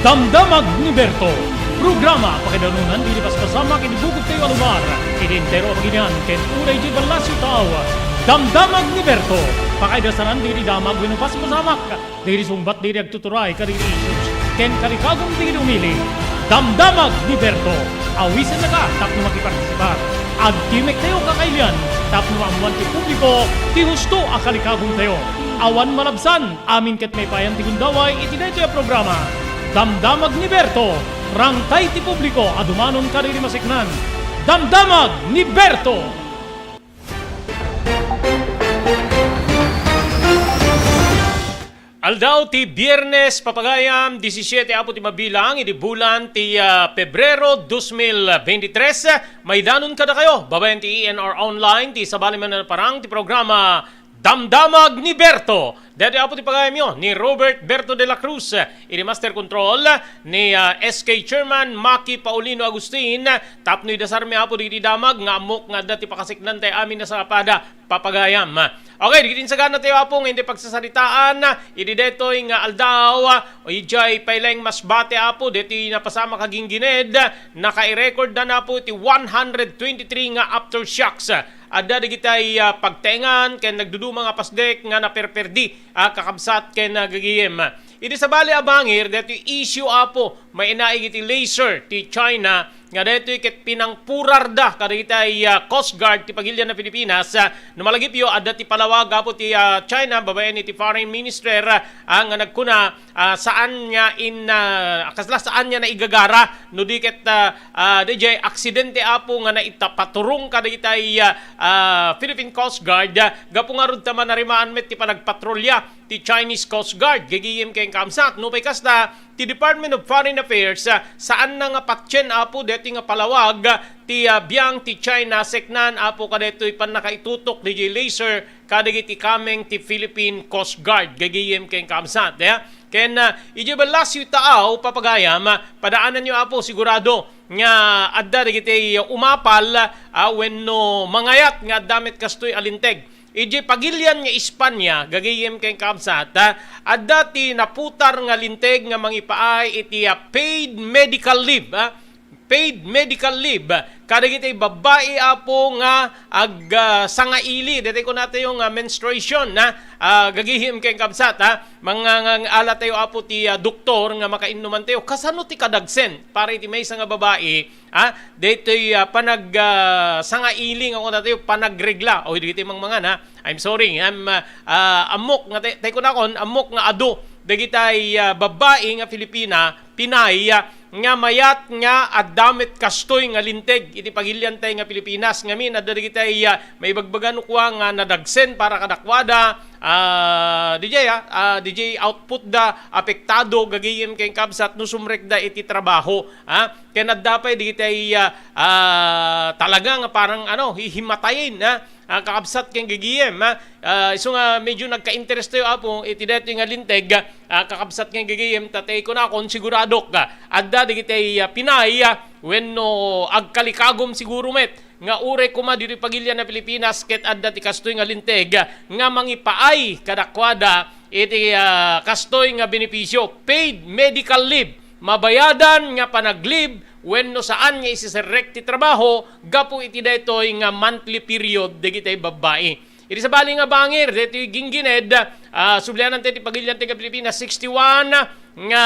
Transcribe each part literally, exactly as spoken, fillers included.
Damdamag ni Berto, programa pakaidanunan dagiti paspasamak iti bukod tayo a lugar, iti entero a pagilian ken uray iti ballasyo tao. Damdamag ni Berto, pakaidasanan dagiti damag wenno paspasamak, dagiti sungbat dagiti agtuturay kadagiti issues, ken kalikagum dagiti umili. Damdamag ni Berto, awisennaka tapno makipartisipar. Agtimek tayo kakailian tapno maammuan ti publiko ti husto a kalikagum tayo. Awan malabsan, amin ket maipayan ti gundaway iti daytoy a programa. Damdamag ni Berto, rangtay ti publiko a dumanon kadagiti maseknan. Damdamag ni Berto! Aldaw ti Biyernes, papagayam, disisiete apo ti mabilang iti bulan ti, ah, Pebrero dos mil veintitrés. Maidanon kadakayo, babaen ti E N R Online, ti sabali manen a parang ti programa Damdamag ni Berto. Daytoy apo ti pagayamyo ni Robert Berto de la Cruz, iti Master Control, ni, ah, S K Chairman Maki Paulino Agustin, tapno idasarmi apo dagiti damag nga ammok nga adda ti pakaseknantayo amin a sangapada, papagayam. Okay, dagiti insaganatayo apo nga iti pagsasaritaan, iti daytoy nga aldaw, idiay Payleng Masbate apo, daytoy napasamak a ginggined, nakairekordda apo iti one hundred twenty-three nga aftershocks. Adda dagitay, ah, pagtaengan ken nagduduma nga pasdek nga naperperdi, ah, kakabsat ken, ah, gagayem. Iti sabali a bangir, daytoy issue apo, mainaig iti laser ti China, nga daytoy ket pinangpurarda kadagitay, ah, Coast Guard ti pagilian a Pilipinas. Ah, no malagipyo, adda ti palawag apo ti, ah, China, babaen iti Foreign Minister, ah, nga nagkuna, ah, saan nga in, ah, kasla saan nga naigagara, no di ket, ah, ah, daydiay aksidente apo nga naitapaturong kadagitay, ah, ah, Philippine Coast Guard, ah, gapu ngarud ta manarimaan met ti panagpatrolya ti Chinese Coast Guard, gagayem ken kaabsat. Nupay kasta, ti Department of Foreign Affairs, ah, saanna nga patien apo daytoy nga palawag, ah, ti, ah, biang ti China, seknan apo kadaytoy pannakaitutok daydiay laser kadagiti kameng ti Philippine Coast Guard, gagayem ken kaabsat, eh. Ken, ah, idiay ballasyo taaw, papagayam, ah, padaananyo apo, sigurado nga adda dagiti umapal, ah, wenno mangayat nga adda met kastoy a linteg. Idiay pagilian nga Espanya, gagayem ken kaabsat, ah, adda ti naputar nga linteg nga mangipaay iti, ah, paid medical leave, ah. Paid medical leave kadagiti babbai apo nga ag, ah, sangaili, daytoy kunatayo nga menstruation, ah, ah, gagayem ken kaabsat, ah. Mangngangala tayo apo ti, ah, doktor nga makainnuman tayo. Kasano ti kadagsen para iti maysa nga babai, ah, daytoy, ah, panag, ah, sangaili nga kunatayo, panagregla. O, dagiti mangmangan, ha? I'm sorry, I'm, ah, ah, ammok nga tay-, tay kunakon, ammok nga adu dagitay, ah, babbai nga Filipina, Pinay, ah, nga mayat nga adda met kastoy nga linteg iti pagiliantay nga Pilipinas. Ngamin, adda dagitay, ah, maibagbaga no kua nga nadagsen para kadakuada, ah, D J, ah, ah, D J output da apektado gagayem ken kabsat no sumrekda iti trabaho, ah, ken adda pay dagitay, ah, ah, talaga nga parang, ano, hihimatayen, ah, ah, kakabsat ken gagayem, ah, ah, isu nga medyo nagka-interes tayo, Apo, iti daytoy nga linteg, ah, kakabsat ken gagayem, ta tay kunakon, siguradok, ah, adda dagitay, ah, Pinay, ah, wenno agkalikagum siguro met nga uray koma ditoy pagilian a Pilipinas ket adda ti kastoy nga linteg, ah, nga mangipaay kadakuada iti, ah, kastoy nga benepisio, paid medical leave, mabayadan nga panaglib wenno saan nga isiserrek ti trabaho gapu iti daytoy nga monthly period dagitay babbai. Iti sabali nga bangir, daytoy ginggined, ah, sublianan tayo ti pagilian ti Pilipinas, sixty-one nga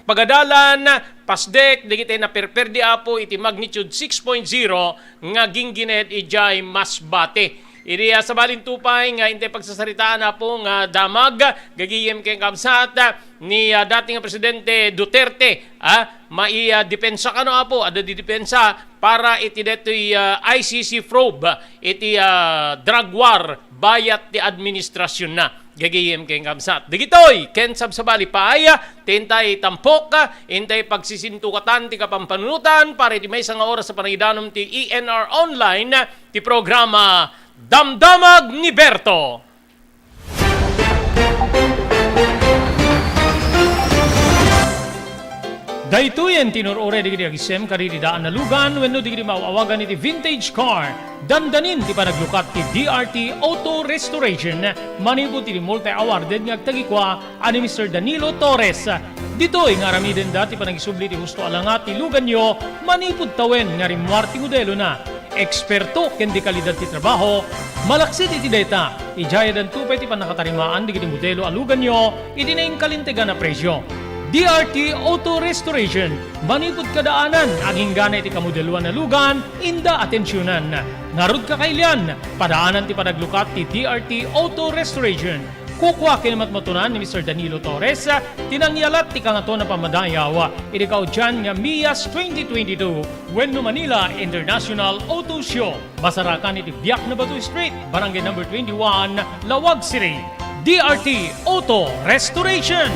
pagadalan, pasdek, dagitay naperperdi, Apo, iti magnitude six point zero nga ginggined idiay Masbate. Iti, ah, sabalinto pay nga intay pagsasaritaan, Apo, nga damag, gagayem ken kabsat, ni, ah, dati nga Presidente Duterte, ah, mai, ah, depensa kano, Apo, adda di depensa para iti detoy, ah, I C C probe, iti, ah, drug war, bayat ti administrasyonna. Gagayem ken kabsat. Dagitoy, ken sabsabali pay, ah, ti intay tampok, ah, intay pagsisintukatan ti kapampanunotan para iti maysa nga oras a panangidanom ti E N R Online, ah, ti programa Damdamag ni Berto. Daytoyen ti nur-uray dagiti agisem kadagiti daan a lugan wenno dagiti maaw-awagan iti vintage car. Dandanin ti panaglukat ti D R T Auto Restoration manipud iti multi-awarded nga agtagikua a ni Mister Danilo Torres. Ditoy nga aramidenda ti panagisubli ti husto a langa ti luganyo manipud tawen nga rimmuar ti modelona. Eksperto ken di kalidad ti trabaho, malaksid iti dayta, idiay addanto pay ti pannakatarimaan dagiti modelo a luganyo iti nainkalintegan a presio. D R T Auto Restoration, manipud kadaanan, aginggana iti kamodeloan a lugan, inda atensionan. Ngarud, kakailian, padaanan ti panaglukat ti D R T Auto Restoration. Kukua ken matmatunan ni Mister Danilo Torres ti nangyalat ti Kangatoan a Pammadayaw iti kaudian nga MIAS twenty twenty-two wenno Manila International Auto Show. Masarakan iti Biak na Bato Street, Barangay Number twenty-one, Laoag City. D R T Auto Restoration.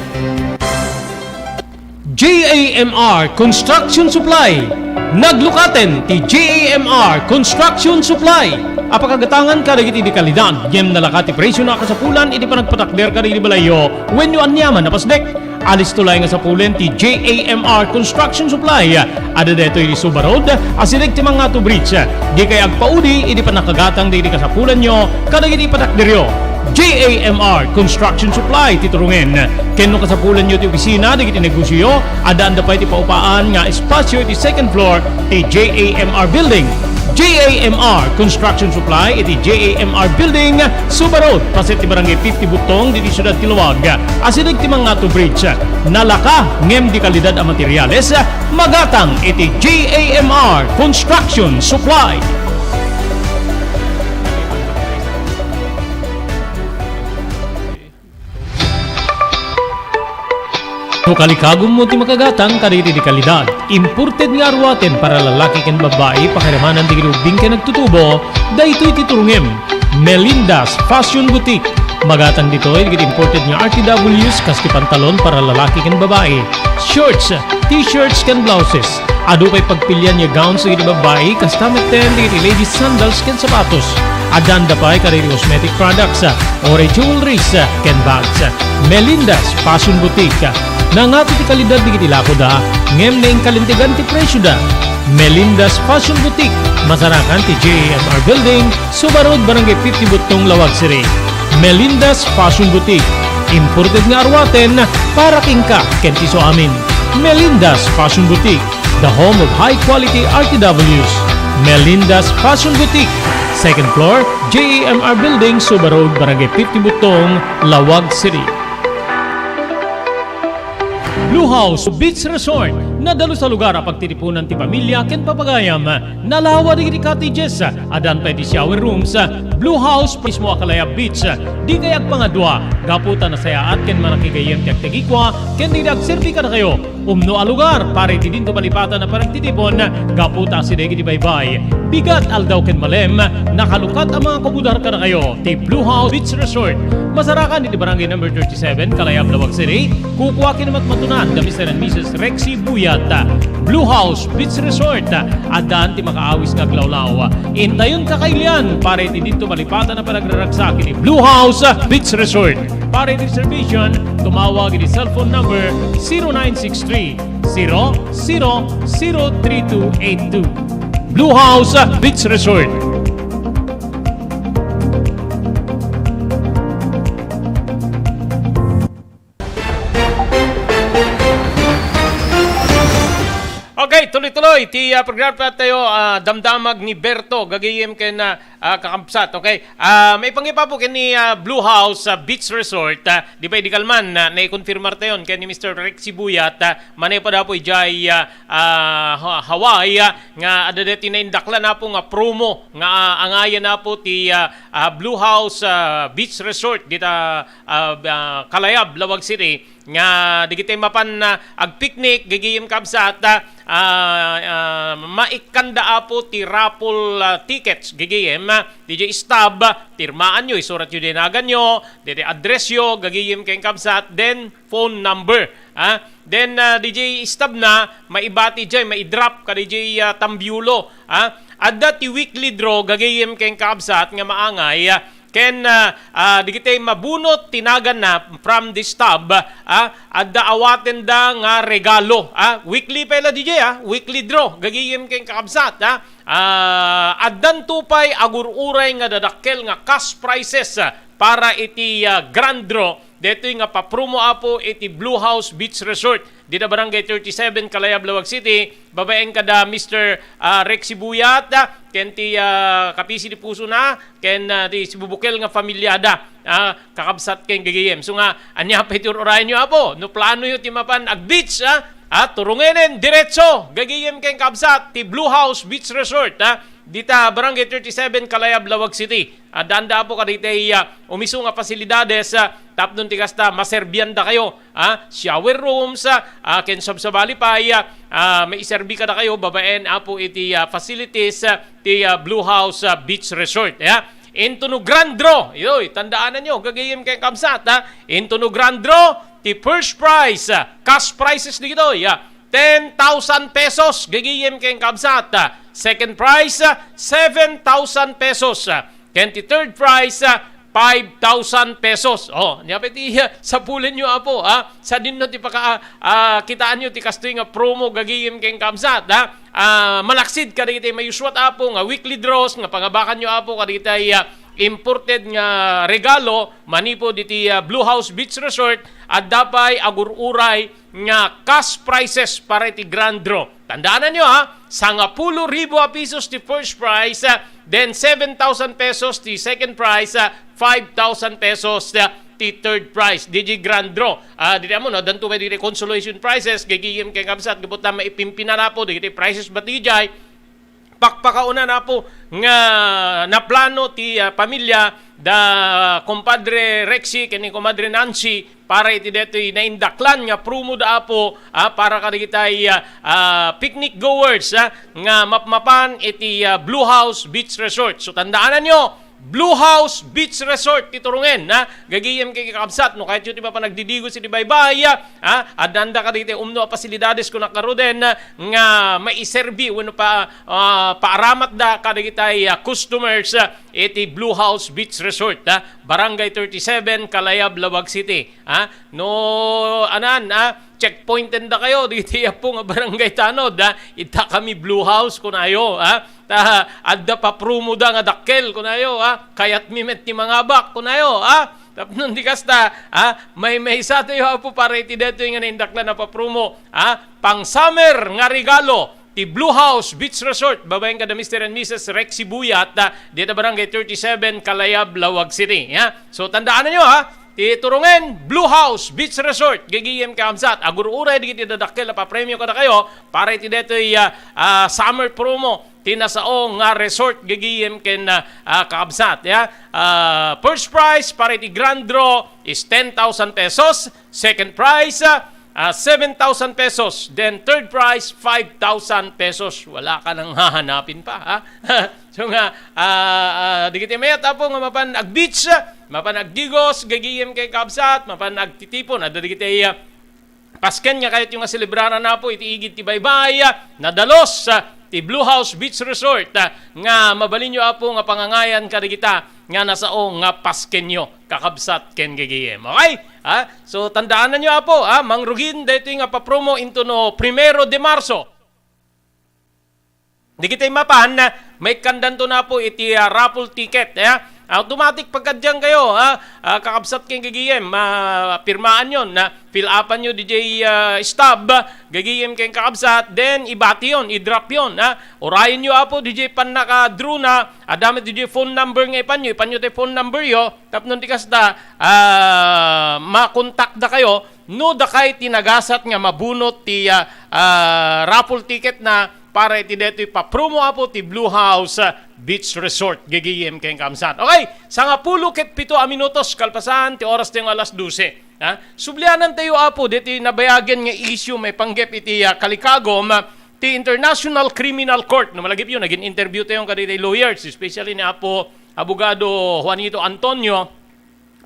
J A M R Construction Supply. Naglukaten ti J A M R Construction Supply a pakagatangan kadagiti di kalidad ngem nalaka ti presio a kasapulan iti panagpatakder kadagiti balayyo wenno aniaman a pasdek. Alisto laeng nga sapulen ti J A M R Construction Supply. Adda daytoy iti Suba Road, asideg ti Mangato Bridge. Dikay agpaudi iti pannakagatang dagiti kasapulanyo kadagiti patakderyo. J A M R Construction Supply ti turungen. Ken no kasapulanyo ti opisina dagiti negosioyo, addaanda pay ti paupaan nga espasio iti second floor ti J A M R Building. J A M R Construction Supply iti J A M R Building, Suba Road, paset ti Barangay fifty Butong, diti siudad ti Laoag. Asideg ti Mangato Bridge. Nalaka ngem di kalidad a materiales, magatang iti J A M R Construction Supply. No kalikagummo ti makagatang kadagiti di kalidad, imported nga aruaten para lalaki ken babbai, pakiramanan dagiti ubbing ken agtutubo, daytoy ti turungem. Melinda's Fashion Boutique. Magatang ditoy dagiti imported nga R T Ws kas ti pantalon para lalaki ken babbai, shorts, t-shirts ken blouses. Adu pay pagpilian nga gowns dagiti babbai, kasta metten dagiti ladies sandals ken sapatos. Addaanda pay kadagiti cosmetic products, uray jewelries, ken bags. Melinda's Fashion Boutique. Nangato ti kalidad dagiti lakoda, ngem nainkalintegan ti presioda. Melinda's Fashion Boutique, masarakan ti J A M R Building, Suba Road, Barangay fifty Butong, Laoag City. Melinda's Fashion Boutique, imported nga aruaten para kenka ken ti isuamin. Melinda's Fashion Boutique, the home of high quality R T Ws. Melinda's Fashion Boutique, second floor, J A M R Building, Suba Road, Barangay fifty Butong, Laoag City. Blue House Beach Resort, nadalus a lugar a pagtitipunan ti pamilya ken papagayam. Nalawa dagiti cottages, addan pay ti shower rooms. Blue House mismo a Kalayab Beach. Dikay agpangadua, gapu ta nasayaat ken manakigayyem ti agtagikua ken dagiti agserbi kadakayo. Umno a lugar para iti dinto malipatan a panagtitipon, gapu ta asideg iti baybay, bigat, aldaw ken malem, nakalukat a mangakubudar kadakayo ti Blue House Beach Resort. Masarakan iti Barangay Number thirty-seven, Kalayab, Laoag City. Kukua ken matmatunan da Mister and Missus Rexy Buyat. Blue House Beach Resort, addaan ti makaawis nga aglawlaw. Intayon, kakailian, para iti dinto malipatan a panagraragsak iti Blue House Beach Resort. Para iti reservation, tumawag iti cellphone number zero nine six three, zero zero zero three two eight two. Blue House Beach Resort. Okay, tuloy-tuloy ti, ah, programa tayo, ah, Damdamag ni Berto, gagayem ken, ah, ah, kakabsat. Okay. Ah, maipangipapo ken ni, ah, Blue House, ah, Beach Resort, ah, di pay di kalman, ah, naikonfirmar tayon ken ni Mister Rex Sibuyat, ah, manipud apo idiay, ah, ah, Ha-, Hawaii, ah, nga adda daytoy naindaklan apo nga promo nga, ah, angayan apo ti, ah, ah, Blue House, ah, Beach Resort dita, ah, ah, Kalayab, Laoag City. Nga dagiti mapan, ah, agpicnic, gagayem kabsat, ah, ah, ah, maikkanda apo ti raffle, ah, tickets, gagayem, ah, diay stub, ah, pirmaanyo, isuratyo diay naganyo, diay addressyo, gagayem ken kabsat, then phone number, ah. Then, ah, diay stub na, maibati diay, maidrop kadiay, ah, tambiolo, ah. Adda ti weekly draw, gagayem ken kabsat, nga maangay, ah, Ken, ah, ah, dagiti mabunot ti naganna from the stub, ah, adda awatenda nga regalo, ah, weekly pay la diay, ah, weekly draw, gagayem ken kakabsat, ah. Ah, addanto pay agur-uray nga dadakkel nga cash prizes, ah, para iti, ah, grand draw Detoy nga papromo, Apo, iti Blue House Beach Resort dita Barangay thirty-seven, Kalayab, Laoag City, babaen kada Mister, ah, Rexy Buyat, ah, ken ti, ah, kapisi ti pusona, ken, ah, ti sibubukel nga familiada, ah, kakabsat ken gagayem. So nga, ania pay ti ur-urayenyo, Apo? No planoyo ti mapan ag-beach, ah, ah, turungenen diretso, gagayem ken kabsat, ti Blue House Beach Resort, ah, dita Barangay thirty-seven, Kalayab, Laoag City. Addaanda, Apo, kadagiti, ah, umiso nga pasilidades, ah, tapno ti kasta, maserbiandakayo, ah, shower rooms, ah, ah, ken sabsabali pay, ah, ah, maiserbi kadakayo babaen, Apo, iti, ah, facilities, ah, ti, ah, Blue House, ah, Beach Resort, ya. Into no grand draw, yoy, tandaananyo, gagayem ken kabsat, ah, into no grand draw, ti first prize, ah, cash prizes dagitoy, ah, ten thousand pesos, gagayem ken kabsat, ah, second prize, ah, seven thousand pesos, ah, ken ti third prize, ah, five thousand pesos. Oh, nia pay ti, ah, sapulenyo, Apo, ah. Sadino ti paka-, ah, kitaanyo ti kastoy nga promo, gagayem ken kabsat, ah. Ah, malaksid kadagiti mayuswat, Apo, nga weekly draws, nga pangabakanyo, Apo, kadagiti, ah, imported nga regalo manipud iti, ah, Blue House Beach Resort, adda pay agur-uray nga cash prizes para iti grand draw. Tandaananyo, ha, sangapulo ribu a pesos ti first prize, ah, then seven thousand pesos ti second prize, ah, five thousand pesos, ah, ti third prize. Didi grand draw. Ah, didi amo, no, addanto pay didi consolation prizes, gagayem ken kabsat, gapu ta maipimpinarapo, dagiti prizes bat dijay, pakpakauna, Apo, nga naplano ti, ah, pamilya da Compadre Rexy ken ni Comadre Nancy para iti detoy naindaklan nga promo da, Apo, ah, para kadagitay, ah, ah, picnic goers, ah, nga mapmapan iti, ah, Blue House Beach Resort. So, tandaananyo, Blue House Beach Resort ti turungen, ha? Gagayem ken kakabsat, no kayatyo ti mapan agdidigos iti baybay, ha? Addaanda kadagiti umno a pasilidades, kunak ngaruden, nga maiserbi wenno pa, ah, paaramatda kadagitay, ah, customers, ah, iti Blue House Beach Resort, ha? Barangay thirty-seven, Kalayab, Laoag City, ha? No, anan, ah, checkpointendakayo dagiti Apo nga barangay tanod, ha? Itakami Blue House, kunayo, ha? Ta adda papromoda nga dakkel, kunayo, ha? Kayatmi met ti mangabak, kunayo, ha? Tapno di kasta, ha? Maymaysatayo, Apo, para iti detoy nga naindaklan a papromo, ha? Pang-summer nga regalo ti Blue House Beach Resort, babaen kada Mister and Missus Rexy Buyat, ah, dita Barangay thirty-seven, Kalayab, Laoag City, ha? So, tandaananyo, ha? Ti turungen, Blue House Beach Resort, gagayem ken kabsat, agur-uray dagiti dadakkel a papremio kadakayo para iti detoy, ah, ah, summer promo ti nasao nga resort, gagayem ken, ah, ah, kakabsat, ya. Ah, first prize para iti grand draw is ten thousand pesos, second prize, ah, ah, seven thousand pesos, then third prize, five thousand pesos. Wala ka nang hahanapin pa, ha? So nga, ah, ah, dagiti mayat, Apo, nga mapan ag-beach, mapan agdigos, gagayem ken kabsat, mapan agtitipon, adda dagiti, ah, pasken nga kayatyo nga selebraran, Apo, iti igid ti baybay, ah, nadalos, ah, ti Blue House Beach Resort, ah, nga mabalinyo, Apo, nga pangangayan kadagita nga nasao nga paskenyo, kakabsat ken gagayem. Okay? Ha? So, tandaananyo, Apo, ha? Mangrugin daytoy nga papromo into no Primero de Marso. Dagiti mapan, maikkandanto, Apo, iti, ah, raffle ticket, ya. Automatic pagkadiankayo, ha? Ah, kakabsat ken gagayem, ah, pirmaanyo, na fill upanyo diay, ah, stub, gagayem ken kakabsat, then ibatiyon, idropyon, ha? Urayenyo, Apo, diay pannaka-draw na, adda met diay phone number nga ipanyo, ipanyo ti phone numberyo, tapno ti kasta, ah, makontakdakayo, no dakay ti nagasat nga mabunot ti, ah, ah, raffle ticket na para iti detoy papromo, Apo, ti Blue House, ah, Beach Resort, gagayem ken kabsat. Okay, sangapulo ket pito a minutos kalpasan ti oras ti alas dose. Ha? Sublianantayo, Apo, deti nabayagen nga issue maipanggep iti, ah, kalikagom, ah, ti International Criminal Court. No malagipyo, nagin-interview tayo kadagiti lawyers, especially ni Apo Abogado Juanito Antonio.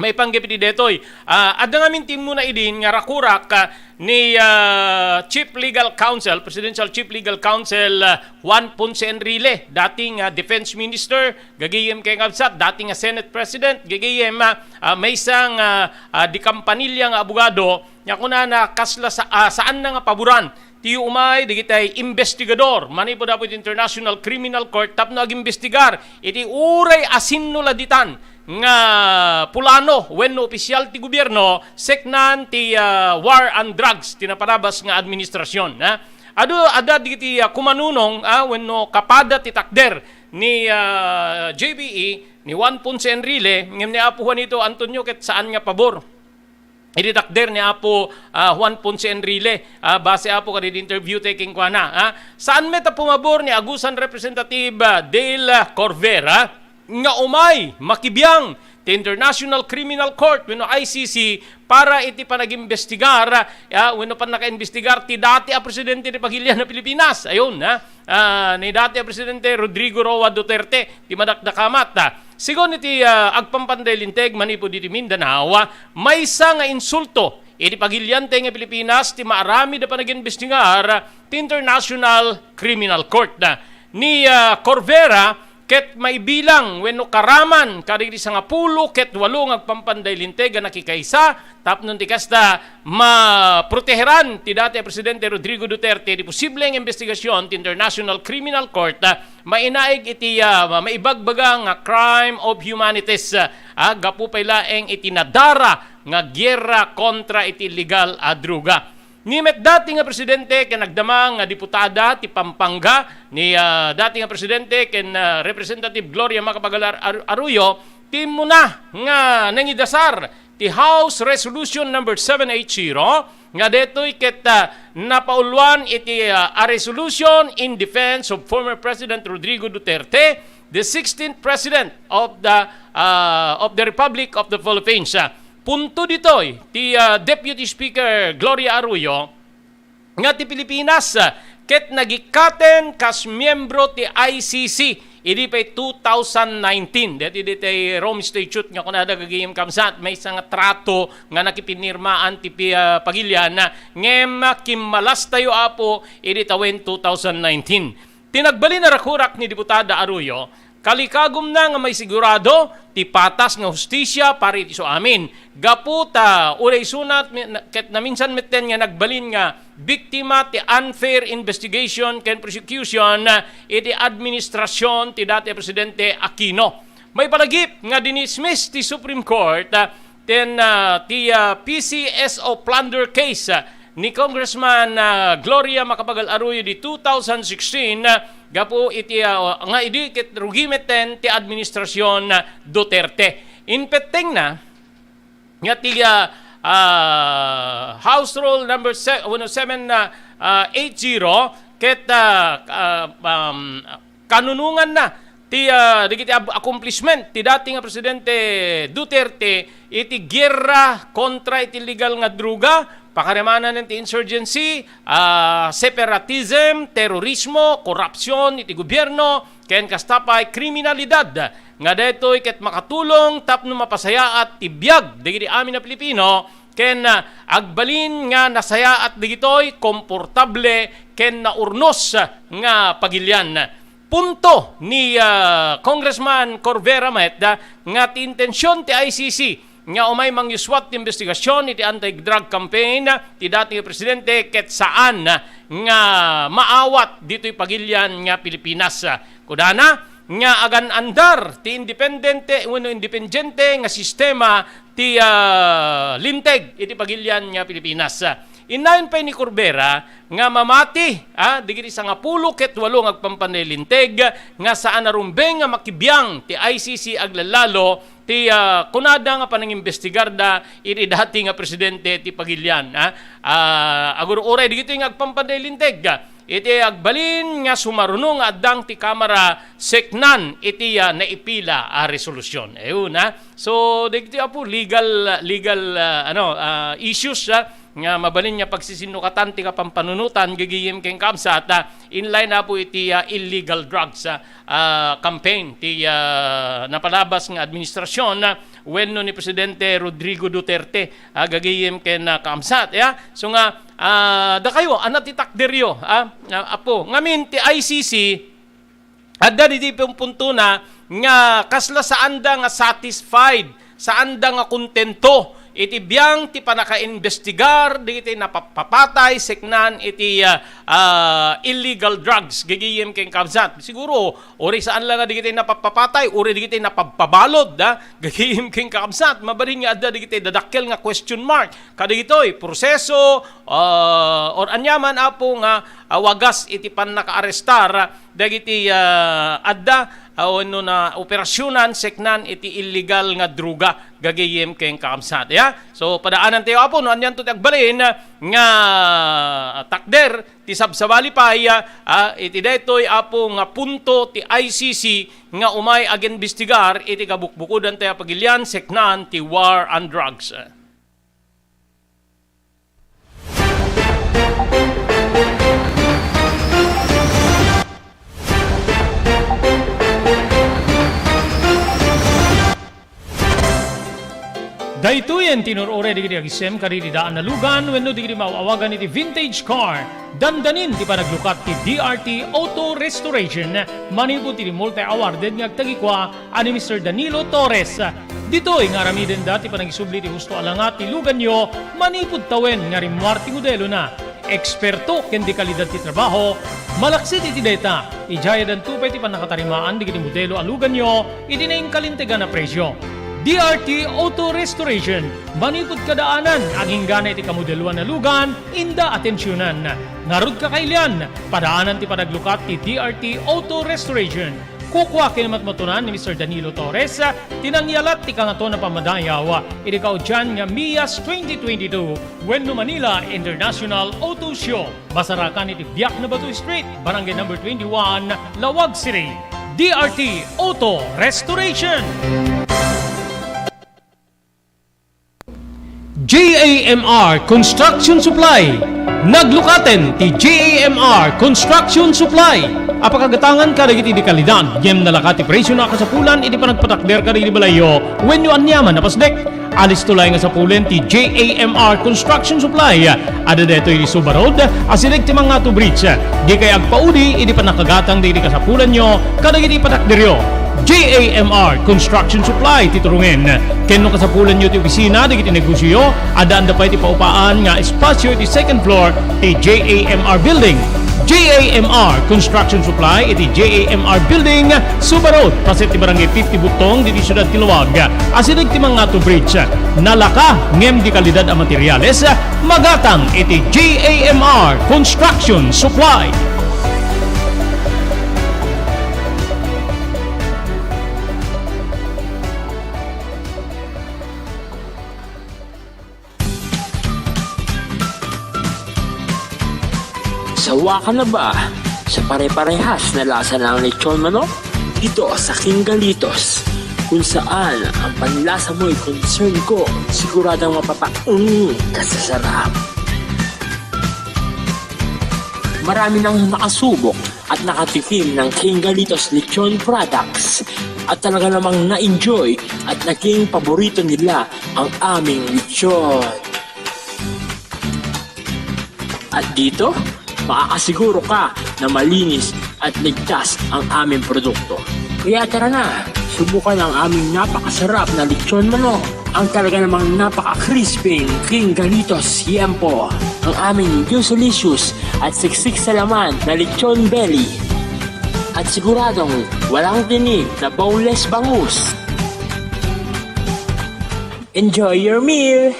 Maipanggep iti detoy. Ah, adda ngamin ti immuna idin nga rakurak, ah, ni, ah, Chief Legal Counsel, Presidential Chief Legal Counsel, ah, Juan Ponce Enrile, dating, ah, Defense Minister, gagayem ken kabsat, dating nga Senate President, gagayem, ah, ah, maysa nga, ah, di kampanilya nga abogado, nga kunana kasla sa, ah, saanna nga paboran ti umay dagiti investigador manipud, Apo, iti International Criminal Court tapno agimbestigar iti uray asinno la ditan nga pulano wenno opisyal ti gobierno, seknan ti, ah, war on drugs ti napalabas nga administrasyon, ha? Adu, adda dagiti, ah, kumanunong, ah, wenno kapada ti takder ni, ah, J B E, ni Juan Ponce Enrile, ngem ni Apo Juanito Antonio ket saan nga pabor iti takder ni Apo, ah, Juan Ponce Enrile, ah, base, Apo, kadagiti interview tayo kenkuana, ah. Saan met a pumabor ni agusan Representative, ah, Dale Corvera nga umay makibiang ti International Criminal Court wenno I C C para iti panagimbestigar, ah, wenno pannakaimbestigar ti dati a presidente ti pagilian na Pilipinas. Ayun, ah, ah, ni dati a presidente Rodrigo Roa Duterte ti madakdakamat. Ah, sigun iti, ah, agpampanday linteg manipud iti Mindanao, ah, maysa nga insulto iti pagiliante nga Pilipinas ti maaramid a panagimbestigar ti International Criminal Court. Ni, ah, Corvera ket maibilang wenno karaman kadagiti sangapulo ket walo nga agpampanday linteg a nakikaysa tapno ti kasta maproteheran ti dati a Presidente Rodrigo Duterte ti posible nga imbestigasyon ti International Criminal Court, ah, mainaig iti, ah, maibagbaga nga crime of humanities, ah, gapu pay laeng iti nadara nga giyera kontra iti illegal a droga. Ni met dati nga presidente ken agdama nga diputada ti Pampanga ni, ah, dati nga presidente ken, ah, Representative Gloria Macapagal Ar-, Arroyo ti immuna nga nangidasar ti House Resolution Number seven eight zero nga detoy ket, ah, napauluan iti, ah, a resolution in defense of former President Rodrigo Duterte, the sixteenth President of the, ah, of the Republic of the Philippines. Ah, punto ditoy ti, ah, Deputy Speaker Gloria Arroyo nga ti Pilipinas, ah, ket nagikkaten kas miyembro ti I C C idi pay two thousand nineteen. Deti ditay Rome Statute nga kunada gagayem kamsat, maysa nga trato nga nakipinirmaan ti pi-, ah, pagilian, ngem, ah, kimmalastayo, Apo, idi tawen two thousand nineteen. Ti nagbalin a rakurak ni Diputada Arroyo, kalikagumna nga maisigurado ti patas nga hustisia para iti isu amin. Gapu ta uray isunat mi-, na-, ket naminsan metten nga nagbalin nga biktima ti unfair investigation ken prosecution, ah, iti administrasyon ti dati a Presidente Aquino. Maipalagip nga dinismiss ti Supreme Court, ah, ten, ah, ti, ah, P C S O plunder case, ah, ni Congressman, ah, Gloria Macapagal Arroyo di two thousand sixteen, ah, gapu iti, ah, nga idi ket rugi metten ti administrasyon, ah, Duterte. Impettengna nga ti, ah, ah, House Rule number se-, uno seven, ah, ah, eight zero, ket, ah, ah, um, kanunonganna ti, ah, dagiti ab-, accomplishment ti dati nga Presidente Duterte iti giyera kontra iti illegal nga droga, pakarimananen ti insurgency, ah, separatism, terorismo, korupsyon iti gobierno, ken kasta pay kriminalidad, nga daytoy ket makatulong tapno mapasayaat ti biag dagiti amin a Pilipino ken, ah, agbalin nga nasayaat dagitoy komportable ken naurnos nga pagilian. Punto ni, ah, Congressman Corvera met, ah, nga ti intension ti I C C nga umay mangyuswat ti investigasyon iti anti-drug campaign ti dati nga presidente ket saan nga maawat ditoy pagilian nga Pilipinas. Kudana nga agan-andar ti independente wenno independiente nga sistema ti, ah, linteg iti pagilian nga Pilipinas. Innayon pay ni Corbera nga mamati, ah, dagiti sangapulo ket walo nga agpampanday linteg nga saan a rumbeng nga makibiang ti I C C aglallalo ti, ah, kunada nga panangimbestigarda iti dati nga presidente ti pagilian, ah. Ah, agur-uray dagitoy nga agpampanday linteg, ah, iti agbalin nga sumaruno nga addang ti Kamara seknan iti, ah, naipila a resolusyon. Ayun, ah. So, dagitoy, Apo, legal, legal, ah, ano, ah, issues, ah, nga mabalin nga pagsisinnukatan ti kapampanunotan gagayem ken kamsat, ah, in line, Apo, iti, ah, illegal drugs, ah, ah, campaign ti, ah, napalabas nga administrasyon, ah, wenno ni Presidente Rodrigo Duterte, ah, gagayem ken, ah, kamsat, ya. So nga, ah, dakayo, ania ti takderyo, ah, ah, Apo. Ngamin ti I C C, adda didi pun-, puntona nga kasla saanda nga satisfied, saanda nga kontento iti biang ti pannakaimbestigar dagiti napapapatay seknan iti, ah, ah, illegal drugs, gagayem ken kabsat. Siguro, uray saan la nga dagiti napapapatay, uray dagiti napapaballot, ah, gagayem ken kabsat. Mabalin nga adda dagiti dadakkel nga question mark kadagitoy proseso, ah, or aniaman, Apo, nga, ah, wagas iti pannakaarestar dagiti, ah, adda, ah, wenno naoperasionan seknan iti illegal nga droga, gagayem ken kakabsat. Ya? So, padaanantayo, Apo, no anianto ti agbalin nga takder ti sabsabali pay, ah, iti daytoy, Apo, nga punto ti I C C nga umay agimbestigar iti kabukbukodan ti pagilian seknan ti war on drugs. Daytoyen ti nur-uray dagiti agisem kadagiti daan a lugan wenno dagiti maaw-awagan iti vintage car. Dandanin ti panaglukat ti D R T Auto Restoration manipud ti multi-awarded nga agtagikua a ni Mister Danilo Torres. Ditoy nga aramidenda ti panagisubli ti husto a langa ti luganyo manipud tawen nga rimmuar ti modelona. Eksperto ken dekalidad ti trabaho, malaksid iti dayta, idiay addanto pay ti pannakatarimaan dagiti modelo a luganyo iti nainkalintegan a presio. D R T Auto Restoration, manipud kadaanan, aginggana iti kamodeloan a lugan, inda atensionan. Ngarud, kakailian, padaanan ti panaglukat ti D R T Auto Restoration. Kukua ken matmatunan ni Mister Danilo Torres ti nangyalat ti Kangatoan a Pammadayaw iti kaudian nga MIAS twenty twenty-two wenno Manila International Auto Show. Masarakan iti Biak na Bato Street, Barangay Number twenty-one, Laoag City. D R T Auto Restoration. J A M R Construction Supply. Naglukaten ti J A M R Construction Supply a pakagatangan kadagiti dekalidad ngem nalaka ti presio a kasapulan iti panagpatakder kadagiti balayyo wenno aniaman a pasdek. Alisto laeng a sapulen ti J A M R Construction Supply. Adda daytoy iti Suba Road, asideg ti Mangato Bridge. Dikay agpaudi iti pannakagatang dagiti kasapulanyo kadagiti patakderyo. J A M R Construction Supply ti turongen. Ken no kasapulanyo ti opisina dagiti negosioyo, addaanda pay ti paupaan nga espasio iti second floor ti J A M R Building. J A M R Construction Supply iti J A M R Building, Suba Road, paset ti Barangay fifty Butong, diti siudad ti Laoag, asideg ti Mangato Bridge. Nalaka ngem dekalidad a materiales, magatang iti J A M R Construction Supply. Sawa ka na ba sa pare-parehas na lasa ng lechon manok? Dito sa King Galitos, kung saan ang panlasa mo'y concern ko, siguradong mapapaung ka sa sarap. Marami nang nakasubok at nakatikim ng King Galitos Lechon Products at talaga namang na-enjoy at naging paborito nila ang aming lechon. At dito, makakasiguro ka na malinis at ligtas ang aming produkto. Kaya tara na, subukan ang aming napakasarap na lechon manok, ang talaga namang napaka-crispy King Galitos Yempo, ang aming juicylicious at siksik sa laman na lechon belly, at siguradong walang tinik na boneless bangus. Enjoy your meal!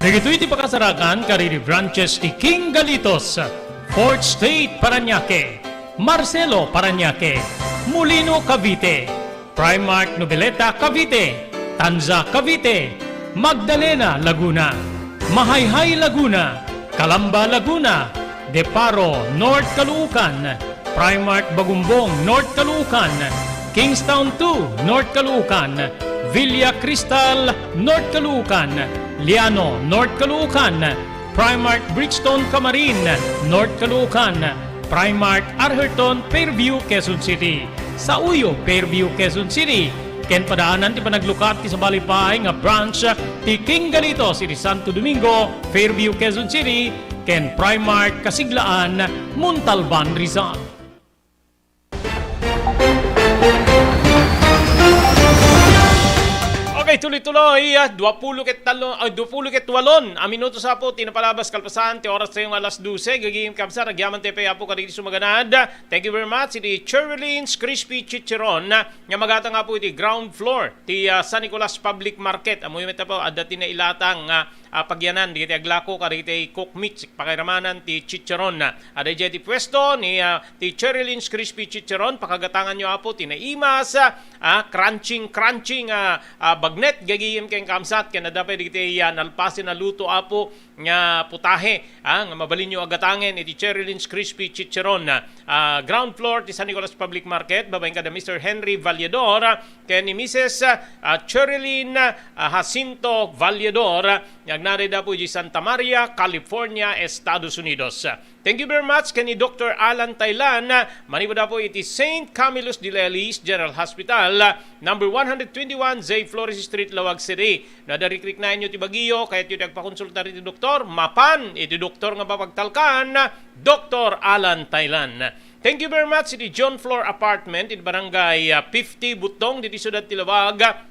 Dagitoy ti pakasarakan kadagiti branches ti King Galitos, Fourth Street, Parañaque, Marcelo, Parañaque, Molino, Cavite, Primark, Noveleta, Cavite, Tanza, Cavite, Magdalena, Laguna, Mahayhay, Laguna, Calamba, Laguna, Deparo, North Caloocan, Primark Bagumbong, North Caloocan, Kingstown two, North Caloocan, Villa Cristal, North Caloocan, Liano, North Caloocan, Primark Bridgestone Camarin, North Caloocan, Primark Arherton, Fairview, Quezon City. Sa Uyo, Fairview, Quezon City. Ken padaanan ti panaglukat ti sabali pay nga branch ti King Galitos iti Santo Domingo, Fairview, Quezon City, ken Primark Kasiglaan, Montalban, Rizal. Ay, tuloy-tuloy, ah, duapulo ket tallo, ah, duapulo ket walon a minutos, Apo, ti napalabas kalpasan ti oras tayo nga alas dose. Gagayem, kabsat, agyaman tayo pay, Apo, kadagiti sumaganad. Thank you very much. Iti Cherylyn's Crispy Chicharon, ah, nga magatang, Apo, iti ground floor ti, ah, San Nicolas Public Market. Ammoyo met, Apo, adda ti nailatang, ah, ah, pagyanan dagiti aglako kadagiti cooked meats, pakairamanan ti chicharon. Adda idiay ti puesto ni, ah, ti Cherylyn's Crispy Chicharon. Pakagatanganyo, Apo, ti naimas, ah, crunching, crunching, ah, ah, bagnet, gagayem ken kabsat, ken adda pay dagiti, ah, nalpasen a luto, Apo, nga putahe, ah, nga mabalinyo a gatangen iti Cherylyn's Crispy Chicharon, ah, ground floor ti San Nicolas Public Market, babaen kada Mister Henry Valledor, ah, ken ni Missus, ah, Cherilyn, ah, Jacinto Valledor, ah, nga agnanaydda Apo idiay Santa Maria, California, Estados Unidos. Thank you very much ken ni Doctor Alan Tailan, ah, manipud Apo iti Saint Camillus de Leon General Hospital, ah, number one hundred twenty-one J Flores Street, Laoag City. No adda rikriknaenyo ti bagyo, kayatyo ti agpakonsulta iti doktor, mapan iti doktor nga mapagtalkan, Doctor Alan Tailan. Thank you very much iti John Floor Apartment iti Barangay, ah, fifty Butong, ditoy siudad ti Laoag.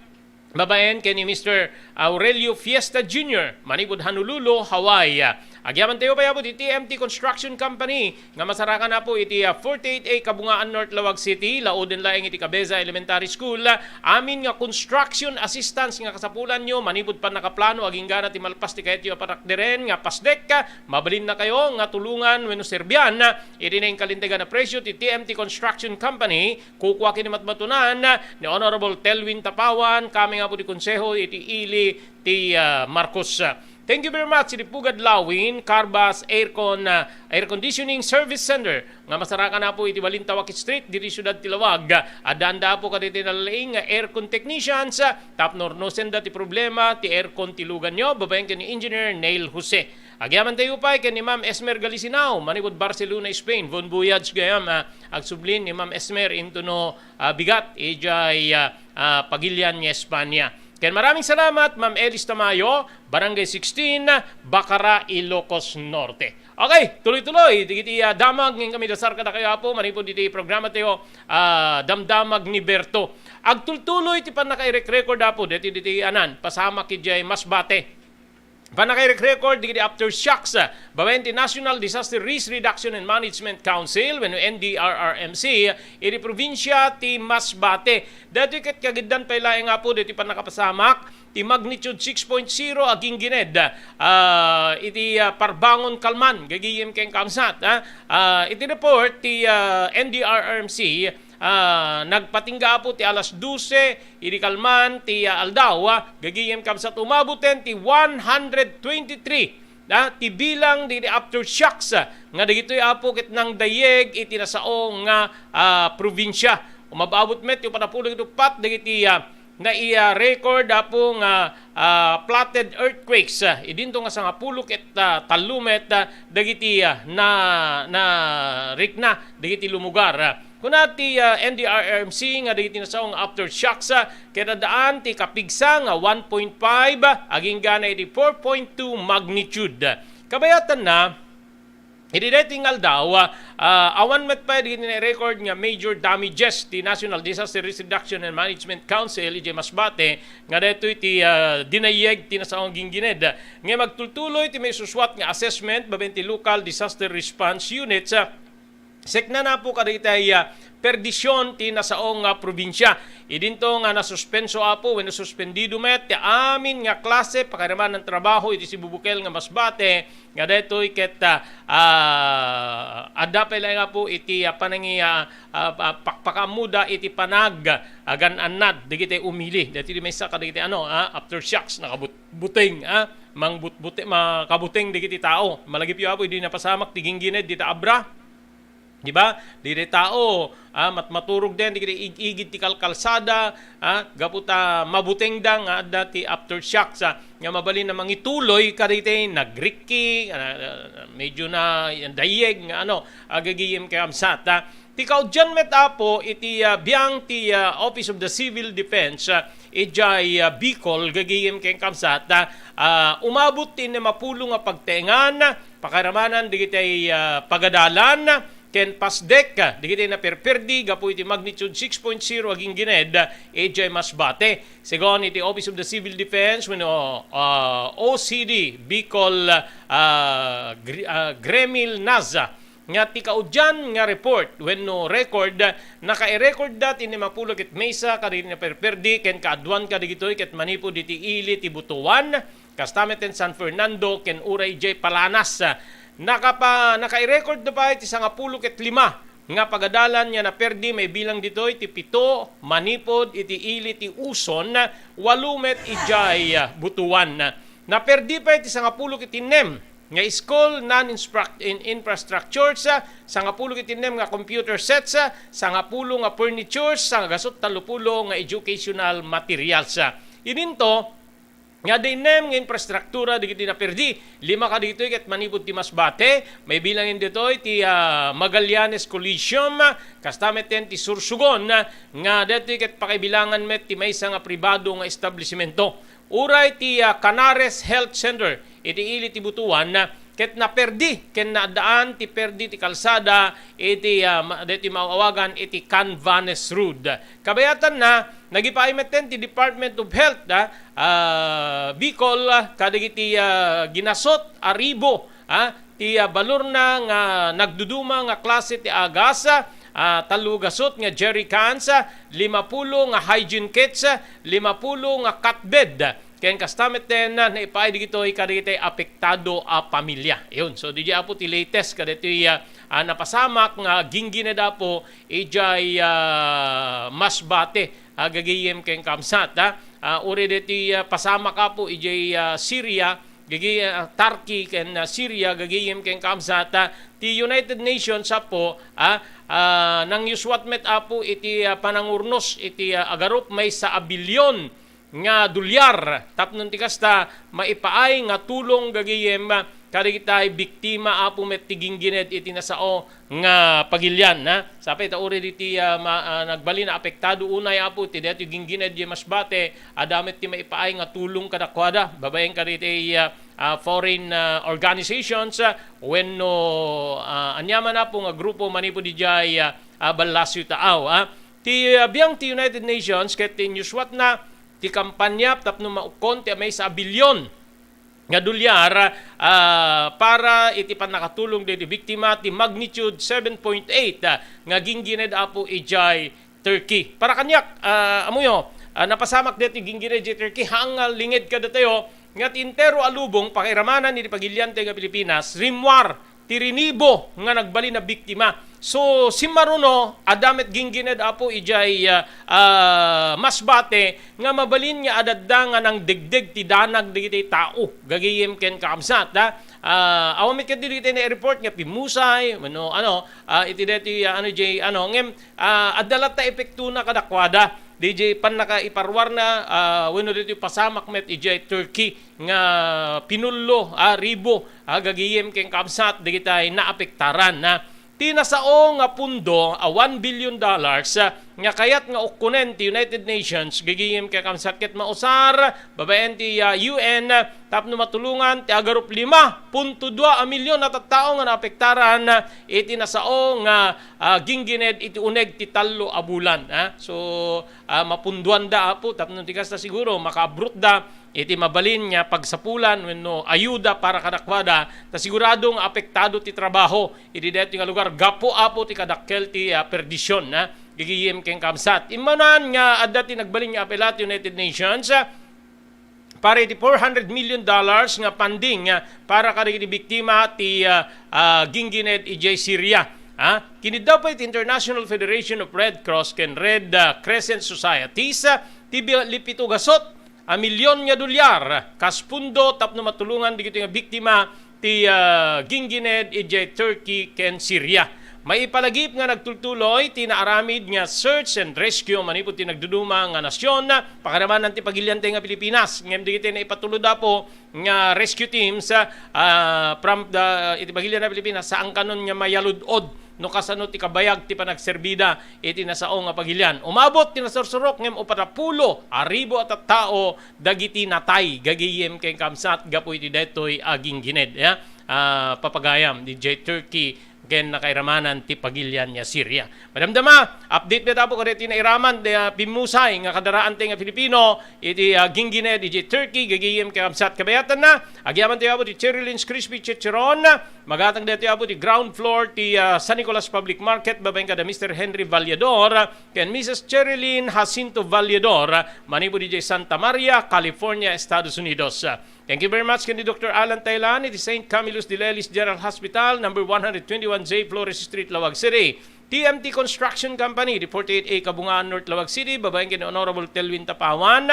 Babaen ken ni Mister Aurelio Fiesta Junior, manipud Honolulu, Hawaii. Agyaman tayo pay, Apo, ti T M T Construction Company, nga masarakan, Apo, iti, ah, forty-eight A Kabungaan North, Laoag City, laoden laeng iti Cabeza Elementary School. Amin nga construction assistance nga kasapulanyo manipud pannakaplano agingga ti malpas ti kayatyo a panagderen nga pasdek, mabalinna kayo nga tulongan wenno serbian iti nainkalintegan a presyo ti T M T Construction Company. Kukua ken ni matmatunan ni Honorable Telwin Tapawan, kami nga Apo ti konseho iti ili ti, ah, Marcos. Thank you very much iti Pugad Lawin, Carbas Aircon, ah, Air Conditioning Service Center, nga masarakan, Apo, iti Balintawak Street, ditoy siudad ti Laoag. Addaanda, Apo, kadagiti nalaing nga aircon technicians, ah, tapno urnosenda ti problema ti aircon ti luganyo, babaen ken ni Engineer Neil Jose. Agyaman tayo pay ken ni Ma'am Esmer Galisinao, manipud Barcelona, Spain. Bon voyage gayam, ah, agsubli ni Ma'am Esmer intono, ah, bigat idiay, ah, ah, Pagilian nga Espanya. Ken maraming salamat, Ma'am Elis Tamayo, Barangay sixteen, Bacara, Ilocos Norte. Okay, tuloy-tuloy dagiti, ah, damag nga inkami dasar kadakayo, Apo, manipud iti programa tayo, ah, Damdamag ni Berto. Agtultuloy ti pannakairek-record, Apo, deti, deti, anan, pasamak idiay Masbate. Pannakairek-record dagiti aftershocks, ah, babaen ti National Disaster Risk Reduction and Management Council wenno N D R R M C iti probinsia ti Masbate. Daytoy ket kagiddan pay laeng, Apo, deti pannakapasamak ti magnitude six point zero a ginggined, ah, iti, ah, Parbangon, Calman, gagayem ken kabsat, ah. Ah, iti report ti, ah, N D R R M C, ah, nagpatingga, Apo, ti alas dose idi kalman ti, ah, aldaw, ah, gagayem kabsat, umaboten ti one hundred twenty-three, ah, ti bilang dagiti aftershocks, ah, nga dagitoy, Apo, ket nangdayeg iti nasao nga, ah, probinsia. Umab-abot met ti upat a pulo ket uppat dagiti, ah, nai-, ah, record, Apo, nga, ah, platted earthquakes, ah, idinto nga sangapulo ket, ah, tallo met, ah, dagiti, ah, na, narikna dagiti lumugar, ah. Kuna ti, ah, N D R R M C nga dagiti nasao nga aftershocks, ah, ket addaan ti kapigsa nga one point five, ah, agingga na iti four point two magnitude. Kabayatanna, iti daytoy nga aldaw, ah, awan met pay dagiti na-record nga major damages ti National Disaster Risk Reduction and Management Council idiay Masbate, nga daytoy ti, ah, dinayeg ti nasao nga ginggined. Ngem agtultuloy ti maisuswat nga assessment babaen ti local disaster response units, ah, Sekna, Apo, kadagiti, ah, perdision ti nasao nga probinsia. Idinto nga nasuspenso, Apo, wenno suspendido met ti amin nga klase pakairamanan trabaho iti sibubukel nga Masbate, nga daytoy ket, ah, ah, adda pay laeng, Apo, iti, ah, panangi-, ah, ah, ah, pakpakaammoda iti panag-, ah, gan-annad dagiti umili. Daytoy ti maysa kadagiti, ano, ah, aftershocks, nakabut-, buteng, ah, mangbutbute-, makabuteng dagiti tao. Malagipyo, Apo, idi napasamak ti ginggined dita Abra. Di ba? Dagiti tao, ah, mat-, maturogden dagiti ig-igid ti kalkalsada, ah, gapu ta mabutengda nga adda ti aftershocks, ah, nga mabalin a mangituloy kadagiti nagrikki, ah, medyo nadayeg nga ano, agagayem ken kabsat, ah. Ti kaudian met, Apo, iti, ah, biang ti, ah, Office of the Civil Defense, ah, idiay, ah, Bicol, gagayem ken kabsat, ah, ah, umabot ti innem a pulo nga pagtaengan, pakairamanan dagiti, ah, pagadalan, ken PASDEC, dagiti naperperdi gapu iti magnitude six point zero a ginggined idiay Masbate. Segun iti Office of the Civil Defense wenno, ah, O C D Bicol, ah, Gr-, ah, Gremil Naza, nga ti kaudian nga report wenno record, nakairekorda ti lima pulo ket maysa kadagiti naperperdi ken kaaduan kadagitoy ket manipud iti ili ti Butuan, kasta met ken San Fernando ken uray idiay Palanas. Nakapa-, nakairecord na pay ti sangapulo ket lima nga pagadalan nga naperdi, maibilang ditoy ti pito manipud iti ili ti Uson, walo met idiay, ah, Butuan. Naperdi pay ti sangapulo ket innem nga school non-inspruct-, in-, infrastructures, ah, sangapulo ket innem nga computer sets, ah, sangapulo nga furnitures, sangagasut tallopulo nga educational materials. Ininto, nga adda innem nga infrastruktura dagiti naperdi. Lima kadagitoy ket manipud ti Masbate, maibilangen ditoy ti, ah, Magallanes Coliseum, kasta met ken ti Sorsogon, nga daytoy ket pakaibilangan met ti maysa nga pribado nga establisimento. Uray ti, ah, Canares Health Center iti ili ti Butuan, ket naperdi ken naaddaan ti perdi ti kalsada iti, ah, ma-, daytoy maawagan iti Canvanes Road. Kabayatanna, nagipaay metten ti Department of Health, ah, ah, Bicol, ah, kadagiti, ah, ginasut a ribo, ah, ti, ah, balorna nga nagduduma nga klase ti agas, ah, tallo gasut nga jerry cans, ah, lima pulo nga hygiene kits, ah, lima pulo nga cot bed. Ken kasta metten, ah, naipaay dagitoy kadagiti apektado a pamilia. Yun. So, didiay, Apo, ti latest kadagitoy, ah, ah, napasamak nga ginggined, Apo, idiay, ah, Masbate, ah, gagayem ken kaabsat, ah. Ah, uray daytoy, ah, pasamak, Apo, idiay, ah, Syria, gagi-, ah, Turkey ken, ah, Syria, gagayem ken kaabsat, ah. Ti United Nations, Apo, ah, ah, nangyuswat met, Apo, iti, ah, panangurnos iti, ah, agarup maysa a bilyon nga dolyar tapno ti kasta maipaay nga tulong gagayem kadagiti biktima, Apo, met ti ginggined iti nasao nga pagilian, ha? Sapay ta uray diti, ah, ma-, ah, nagbalin a apektado unay, Apo, ti daytoy ginggined diay Masbate, adda met ti maipaay nga tulong kadakuada, babaen kadagiti, ah, ah, foreign, ah, organizations, ah, wenno, ah, aniaman, Apo, nga grupo manipud idiay, ah, ah, Ballasio Taaw, ah. Ti, ah, biang ti United Nations ket ti inyuswatna ti kampanya tapno maukkon ti maysa a bilyon nga dolyar, ah, para iti pannakatulong dagiti biktima ti magnitude seven point eight, ah, nga ginggined, Apo, idiay Turkey. Para kaniak, ah, ammoyo, ah, napasamak daytoy ginggined idiay Turkey, haan nga linged kadatayo nga ti entero a lubong pakairamanan iti pagiliantayo nga Pilipinas, rimmuar ti rinibo nga nagbalin a biktima. So, simmaruno, adda met ginggined, Apo, idiay, ah, ah, Masbate nga mabalin nga adda nga nangdegdeg ti danag dagiti tao gagayem ken kaabsat, ha? Ah, awan met kadi dagiti nai-report nga pimmusay, wenno, ano, ah, iti daytoy, ah, ano, jay, ano, ngem, ah, adda latta epektona kadakuada. Diay pannakaiparuarna, ah, wenno ditoy pasamak met idiay Turkey nga pinullo a ribo a gagayem ken kaabsat dagiti naapektaran, ha. Ti nasao nga pundo a one billion dollars, ah, nga kayat nga ukkonen ti United Nations gagayem ken kaabsat ket mausar babaen ti, ah, U N, ah, tapno matulongan ti agarup lima punto dua a milyon a tattao nga naapektaran, ah, iti nasao nga, ah, ginggined iti uneg ti tallo a bulan, ha. So, ah, mapunduanda, Apo, tapno ti kasta siguro makaabrotda iti mabalin nga pagsapulan wenno ayuda para kadakuada, ta sigurado nga apektado ti trabaho iti daytoy nga lugar gapu, Apo, ti kadakkel ti, ah, perdision, ha, gagayem ken kaabsat. Immanan nga adda ti nagbalin nga apela ti United Nations, ah, para iti four hundred million dollars nga funding, ah, para kadagiti biktima ti, ah, ah, ginggined idiay Syria. Ha? Kiniddaw pay ti International Federation of Red Cross ken Red, ah, Crescent Societies, ah, ti bi-, lipito gasot a milyon nga dolyar kas pundo tapno matulongan dagitoy nga biktima ti, ah, ginggined idiay Turkey ken Syria. Maipalagip nga nagtultuloy ti naaramid nga search and rescue manipud ti nagduduma nga nasyon, pakairamanan ti pagiliantayo nga Pilipinas. Ngem dagiti naipatulod, Apo, nga rescue teams, ah, from the, iti pagilian a Pilipinas, saan kanon nga mayalud-od no kasano ti kabayag ti panagserbida iti nasao nga pagilian. Umabot ti nasursurok ngem upat a pulo a ribu a tattao dagiti natay gagayem ken kaabsat gapu iti daytoy a ginggined, ya. Ah, papagayam, didiay Turkey ken nakairamanan ti pagilian nga Syria. Madamdama, update met, Apo, kadagiti nairaman, ti, ah, pimmusay nga kadaraan ti nga Filipino iti, ah, ginggine, didiay Turkey, gagayem ken kabsat. Kabayatanna, agyamanen tayo, Apo, ti Cherry Lynn's Crispy Chicharon. Magatang daytoy, Apo, ti ground floor ti, ah, San Nicolas Public Market, babaen kada Mister Henry Vallador ken Missus Cherry Lynn Jacinto Vallador, manipud idiay Santa Maria, California, Estados Unidos. Thank you very much ken ni Doctor Alan Tailan iti Saint Camillus de Lelis General Hospital, number one hundred twenty-one J Flores Street, Laoag City. T M T Construction Company, di forty-eight A Kabungaan North, Laoag City, babaen ken ni Honorable Telwin Tapawan.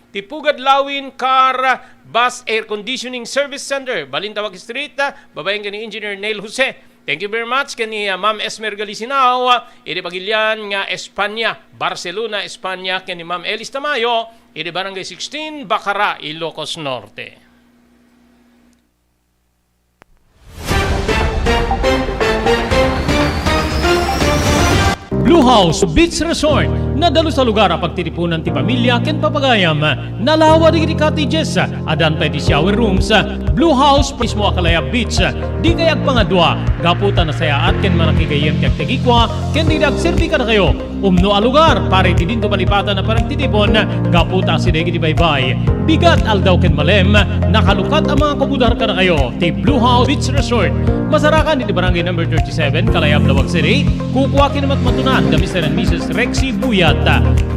Ti Pugad Lawin Car Bus Air Conditioning Service Center, Balintawak Street, babaen ken ni Engineer Neil Jose. Thank you very much ken ni, ah, Ma'am Esmer Galisinao, ah, iti pagilian nga Espanya, Barcelona, Espanya, ken ni Ma'am Elis Tamayo, iti Barangay sixteen, Bacara, Ilocos Norte. Blue House Beach Resort, nadalus a lugar a pagtitipunan ti pamilia ken papagayam. Nalawa dagiti cottages, addan pay ti shower rooms. Blue House mismo a kalayab beach. Dikay agpangadua, gapu ta nasayaat ken manakigayyem ti agtagikua ken dagiti agserbi kadakayo. Umno a lugar para iti dinto malipatan a panagtitipon gapu ta asideg iti baybay. Bigat, aldaw ken malem, nakalukat a mga kabudar kadakayo ti Blue House Beach Resort. Masarakan iti Barangay Number thirty-seven, Kalayab, Laoag City. Kukua ken matmatunan da Mister and Missus Rexy Buyat.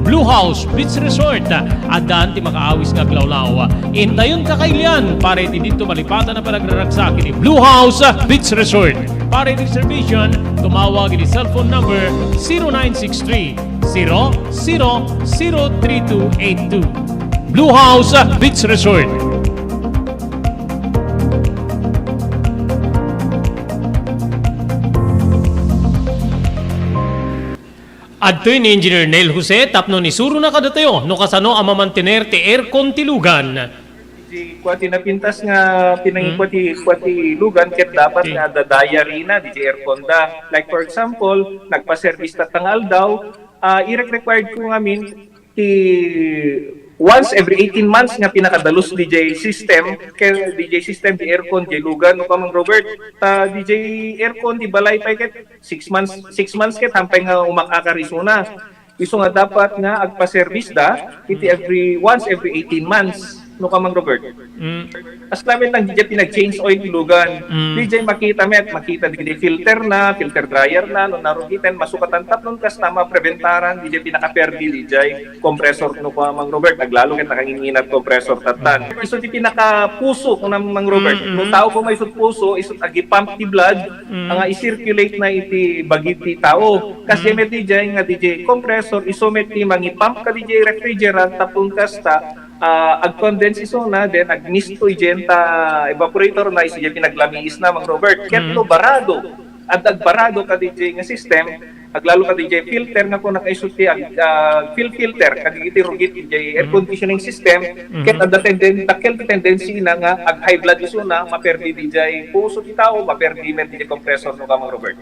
Blue House Beach Resort. Addan ti makaawis nga aglawlaw. Intayon kakailian para iti dinto malipatan a panagraragsak iti Blue House Beach Resort. Para iti reservation, tumawag iti cellphone number zero nine six three, zero zero zero three two eight two. Blue House Beach Resort. Adtoy ni Engineer Neil Jose tapno isurona kadatayo no kasano a mamantener ti aircon ti lugan. Ti kua ti napintas nga pinangikua Hmm. ti, kua ti lugan ket dapat Okay. nga adda diary na diay aircon da. Like, for example, nagpa-service tatta nga aldaw, ah, irek-required ko ngamin ti once every eighteen months nga pinakadalus diay system, kay diay system ti aircon diay lugan, no, Kamang Robert. Ta diay aircon diay balay pay ket six months, six months ket hampay nga umak-akar isuna. Isu nga dapat nga agpa-service da iti every, once every eighteen months, no, Kamang Robert. Mm. Kasla met lang diay pinag-change oil ti lugan. Mm. Diay makita met, makita diay filter na, filter dryer na, no narugiten, masukatan tapno kasta mapreventaran diay pinakaperdi diay compressor, no, Kamang Robert, aglalo ket nakanginginat compressor tattan. Mm. Isu ti pinakapuso, no, Mang Robert. Mm, mm. No tao ko may isut puso, isut agipump ti blood, Mm. nga i-circulate na iti bagi ti tao. Kas Mm. met diay nga diay compressor, isu met ti mangipump kadiay refrigerant tapno kasta, ah, ag-condense isuna, then agmisto idiay ta evaporator na, isu diay pinaglamiis na, Mang Robert. Ket Mm. no barado, adda agbarado kadiay nga system, aglalo kadiay filter nga kuna kaisu ti ag-, ah, fuel filter, kadagiti rugit diay air Mm. conditioning system, Mm-hmm. ket adda tenden-, dakkel ti tendency na nga ag-high blood isuna, maperdi diay puso ti tao, maperdi met diay compressor, no, Kamang Robert.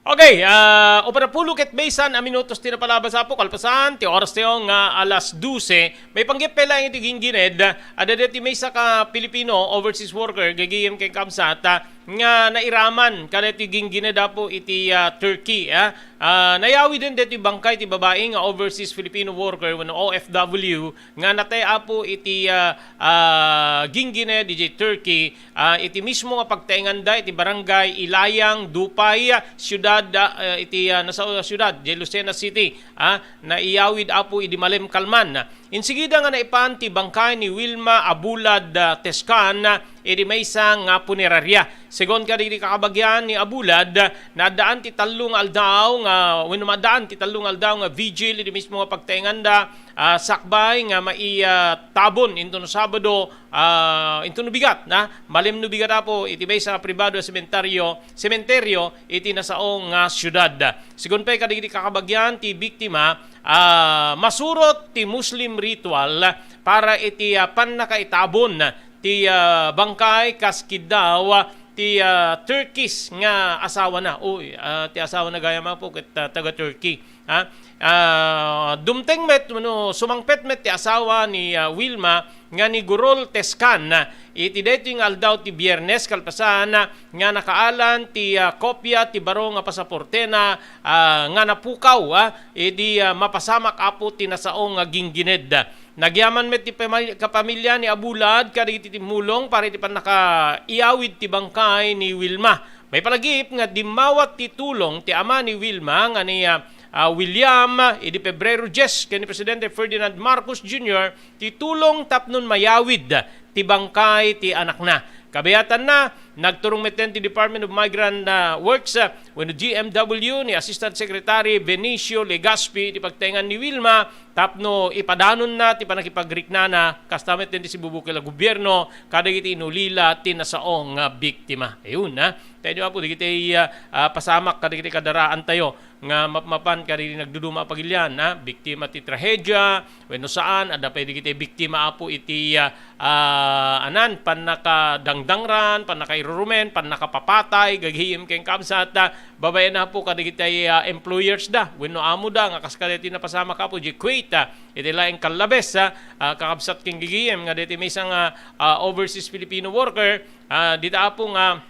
Okay, ah, upat a pulo ket maysa a minutos ti napalabas, Apo, kalpasan ti oras tayo nga alas dose. Maipanggep pay laeng iti ginggined, adda daytoy maysa ka Pilipino overseas worker, gagayem ken kabsat, ah, nga nairaman kadaytoy ginggined, Apo, iti, ah, Turkey, ah. Ah, nayawiden daytoy bangkay ti babai nga overseas Filipino worker wenno O F W nga natay, Apo, iti, ah, ah, ginggined idiay Turkey, ah, iti mismo nga pagtaenganda iti barangay Ilayang, Dupay, ah, siudad, ah, iti, ah, nasao a siudad, diay Lucena City, ah, naiyawid, Apo, idi malem kalman. Insigida nga naipan ti bangkay ni Wilma Abulad, ah, Tescan, ah, idi maysa nga punerarya. Segun kadagiti kakabagian ni Abulad, ah, naaddaan ti tallo nga aldaw nga, wenno maaddaan ti tallo nga aldaw nga vigil idi mismo nga pagtaenganda, ah, sakbay nga mai-, ah, tabon intono Sabado, ah, intono bigat, na, malem no bigat, Apo, iti maysa a pribado a sementeryo, sementeryo iti nasao nga siudad. Segun pay kadagiti kakabagian ti biktima, ah, masurot ti Muslim ritual para iti, ah, pannakaitabon ti, ah, bangkay kas kiddaw ti, ah, Turkish nga asawana. Uy, ah, ti asawana gayam, Apo, ket, ah, taga Turkey. Ha? Ah, dumteng met wenno sumangpet met ti asawa ni, ah, Wilma nga ni Gurol Tescan, ah, iti daytoy nga aldaw ti Biyernes kalpasan, ah, nga nakaalan ti, ah, kopia ti baro nga pasaportena, ah, nga napukaw, ah, idi, ah, mapasamak, Apo, ti nasao nga ginggined. Nagyaman met ti pamil-, kapamilya ni Abulad kadagiti timmulong para iti pannakaiyawid ti bangkay ni Wilma. Maipalagip nga dimmawat ti tulong ti ama ni Wilma nga ni, ah, ah, William, ah, idi Pebrero dies ken ni Presidente Ferdinand Marcos Junior ti tulong tapnon mayawid ti bangkay ti anakna. Kabiatanna, nagturong metten ti Department of Migrant, ah, Works, ah, wenno D M W ni Assistant Secretary Benicio Legaspi iti pagtaengan ni Wilma tapno ipadanonna ti pannakipagriknana, kasta met ti sibubukel a gobierno kadagiti inulila ti nasao nga biktima. Ayun, ha. Tayo, Apo, dagiti, ah, ah, pasamak kadagiti kadaraantayo nga mapmapan kadagiti nagduduma a pagilian, ha. Biktima ti trahedia, wenno saan, adda pay dagiti biktima, Apo, iti, ah, ah, anan, pannakadangdangran, pannakairurumen, pannakapapatay, gagayem ken kabsat, ah, babaen, Apo, kadagiti, ah, employers da, wenno amo da, nga kas kadagiti napasamak, Apo, di Kuwait, ah, iti laeng kallabes, ah, ah, kakabsat ken gagayem, nga dagiti maysa nga, ah, overseas Filipino worker, ah, dita, Apo, nga,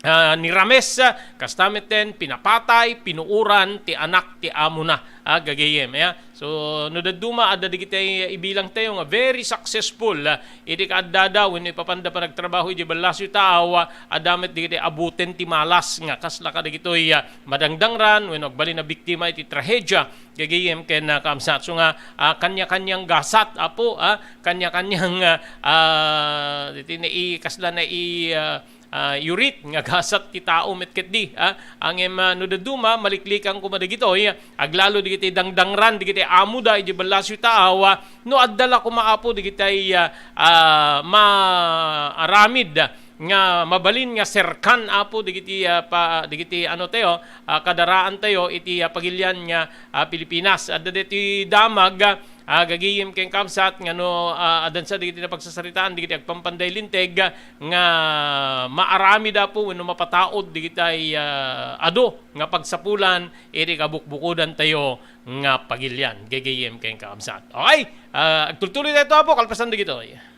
ah, nirames, ah, kasta metten pinapatay, pinuoran ti anak ti amona, ah, gagayem, ya. So, no dadduma, adda dagiti ibilangtayo nga very successful, ah, iti kaaddada wenno ipapanda panagtrabaho iti ballasyo taaw, ah, adda met dagiti abuten ti malas nga kasla kadagitoy, ah, madangdangran wenno agbalin a biktima iti trahedia, gagayem ken, ah, kaabsat. So nga, ah, kanya-kanyang gasat, Apo, ah, kanya-kanyang, ah, ah, iti nai-, kasla nai-, ah, ah, yurit nga gasat ti tao met ketdi, ah. Ngem, ah, no dadduma, maliklikan koma dagitoy, aglalo dagiti dangdangran, dagiti amoda iti ballasyo taaw, ah, no adda la koma, Apo, dagiti, ah, ah, maaramid nga mabalin nga serkan, Apo, dagiti, ah, pa, dagiti, ano tayo, ah, kadaraantayo iti, ah, pagilian nga, ah, Pilipinas. Adda deti damag, ah, gagayem ken kabsat nga no, ah, addansa dagiti napagsasaritaan dagiti agpampanday linteg, ah, nga maaramid, Apo, wenno mapataod dagiti, ah, adu nga pagsapulan iti kabukbukodantayo nga pagilian. Gagayem ken kabsat. Okay? Ah, agtultuloy daytoy, Apo, kalpasan dagitoy.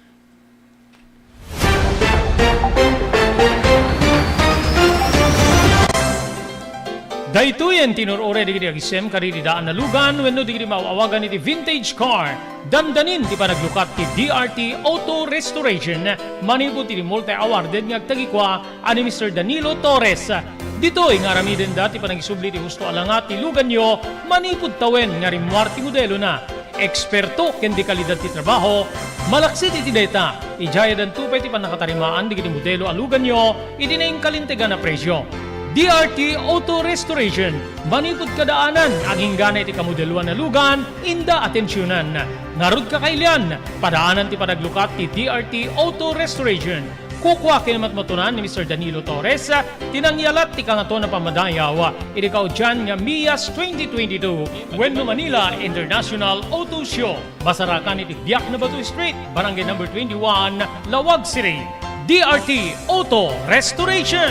Daytoyen ti inur-uray dagiti agisem kadagiti daan a lugan wenno dagiti maaw-awagan iti vintage car. Dandanin ti panaglukat ti D R T Auto Restoration manipud iti multi-awarded nga agtagikua a ni Mister Danilo Torres. Ditoy nga aramidenda ti panagisubli ti husto a langa ti luganyo manipud tawen nga rimmuar ti modelona. Eksperto ken dekalidad ti trabaho, malaksid iti dayta, idiay addanto pay ti pannakatarimaan dagiti modelo a luganyo iti nainkalintegan a presio. D R T Auto Restoration, manipud kadaanan, aginggana iti kamodeloan a lugan, inda atensionan. Ngarud, kakailian, padaanan ti panaglukat ti D R T Auto Restoration. Kukua ken matmatunan ni Mister Danilo Torres ti nangyalat ti Kangatoan a Pammadayaw iti kaudian nga Mias twenty twenty-two wenno Manila International Auto Show. Masarakan iti Biak na Bato Street, Barangay Number twenty-one, Laoag City. D R T Auto Restoration.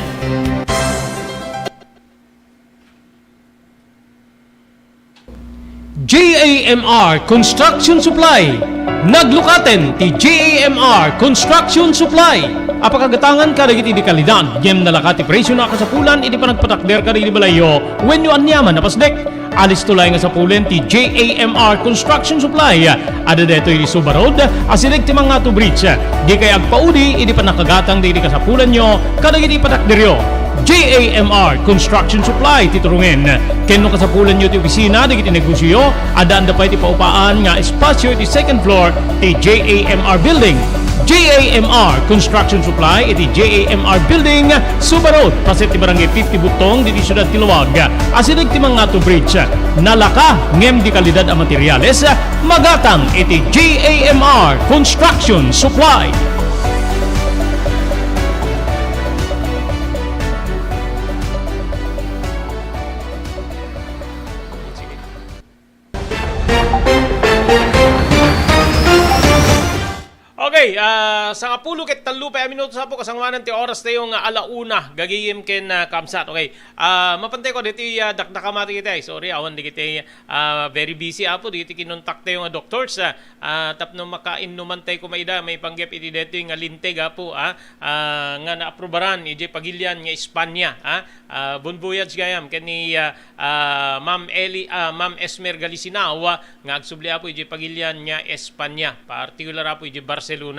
J A M R Construction Supply. Naglukaten ti J A M R Construction Supply a pakagatangan kadagiti dekalidad ngem nalaka ti presiona a kasapulan iti panagpatakder kadagiti balayyo wenno aniaman a pasdek. Alisto laeng a sapulen ti J A M R Construction Supply. Adda daytoy iti Suba Road, asideg ti Mangato Bridge. Dikay agpaudi iti pannakagatang dagiti kasapulanyo kadagiti patakderyo. J A M R Construction Supply ti turongen. Ken no kasapulanyo ti opisina dagiti negosioyo, addaanda pay ti paupaan nga espasio iti second floor ti J A M R Building. J A M R Construction Supply iti J A M R Building, Suba Road, paset ti Barangay fifty Butong, diti siudad ti Laoag. Asideg ti Mangato Bridge. Nalaka ngem dekalidad a materiales, magatang iti J A M R Construction Supply. Okay, Okay, ah, sangapulo ket tallo pay a minutos, apo, kasangoanan ti oras tayo nga ala una, gagayem ken, ah, kamsat. Okay. Ah, mapantay ko diti, ah, dakdakama dagiti, sorry, awan dagiti, ah, very busy, apo, dagiti kinontak tayo nga doctors, ah, ah, tapno makainnuman tayo kumaida, maipanggep iti daytoy nga linteg, apo, ah, ah, nga naaprubaran idiay pagilian nga Espanya, ah. Ah, bon voyage gayam ken ni, ah, ah, Ma'am Eli, ah, Ma'am Esmer Galisinao, ah, nga agsubli, apo, idiay pagilian nga Espanya, partikular, apo, idiay Barcelona.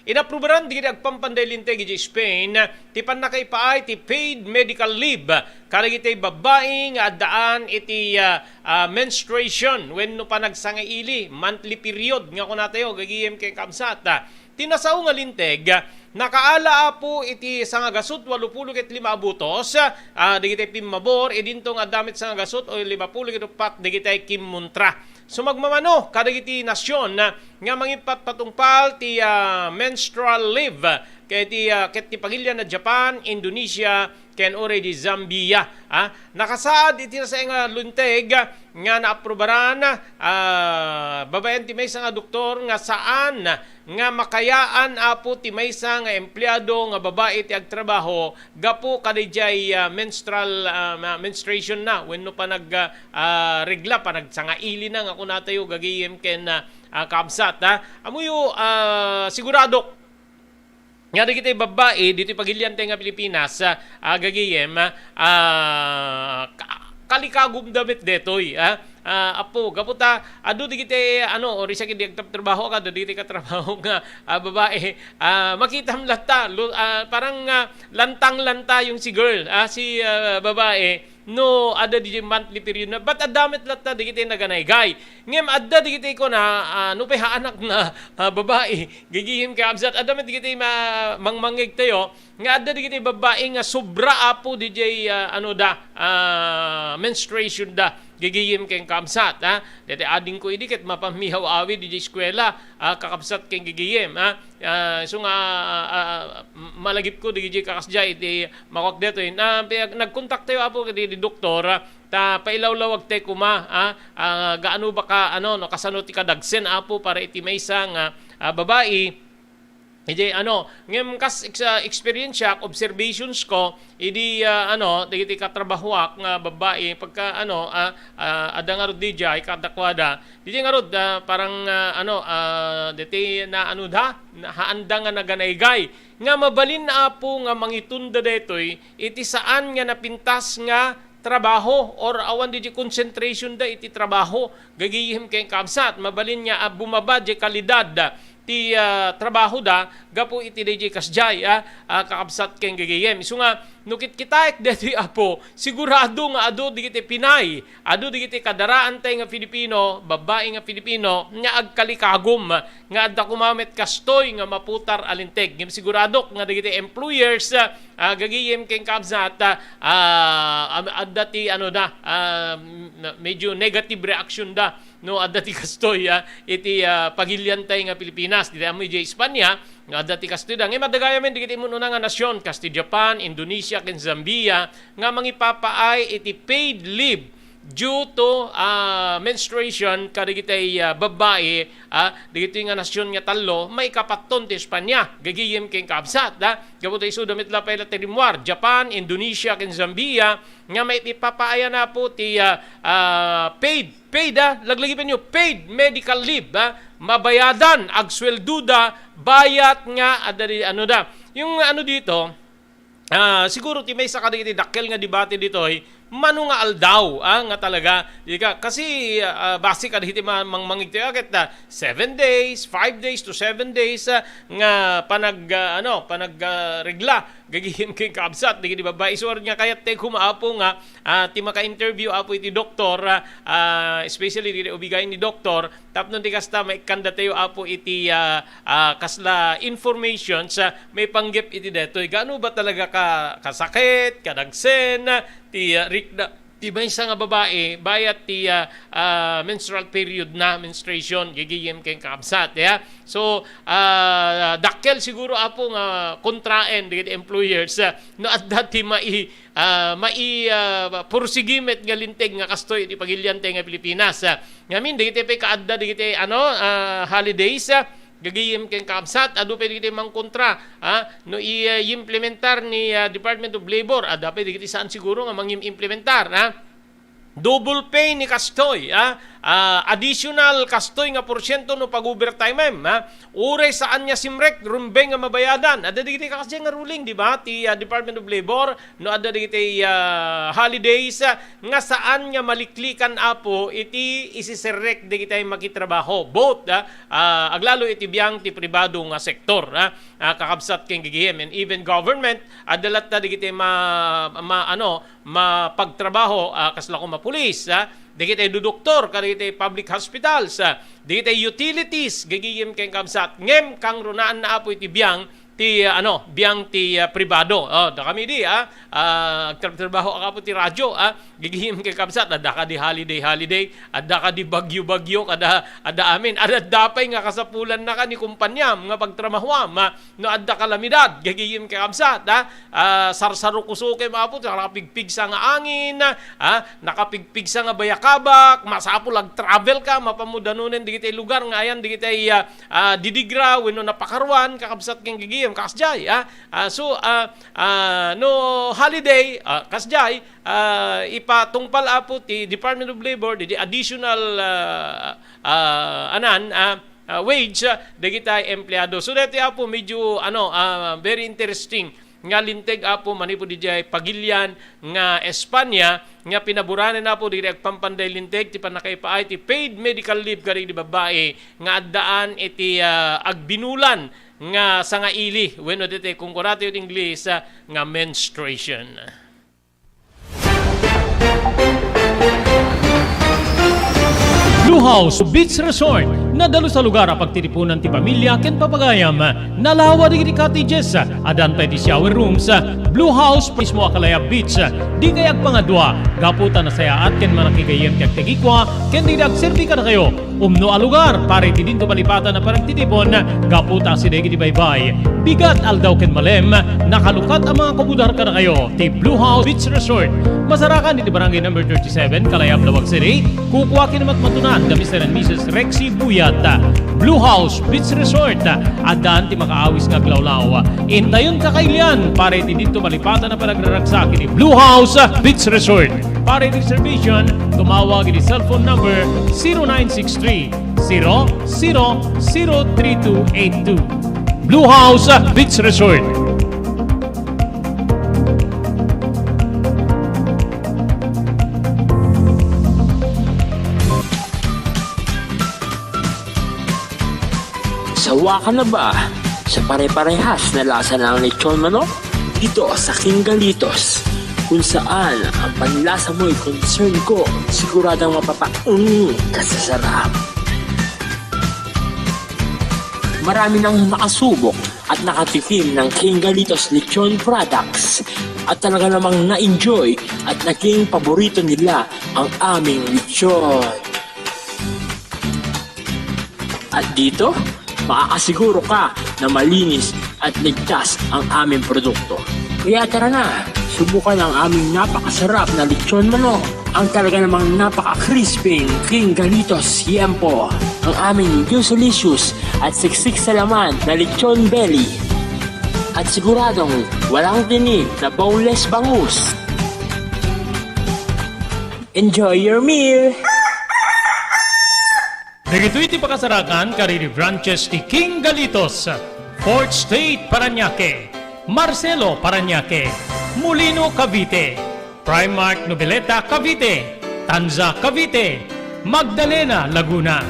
Inaprubaran dagiti agpampanday linteg idiay Spain ti pannakaipaay ti paid medical leave kadagiti babbai nga addaan iti, ah, ah, menstruation wenno panagsangaili, monthly period nga kunatayo, gagayem ken kamsat. Ti nasao nga linteg, nakaala, apo, iti sangagasut walupulo ket lima a butos, ah, dagiti pimmabor, idinto nga adda met sangagasut o limapulo ket uppat dagiti kimmuntra. Sumagmamano kadagiti nasion nga mangipatpatungpal ti, ah, menstrual leave ket ti, ah, ket ti pagilian na Japan, Indonesia, ken uray di Zambia, ah. Nakasaad iti nasao nga linteg nga naaprubaran, ah, babaen ti maysa nga doktor nga saan nga makayaan, apo, ti maysa nga empleado nga babai ti agtrabaho gapu kadaydiay, ah, menstrual, ah, ma-, menstruation na wenno panag, ah, ah, regla, panagsangaili na nga kunatayo, gagayem ken, ah, ah, kamsat, ah. Ammoyo, ah, siguradok nga dagiti babbai ditoy pagilian tayo nga Pilipinas, ah, ah, gagayem, ah, ka-, kalikagumda met detoy, ah. Ah, apo, gapu ta, adu dagiti, ano, ori sa kidi agtrabtrabaho ka, adu dagiti katrabaho nga, ah, babai, ah, makitam latta, lu-, ah, parang, ah, lantang-lanta yung si girl, ah, si, ah, babai, no, adda di monthly period na, but adda met latta dagiti naganaygay. Ngem adda dagiti kuna, ah, no pay haan na, ah, babai, gagayem ken kamsat, adda met dagiti ma-, mangmangeg tayo, nga adda dagiti babbai nga sobra, apo, diay, ah, ano da, ah, menstruation da, gagayem ken kamsat, ah. Daytoy adingko idi ket mapanmihaw-awid diay eskuela, ah, kakabsat ken gagayem, ah. Ah, isu nga, ah, ah, malagipko dagiti kakasdiay iti makuak daytoy. Na, nagkontak tayo, apo, iti doktor, ah, ta pailawlawag tayo koma, ah, ah, gaano ba ka, ano, no, kasano ti kadagsen, apo, para iti maysa nga, ah, babai. Idi, ano, ngem kas ex-, ah, experience ko, observations ko, idi, ah, ano, dagiti katrabahoak nga babbai, pagka, ano, ah, ah, adda ngarud diay kadakuada, diay ngarud, ah, parang, ah, ano, ah, daytoy na, ano da, na, haanda nga naganaygay. Nga mabalin, apo, nga mangitunda daytoy iti saan nga napintas nga trabaho or awan diay concentration da iti trabaho, gagayem ken kamsat, mabalin nga, ah, bumaba diay kalidad ti, ah, trabaho da gapu iti daydiay kasdiay, ah, ah, kakabsat ken gagayem. Isu nga, no kitkitaek daytoy, apo, sigurado nga adu dagiti Pinay, adu dagiti kadaraan tay nga Filipino, babbai nga Filipino, nga agkalikagum, nga adda koma met kastoy nga maputar a linteg. Ngem siguradok nga dagiti employers, ah, gagayem ken kabsat, ah, ah, am-, adda ti, ano da, ah, m-, medyo negative reaction da no adda ti kastoy, ah, iti, ah, pagilian tay nga Pilipinas. Dita ammo idiay Espanya, nga adda ti kastoy da. Ngem adda gayam dagiti immun-una nga nasion, kas ti Japan, Indonesia, ken Zambia, nga mangipapaay iti paid leave due to, ah, menstruation kadagiti, ah, babbai, ah, dagiti nga nasion nga tallo, maikapatton ti Espanya, gagayem ken kabsat, da. Gapu ta isuda met la pay la ti rimmuar, Japan, Indonesia, ken Zambia, nga maipapaayan, apo, ti, ah, ah, paid, paid, ah, laglagipenyo, paid medical leave, ah, mabayadan, agsueldo da, bayat nga, adda di, ano da. Yung, ano, dito, ah, siguro ti maysa kadagiti dakkel nga debate ditoy, mano nga aldaw, ah, nga talaga, di ka, kasi, ah, base kadagiti ma-, mang-, mangigtayo, ket, ah, seven days, five days to seven days, ah, nga panag-, ah, ano, panag-, ah, regla, gagayem ken kabsat, dagiti babbai. Isu nga kayat tayo koma, apo, nga, ah, ti maka-interview, apo, iti doktor, ah, ah, especially dagiti OB-GYN ni doktor, tapno ti kasta, maikkandatayo, apo, iti, ah, ah, kasla informations, ah, maipanggep iti daytoy. Gaano ba talaga ka-, kasakit, kadagsen, ah, ti, ah, rikna-, ti maysa nga babai, bayat ti, ah, ah, menstrual period na, menstruation, gagayem ken kabsat, ya. So, ah, dakkel siguro, apo, nga kontraen dagiti employers, ah, no adda ti mai-, ah, mai-, ah, pursigi met nga linteg nga kastoy iti pagilian tay nga Pilipinas, ah. Ngamin, dagiti pay kaadda dagiti, ano, ah, holidays, ah, Gagayem ken kakabsat, adu pay dagiti mangkontra, ah, no i-, ah, i-implementar ni, ah, Department of Labor, adda pay dagiti saan siguro nga mangim-implementar, ah. Double pay ni kastoy, ah, ah, additional kastoy nga porsiento no pag-overtime, ah. Uray saan nga simrek, rumbeng nga mabayadan. Adda dagiti kakasdiay nga ruling, di ba? Ti, ah, Department of Labor, no adda dagiti, ah, holidays, ah, nga saan nga maliklikan, Apo, iti isiserrek dagiti makitrabaho, both, ah, ah, aglalo iti biang ti pribado nga sektor, ah, ah, kakabsat ken gagayem, and even government, adda latta dagiti ma-, ma-, ano, mapagtrabaho, ah, kasla koma pulis, ah, dagiti dudoktor, kadagiti public hospitals, ah, dagiti utilities, gagayem ken kakabsat, ngem kangrunaanna, Apo, iti biang ti, ah, ano, biang ti, ah, pribado. Oh, dakami di, ah, ah, agtratrabaho ka, Apo, ti radyo, ah, gagayem ken kakabsat, adda kadi holiday, holiday, adda kadi bagyo, bagyo, kada, adda amin, adda, adda pay nga kasapulannaka ni kumpaniam nga pagtrabahoam, ah, no adda kalamidad, gagayem ken kakabsat, ah, ah, sarsarukusokem, Apo, nakapigpigsa nga angin, ah, nakapigpigsa nga bayakabak, masapul agtravel ka, mapamudanonen dagiti lugar nga ayan dagiti, ah, ah, didigra wenno napakaruan, kakabsat ken gagayem, kasdiay, ah. Ah, so, ah, ah, no holiday, ah, kasdiay, ah, ipatungpal, Apo, ti Department of Labor, di, di additional, ah, ah, anan, ah, ah, wage, ah, dagiti empleado. So, daytoy, Apo, medyo, ano, ah, very interesting nga linteg, Apo, manipud idiay pagilian nga Espanya, nga pinaboranen, Apo, dagiti agpampanday linteg ti pannakaipaay ti paid medical leave kadagiti babbai nga addaan iti, ah, agbinulan nga sangaili, wenno daytoy kunkunatayo iti Ingles, ah, nga menstruation. Blue House Beach Resort, nadalus a lugar a pagtitipunan ti pamilya ken papagayam. Nalawa dagiti cottages, addan pay ti shower rooms. Blue House mismo a Kalayab Beach. Dikay agpangadua, gapu ta nasayaat ken mannakigayem ti agtagikua ken dagiti agserbi kadakayo. Umno a lugar para iti dinto malipatan a panagtitipon, gapu ta asideg iti baybay. Bigat, aldaw ken malem, nakalukat a mangakubudar kadakayo ti Blue House Beach Resort. Masarakan iti Barangay Number thirty-seven, Kalayab, Laoag City. Kukua ken matmatunan da Mister and Missus Rexy Buyat. Blue House Beach Resort, addan ti makaawis nga aglawlaw. Intayon kakailian para iti dinto malipatan a panagraragsak iti Blue House Beach Resort. Para iti reservation, tumawag iti cellphone number zero nine six three, zero zero zero three two eight two. Blue House Beach Resort. Sawa ka na ba sa pare-parehas na lasa ng lechon manok? Dito sa King Galitos, kung saan ang panlasa mo'y concern ko, siguradong mapapaungi ka sa sarap. Marami nang nakasubok at nakatikim ng King Galitos Lechon Products at talaga namang na-enjoy at naging paborito nila ang aming lechon. At dito, makakasiguro ka na malinis at ligtas ang aming produkto. Kaya tara na, subukan ang aming napakasarap na lechon manok, ang talaga namang napaka-crispy King Galitos Yempo, ang aming juicy-licious at siksik sa laman na lechon belly, at siguradong walang tinik na boneless bangus. Enjoy your meal! Dagitoy ti pakasarakan kadagiti branches ti King Galitos, Fourth Street, Parañaque, Marcelo, Parañaque, Molino, Cavite, Primark, Noveleta, Cavite, Tanza, Cavite, Magdalena, Laguna,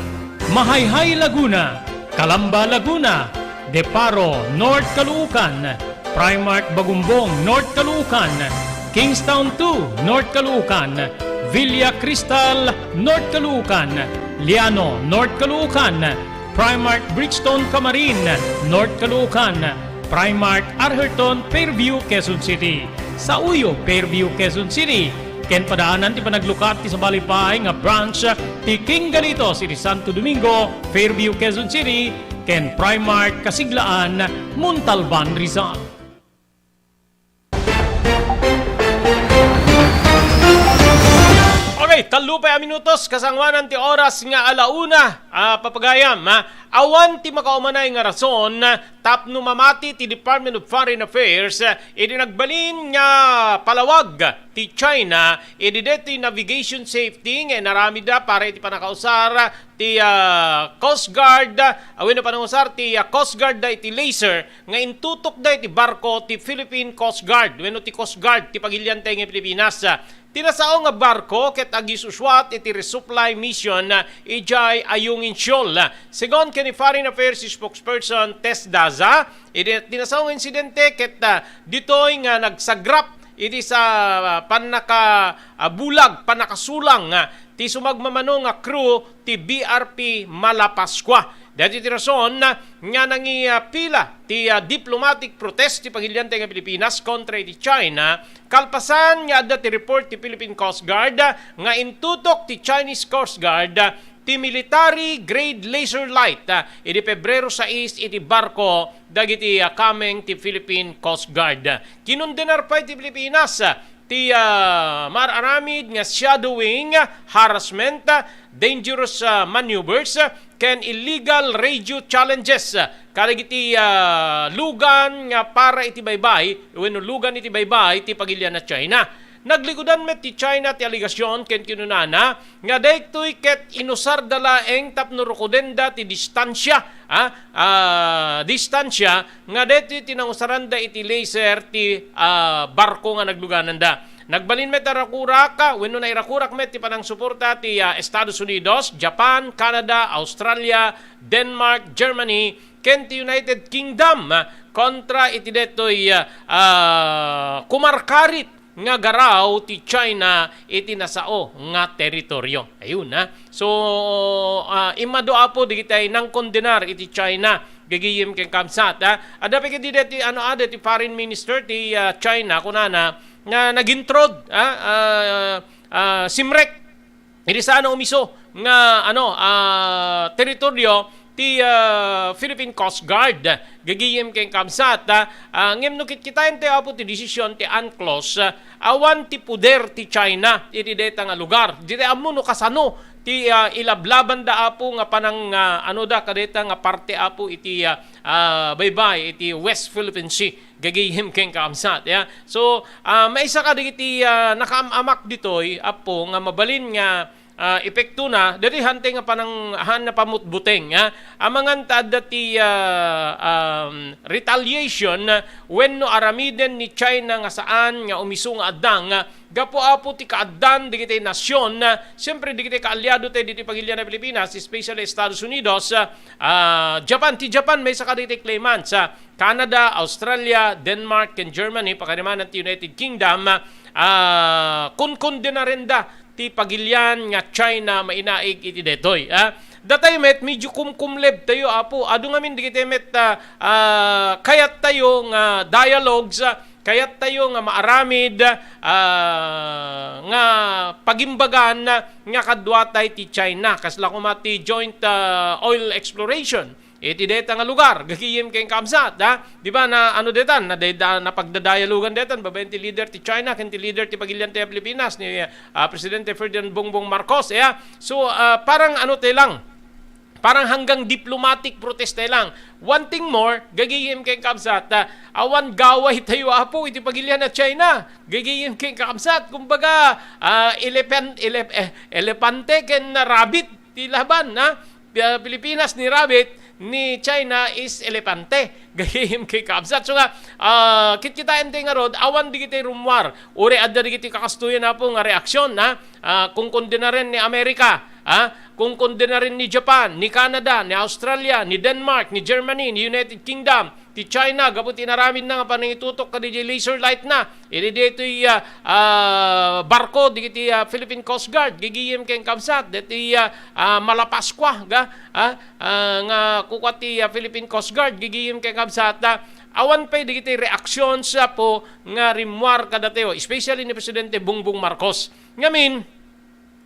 Mahayhay, Laguna, Calamba, Laguna, Deparo, North Caloocan, Primark Bagumbong, North Caloocan, Kingstown two, North Caloocan, Villa Cristal, North Caloocan, Liano, North Caloocan, Primark Bridgestone Camarin, North Caloocan, Primark Arherton, Fairview, Quezon City, Sauyo, Fairview, Quezon City, ken padaanan ti panaglukat ti sabali pay nga branch ti King Galitos iti Santo Domingo, Fairview, Quezon City, ken Primark Kasiglaan, Montalban, Rizal. Okay, tallo pay a minutos, kasangoanan ti oras nga ala una, ah, papagayam, ha? Awan ti makaumanay nga rason tapno mamati ti Department of Foreign Affairs idi nagbalin nga palawag ti China idi detoy navigation safety nga inaramidda para iti pannakausar ti, ah, Coast Guard, ah, wenno pannakausar ti, ah, Coast Guard da iti laser nga intutokda iti barko ti Philippine Coast Guard wenno ti Coast Guard ti pagilian tayo nga Pilipinas. Ti nasao nga barko ket agisusuat iti resupply mission, ah, idiay Ayungin Shoal. Segun ken ni Foreign Affairs spokesperson Tess Daza, iti, ti nasao nga insidente ket, ah, ditoy nga nagsagrap iti sa, ah, pannaka, ah, bulag, pannakasulang, ah, ti sumagmamano nga crew ti B R P Malapascua. Daytoy ti rason, ah, nga nangipila ti, ah, diplomatic protest ti pagilian tayo nga Pilipinas kontra iti China, kalpasan nga adda ti report ti Philippine Coast Guard, ah, nga intutok ti Chinese Coast Guard, ah, ti military grade laser light, ah, idi Pebrero sais iti barko dagiti, ah, kameng ti Philippine Coast Guard. Kinundenar pay ti Pilipinas, ah, ti, ah, mar-aramid nga shadowing, harassment, dangerous, ah, maneuvers, ken illegal radio challenges, ah, kadagiti, ah, lugan nga para iti baybay wenno lugan iti baybay ti pagilian a China. Naglikudan met ti China ti alegasyon ken kinunana nga daytoy ket inusarda laeng tapno rukodenda ti distansia, ah, ah, distansia nga daytoy ti nangusaranda iti laser ti, ah, barko nga naglugananda. Nagbalin met a rakurak, ah, wenno nairakurak met ti panangsuporta ti, ah, Estados Unidos, Japan, Canada, Australia, Denmark, Germany, ken ti United Kingdom, ah, kontra iti daytoy, ah, ah, kumarkarit nga garaw ti China iti nasao nga teritoryo. Ayun, ah. So, ah, immadu, Apo, dagiti nangkondenar iti China, gagayem ken kabsat, ah. Adda pay kadi daytoy, ano, ah, daytoy foreign minister ti, ah, China, kunana, nga nagintrod, ah, ah, ah, simrek idi saan a umiso nga, ano, ah, teritoryo ti, ah, Philippine Coast Guard. Gagayem ken kabsat, ah, ah, ngem no kitkitaentayo, Apo, ti desisyon ti UNCLOS, ah, awan ti poder ti China iti dayta nga lugar. Dita ammo no kasano ti, ah, ilablabanda, Apo, nga panang, ah, ano da kadayta nga parte, Apo, iti, ah, ah, baybay iti West Philippine Sea. Gagayem ken kabsat, ya. So, ah, maysa kadagiti, ah, nakaam-amak ditoy, Apo, nga mabalin nga, ah, epektona, daytoy hantay nga panang-, han napamutbuteng, ya. Amangan ta adda ti, ah, um, retaliation, ah, wenno aramiden ni China nga saan nga umiso nga addang, ah, gapu, Apo, ti kaaddan dagiti nasion, ah, siyempre, dagiti kaalyado tayo ditoy pagilian a Pilipinas, especially Estados Unidos, ah, ah, Japan. Ti Japan, maysa kadagiti claimants, ah, Canada, Australia, Denmark, ken Germany, pakarimanan ti United Kingdom, ah, kunkundenarenda ti pagilian nga China mainaig iti daytoy, ah. Datayo met, medyo kumkumleb tayo, Apo. Adu ngamin dagiti met, ah, ah, kayat tayo nga dialogues, ah, kayat tayo nga maaramid, ah, nga pagimbagan nga kaduatay ti China. Kasla koma ti joint, ah, oil exploration iti dayta nga lugar, gagayem ken kabsat, ha? Di ba na, ano, detan, na, da-, napagdadayalugan detan, babaen ti leader ti China, ken ti leader ti pagilian ti Pilipinas, ni, ah, Presidente Ferdinand Bongbong Marcos, ya. So, ah, parang ano tayo lang, parang hanggang diplomatic protest tayo lang. One thing more, gagayem ken kabsat, ah, awan gaway tayo, Apo, iti pagilian a China. Gagayem ken kabsat, kumbaga, ah, elepan-, elep-, eh, elepante ken rabbit ti laban, ha? Pi-, Pilipinas ni rabbit, ni China is elepante. Gagayem ken kabsat. So nga, ah, kitkitaentayo ngarud, awan dagiti rummuar. Uray adda dagiti kakastoyen, Apo, nga reaksyon, ha? Ah, kunkundenaren ni Amerika, ha? Kunkundenaren ni Japan, ni Canada, ni Australia, ni Denmark, ni Germany, ni United Kingdom, ti China, gapu ti inaramidna nga panangitutok kadagiti laser light na. Idi daytoy, ah, ah, barko, dagiti, ah, Philippine Coast Guard, gagayem ken kabsat, daytoy, ah, ah, Malapascua, ga, ah, ah, nga kukua ti, ah, Philippine Coast Guard, gagayem ken kabsat, ah, awan pay dagiti reactions, Apo, nga rimmuar kadatayo, especially ni Presidente Bongbong Marcos. Ngamin,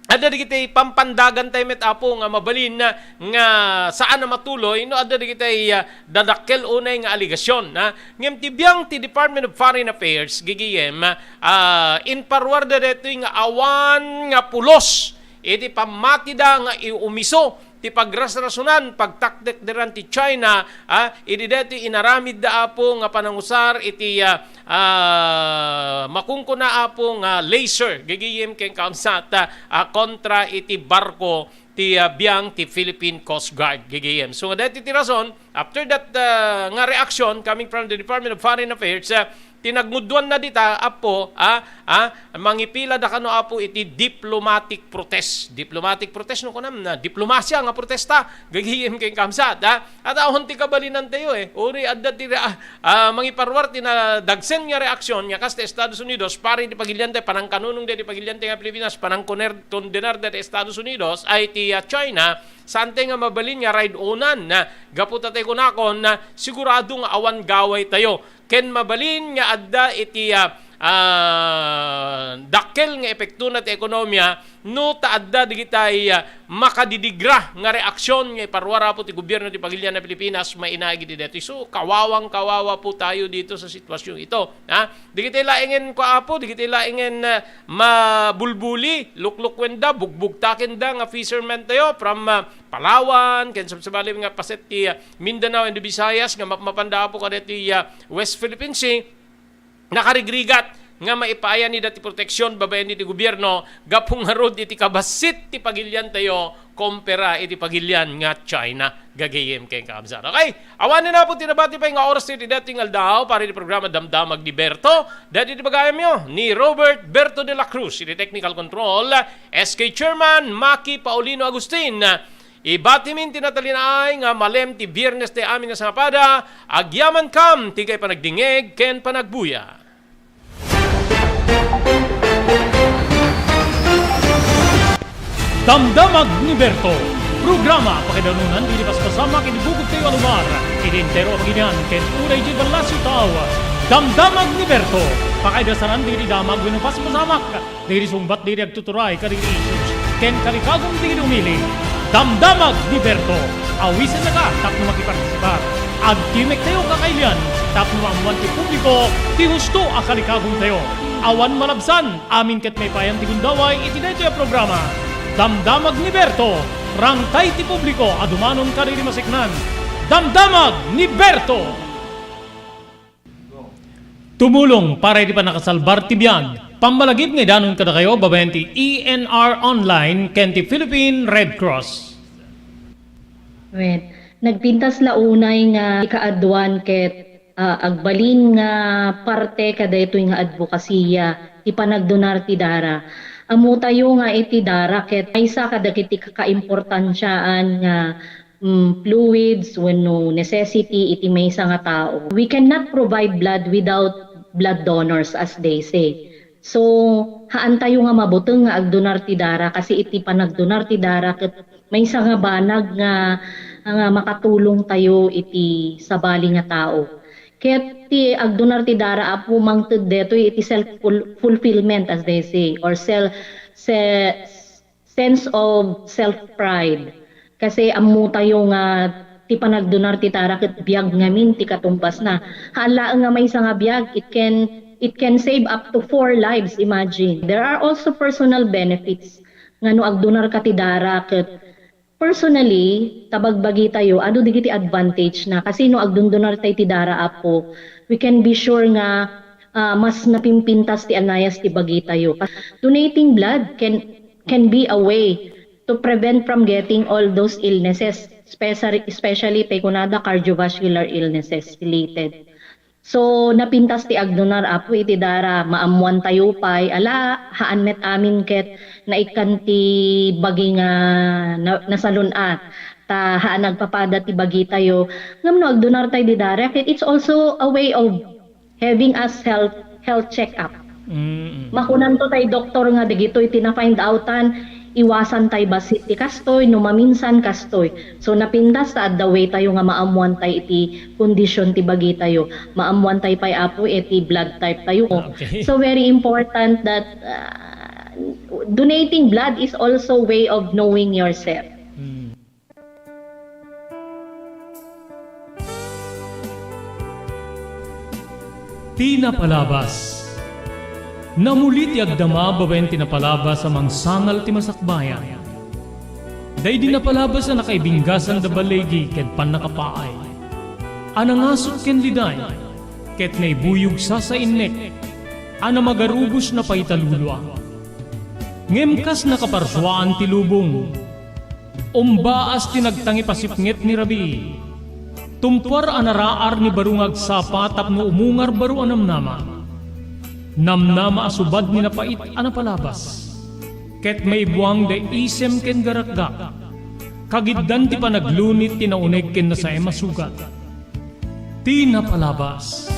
adda dagiti pampandagan tayo met, Apo, nga mabalin na nga saan a matuloy no adda dagiti, ah, dadakkel unay nga alegasyon, ha? Ngem ti biang ti Department of Foreign Affairs, gagayem, ah, inparwarda daytoy nga awan nga pulos iti pammatida nga iumiso ti pagrasrasunan, pagtakdekderan ti China, ah, idi daytoy inaramidda, Apo, nga panangusar iti, ah, ah, makunkuna, Apo, nga laser, gagayem ken kaamsat, ah, ah, kontra iti barko ti, ah, biang ti Philippine Coast Guard, gagayem. So, nga daytoy ti rason, after that, ah, nga reaction coming from the Department of Foreign Affairs, ah, tinagngudduanna dita, Apo, ah, ah, mangipilada kano, Apo, iti diplomatic protest. Diplomatic protest, no, kunam na, diplomasia nga protesta, gagayem ken kaamsat, ah. At awan ti kabalinantayo, eh. Uri adda ti, ah, ah, mangiparwar ti nadagsen nga reaksyon nga kas ti Estados Unidos, para iti pagiliantayo, panangkanunong daytoy pagiliantayo nga Pilipinas, panangkoner-, kondenar daytoy Estados Unidos, ay ti, ah, China, saantayo nga mabalin nga rayd-onan, ah, gapu ta tay kunakon, ah, sigurado nga awan gawaytayo. Ken mabalin nga adda iti, ah, ah, dakkel nga epektona ti ekonomia no ta adda digitay, ah, makadidigra nga reaksyon nga iparwar, Apo, ti gobierno ti pagilian a Pilipinas mainaig iti daytoy. So, kawawang kawawa po tayo dito sa sitwasyong ito. Ha? Digitay laengen ko, Apo, digitay laengen, ah, mabulbuli, luklukwenda, bugbugtakenda nga fisherman tayo from, ah, Palawan, ken sabsabali nga paset ti, ah, Mindanao and the Visayas nga mapmapanda, Apo, kadaytoy, ah, West Philippine Sea, nakarigrigat nga maipaayan ida ti proteksyon babaen iti gobierno gapu ngarud iti kabassit ti pagiliantayo kompara iti pagilian nga China. Gagayem ken kaamsat. Okay, awanen, Apo, ti nabati pay nga oras ti daytoy nga aldaw para iti programa Damdamag ni Berto. Daytoy ti pagayamyo ni Robert Berto de la Cruz iti technical control, S K Chairman Maki Paulino Agustin. Ibatimin ti natalinaay nga malem ti Biernes ti amin a sangapada, agyamankam ti kay panagdingeg ken panagbuya. Damdamag ni Berto, programa pakaidarunan dagiti paspasamak iti bukod tayo a lugar, iti entero a baginian ken uray iti ballasiw tao. Damdamag ni Berto, pakaidasanan dagiti damag wenno paspasamak dagiti sungbat dagiti agtuturay kadagiti issues ken kalikagum dagiti umili. Damdamag ni Berto, awisennaka tapno makipartisipar. Agtimek tayo kakailian tapno maammuan ti publiko ti husto a kalikagum tayo. Awan malabsan, amin ket maipayan ti gundaway iti daytoy a programa. Damdamag ni Berto, rangtay ti publiko a dumanon kadagiti maseknan. Damdamag ni Berto! Tumulong para iti pannakasalbar ti biag, pammalagip nga idanon kadakayo babaen ti E N R Online ken ti Philippine Red Cross. Wen, nagpintas la unay nga ikaaduan ket, ah, agbalin nga parte kadaytoy nga adbokasiya ti panagdonar ti dara. Ammotayo nga iti dara ket maysa kadagiti kakaimportansiaan nga mm, fluids wenno necessity iti maysa nga tao. We cannot provide blood without blood donors, as they say. So, haantayo nga mabuteng nga agdonar ti dara, kasi iti panagdonar ti dara ket maysa nga banag nga, nga makatulong tayo iti sabali nga tao. Ket ti agdonar ti dara, Apo, mangted detoy iti self-ful-, fulfillment, as they say, or self, se-, sense of self-pride. Kasi ammotayo nga ti panagdonar ti dara ket biag ngamin ti katumbasna. Haan laeng nga maysa nga biag, it can, it can save up to four lives, imagine. There are also personal benefits nga no agdonarka ti dara ket personally, ta bagbagitayo, adu dagiti advantage na. Kasi no agdondonartay ti dara, Apo, we can be sure nga, ah, mas napimpintas ti anayas ti bagitayo. Donating blood can can be a way to prevent from getting all those illnesses, especially, especially tay kunada cardiovascular illnesses related. So, napintas ti agdonar, Apo, iti dara, maammuantayo pay, ala, haan met amin ket naikkan ti bagi nga na-, nasalun-at, ta haan agpapada ti bagitayo. Ngem no agdonartay di dara, ket it's also a way of having us health, health check-up. Mm. Makunanto tay doktor nga dagitoy ti na-find outan, iwasan tay bassit ti kastoy, no maminsan kastoy. So, napintas ta adda way tayo nga maammuan tay iti kondisyon ti bagitayo. Maammuan tay pay, Apo, iti blood type tayo. Ah, okay. So, very important that, uh, donating blood is also way of knowing yourself. Mm. Ti napalabas. Namuli ti agdama babaen ti napalabas a mangsangal ti masakbayan. Daydi napalabas a nakaibinggasan da baligi ken pannakapaay, a nangasut ken liday, ket naibuyog sasainnek, a namagarubos napaitalulua. Ngem kas nakaparsuaan ti lubong, umbaas ti nagtangipasipnget ni rabii. Tumpuar a naraar ni baro nga agsapa tapno umungar baro a namnama. Namnama a subad ni napait a napalabas. Ket maibuang da isem ken garakgak. Kagiddan ti panaglunit ti nauneg ken nasaem a sugat. Ti napalabas.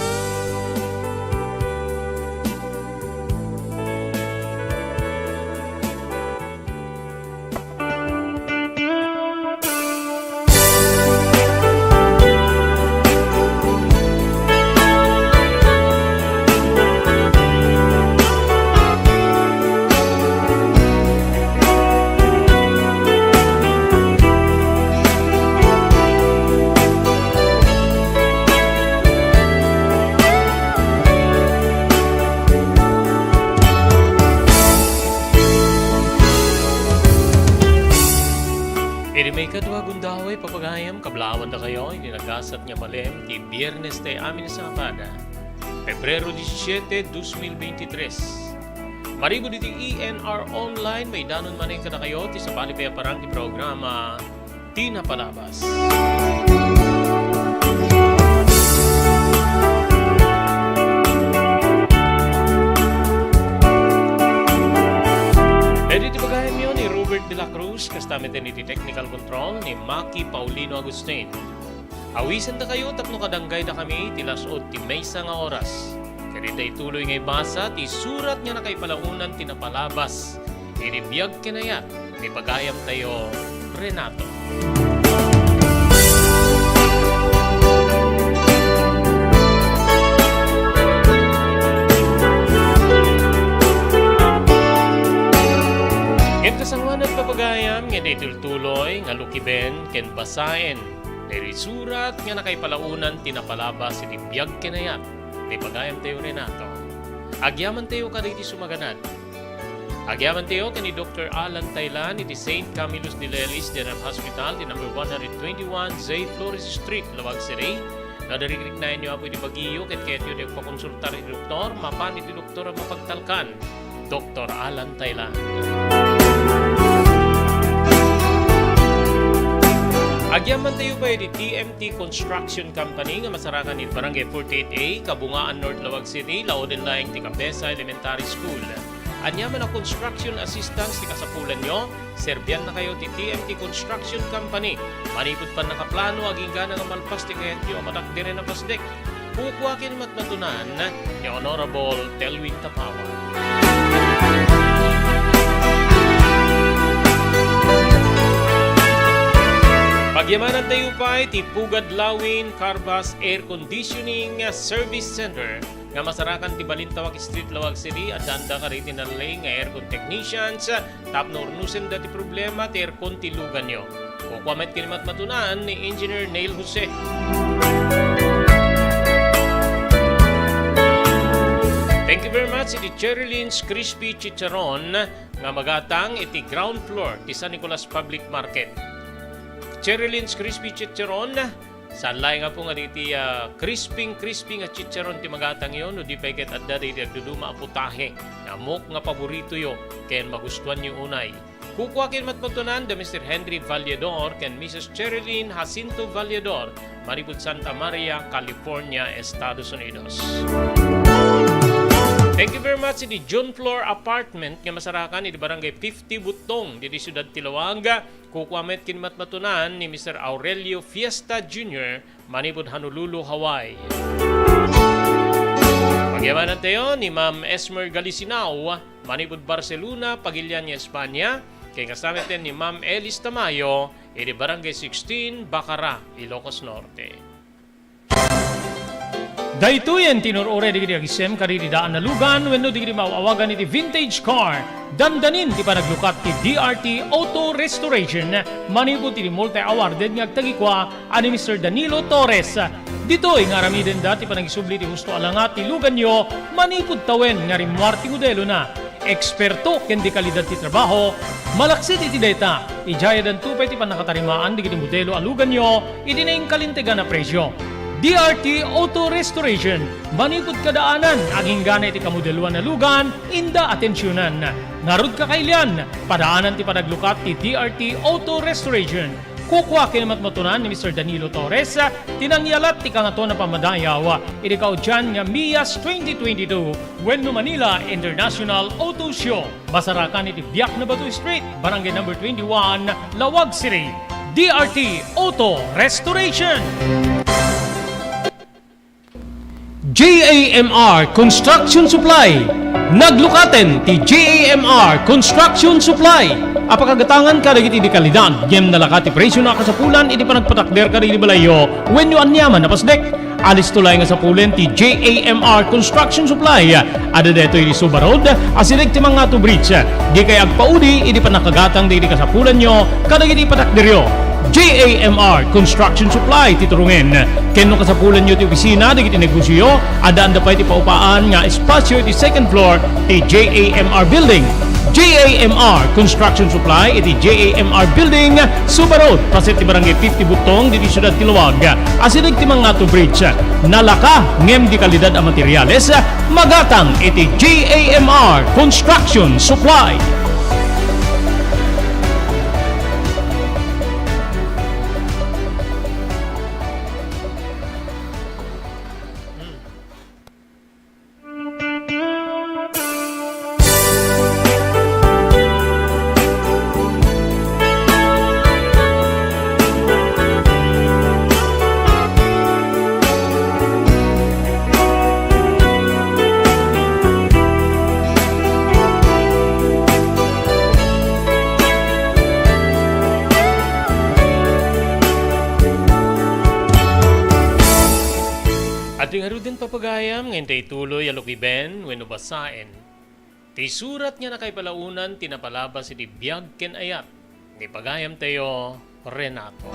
Idi maikadua gundaway, papagayam, kablaawan dakayo iti nagasat nga malem ti Biernes ti amin a Sabado, Pebrero disisiete, dos mil beintitres. Manipud iti E N R Online, maidanon manen kadakayo ti sabali pay a parang ti programa Ti Napalabas. Daydi ti pagayamyo ni Robert de la Cruz, kasta met iti technical control ni Maki Paulino Agustin. Awisendakayo tapno kadanggaydakami iti las-ud ti maysa nga oras. Ket daytoy nga ibasa ti surat nga nakaipalaonan ti napalabas iti biag ken ayat ni pagayamtayo, Renato. Ket kasangoanan, papagayam, nga daytoy tuloy nga lukiben ken basaen daytoy surat nga nakaipalaonan ti napalabas iti biag ken ayat ni pagayamtayo, Renato. Agyamantayo kadagiti sumaganad. Agyamantayo ken ni Doktor Alan Taylan iti Saint Camillus de Lelis General Hospital, ti number one hundred twenty-one J Flores Street, Laoag City. No adda riknanayon, Apo, iti bagiyo ket kayatyo ti agpakonsultar iti doktor, mapan iti doktor a mapagtalkan, Doktor Alan Taylan. Agyamantayo pay iti T M T Construction Company nga masarakan iti Barangay forty-eight A, Kabungaan North, Laoag City, laoden laeng ti Cabeza Elementary School. Ania man a construction assistance ti kasapulanyo, serbiannakayo ti T M T Construction Company. Manipud pannakaplano, agingga nga malpas ti kayatyo a matakderen a pasdek, kukua ken matmatunan ni Honorable Telwin Tapawan. Pagyamanantayo pay ti Pugad Lawin Carvas Air Conditioning Service Center nga masarakan ti Balintawak Street, Laoag City. Addaanda kadagiti nalliing nga aircon technicians tapno urnosenda ti problema ti aircon ti luganyo. Kukua met ken matmatunan ni Engineer Neil Jose. Thank you very much iti Cherry Lynn's Crispy Chicharon nga magatang iti ground floor ti San Nicolas Public Market. Cherry Lynn's Crispy Chicharon, saan laeng, Apo, nga diti, ah, crisping-crispy nga chicharon ti magatangyo, no di pay ket adda daydi agduduma a putahe nga ammok nga paboritoyo ken magustuanyo unay. Kukua ken matmatunan da Mister Henry Valledor ken Missus Cherilyn Jacinto Valledor, manipud Santa Maria, California, Estados Unidos. Thank you very much iti John Floor Apartment nga masarakan iti Barangay fifty Buttong, diti siudad ti Laoag. Kukua met ken matmatunan ni Mister Aurelio Fiesta Junior, manipud Honolulu, Hawaii. Pagyamanantayo ni Ma'am Esmer Galisinao, manipud Barcelona, Pagilian, Espanya, ken kasta met ni Ma'am Elis Tamayo, iti Barangay sixteen, Bacara, Ilocos Norte. Daytoyen ti inur-uray dagiti agisem kadagiti daan a lugan wenno dagiti maaw-awagan iti vintage car. Dandanin ti panaglukat ti D R T Auto Restoration manipud iti multi-awarded nga agtagikua a ni Mister Danilo Torres. Ditoy nga aramidenda ti panagisubli ti husto a langa ti luganyo manipud tawen nga rimmuar ti modelona. eksperto ken dekalidad ti trabaho, malaksid iti dayta, idiay addanto pay ti pannakatarimaan dagiti modelo a luganyo iti nainkalintegan a presio. D R T Auto Restoration, manipud kadaanan, aginggana iti kamodeloan a lugan, inda atensionan. Ngarud, kakailian, padaanan ti panaglukat ti D R T Auto Restoration. Kukua ken matmatunan ni Mister Danilo Torres ti nangyalat ti Kangatoan a Pammadayaw iti kaudian nga MIAS twenty twenty-two wenno Manila International Auto Show. Masarakan iti Biak na Bato Street, Barangay Number twenty-one, Laoag City. D R T Auto Restoration. J A M R Construction Supply. Naglukaten ti J A M R Construction Supply a pakagatangan kadagiti dekalidad ngem nalaka ti presio a kasapulan iti panagpatakder kadagiti balayyo wenno aniaman a pasdek. Alisto laeng a sapulen ti J A M R Construction Supply. Adda daytoy iti Suba Road, asideg ti Mangato Bridge. Dikay agpaudi idi pannakagatang dagiti kasapulanyo kadagiti patakderyo. J A M R Construction Supply ti turongen. Ken no kasapulanyo ti opisina dagiti negosioyo, addaanda pay ti paupaan nga espasio iti second floor ti J A M R Building. J A M R Construction Supply iti J A M R Building, Suba Road, paset ti Barangay fifty Butong, ditoy siudad ti Laoag. Asideg ti Mangato Bridge. Nalaka ngem dekalidad a materiales, magatang iti J A M R Construction Supply. Adda ngaruden, papagayam, nga intay ituloy a lukiben wenno basaen ti surat nga nakaipalaonan ti napalabas iti biag ken ayat ni pagayamtayo, Renato.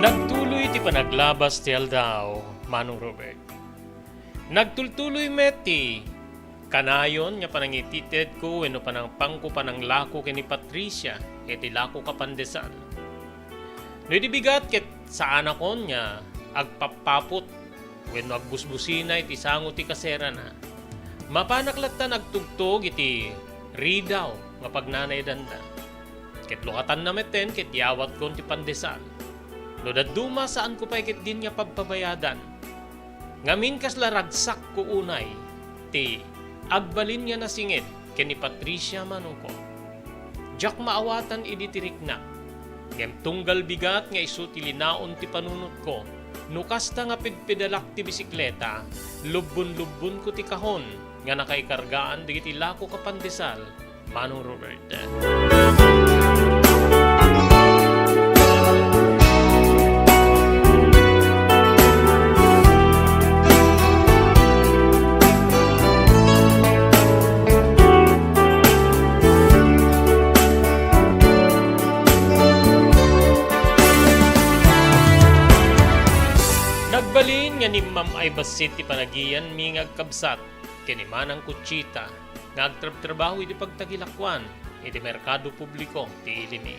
Nagtuloy ti panaglabas ti aldaw, Manong Robert. Nagtultuloy met ti kanayon nga panangititedko wenno panangpangko pananglako ken ni Patricia iti lako a pandesal. No idi bigat ket saanakon nga agpappapot wenno agbusbusina iti sango ti kaserana, mapanak lattan agtugtog iti ridaw nga pagnanayadanda. Ket lukatanna metten ket yawatkon ti pandesal. No dadduma, saanko pay ketdin nga pabpabayadan. Ngamin, kasla ragsakko unay ti agbalin nga nasingit ken ni Patricia, manongko. Diak maawatan idi ti riknak, ngem tunggal bigat nga isu ti linaon ti panunotko. No kasta nga pedpedalak ti bisikleta, lubbon-lubbonko ti kahon nga nakaikargaan dagiti lako a pandesal, Manong Robert. Nagbalin nga ni Ma'am ay bassit ti panagiyanmi nga agkabsat ken ni Manang Conchita nga agtrabtrabaho iti pagtagilakuan iti merkado publiko ti ilimi.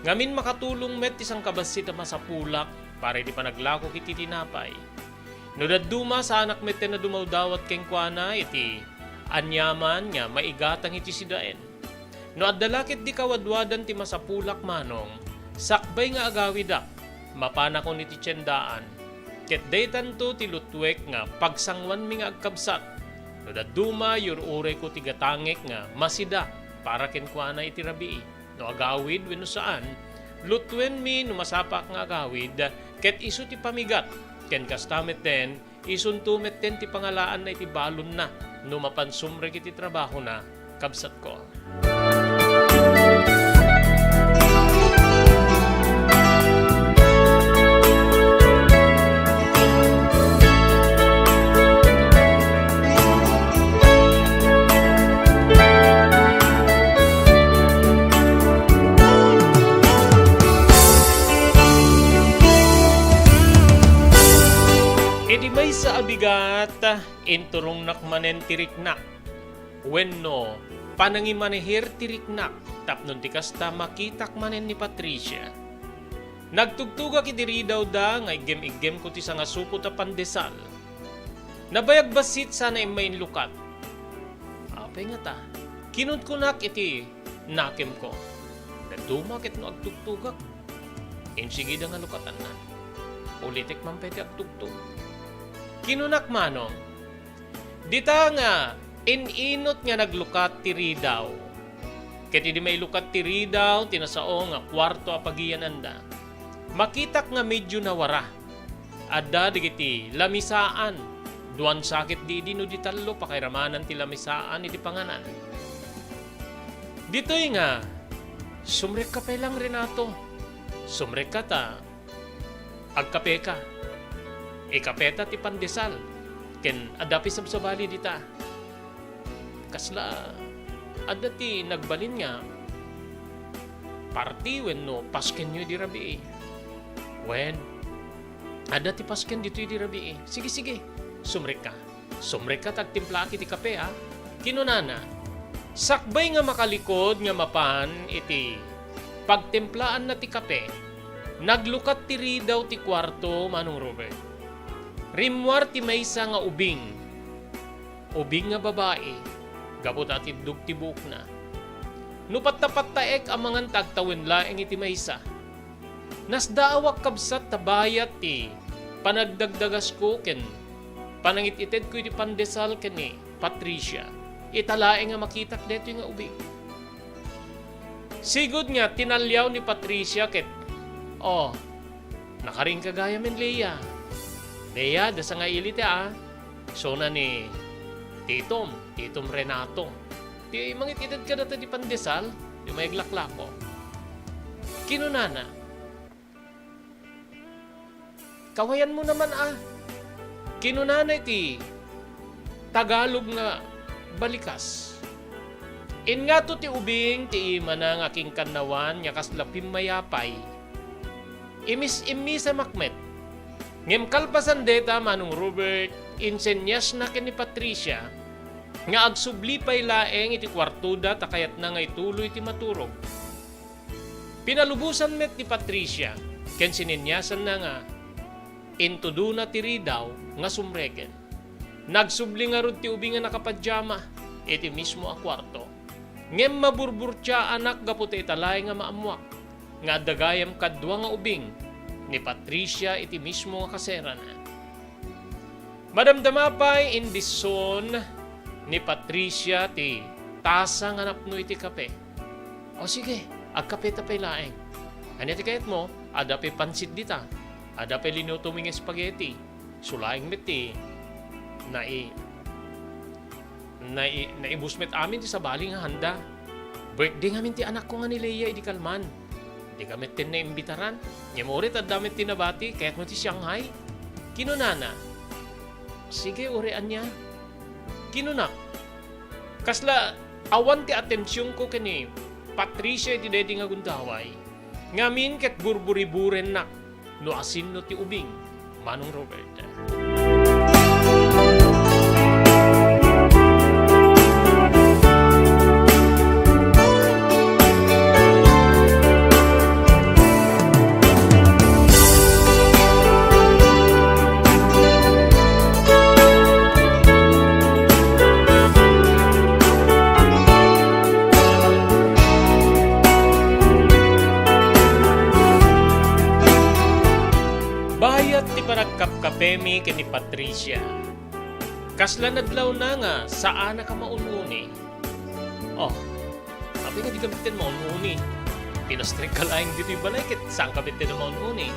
Ngamin, makatulong met ti sangkabassit a masapulak para iti panaglakok iti tinapay. No dadduma, saanak metten a dumawdawat kenkuana iti aniaman nga maigatang iti sidaen. No adda la ketdi kawadwadan ti masapulak, manong, sakbay nga agawidak, mapanakon iti tiendaan. Ket daytanto ti lutwek nga pagsangoanmi nga agkabsat. No dadduma, yur-urayko ti gatangek nga masida para kenkuana iti rabii. No agawid wenno saan, lutuenmi no masapaak nga agawid, ket isu ti pamigat, ken kasta metten, isunto metten ti pangalaanna iti balonna no mapan sumrek iti trabahona, kabsatko. Idi maysa a bigat, inturongnak manen ti riknak, wenno panangimanehir ti riknak, tapno ti kasta, makitak manen ni Patricia. Nagtugtugak iti ridawda nga iggem-iggem ko ti sangasupot a pandesal. Nabayag bassit sana immainlukat. Apay ngata? Kinunkunak iti nakemko. Dadduma ket no agtugtugak, insigida nga lukatanna. Ulitek man pay ti agtugtog. Kinunak manong, dita nga in-inut nga naglukat ti ridaw. Ket idi mailukat ti ridaw, ti nasao nga kuarto a pagiyananda, makitak nga medio nawara. Adda dagiti lamisaan. Duan sakit di idi no di tallo, pakairamanan ti lamisaan iti panganan. Ditoy nga, sumrekka pay lang, Renato. Sumrekka ta agkapeka. Ikapeta ti pandesal. Ken adda pay sabsabali dita. Kasla, adda ti nagbalin nga parti wenno paskenyo idi rabii. Wen, adda ti pasken ditoy idi rabii. Sige, sige, sumrekka. Sumrekka ta agtimplaak iti kape, a? Kinunana. Sakbay nga makalikod nga mapan iti pagtimplaanna ti kape, naglukat ti ridaw ti kuarto, Manong Robert. Rimmuar ti maysa nga ubing. Ubing nga babai, gapu ta atiddog ti buokna. No pattapattaek amangan ta agtawen laeng iti maysa. Nasdaawak, kabsat, ta bayat ti panagdagdagasko ken panangit-itedko iti pandesal ken ni Patricia, ita laeng nga makitak daytoy nga ubing. Sigud nga tinaliaw ni Patricia ket, "Oh, nakarinka gayam, Leia. Leia, adda sangaili ti, a, isuna ni Titom, Titom Renato. Ti mangit-ited kadata ti pandesal, ti maiglaklako." Kinunana, "Kawayanmo naman, a," kinunana iti Tagalog nga balikas. Inngato ti ubing ti imana nga kinkannawan nga kasla pimmayapay. Imis-immisamak met. Ngem kalpasan dayta, Manong Robert, insenyasna ken ni Patricia nga agsubli pay laeng iti kuartoda ta kayatna nga ituloy ti maturog. Pinalubosan met ni Patricia ken sininyasanna nga intudona ti ridaw nga sumreken. Nagsubli ngarud ti ubing a nakapajama iti mismo a kuarto. Ngem maburburtiaanak gapu ta ita laeng nga maammoak nga adda gayam kadua nga ubing ni Patricia iti mismo nga kaserana. Madamdama pay indison ni Patricia ti tasa nga napno iti kape. "O sige, agkapeta pay laeng. Ania ti kayatmo? Adda pay pansit dita. Adda pay linutom nga spaghetti. Isu laeng met ti nai-, nai-, naibus met amin ti sabali nga handa. Birthday ngamin ti anakko nga ni Leia idi kalman. Dika met ten naimbitaran. Ngem uray ta adda met ti nabati, kayatmo ti Shanghai?" Kinunana. "Sige, uray ania," kinunak. Kasla awan ti atensionko ken ni Patricia iti daydi nga gundaway. Ngamin ket burburiburennak no asinno ti ubing, Manong Robert. Bayat ti panagkapkapemi ken ni Patricia. Kasla nadlawna nga saanaka maun-uni. Oh, apay nga dika metten maun-uni? Pinastrekka laeng ditoy balay ket saanka metten a maun-uni.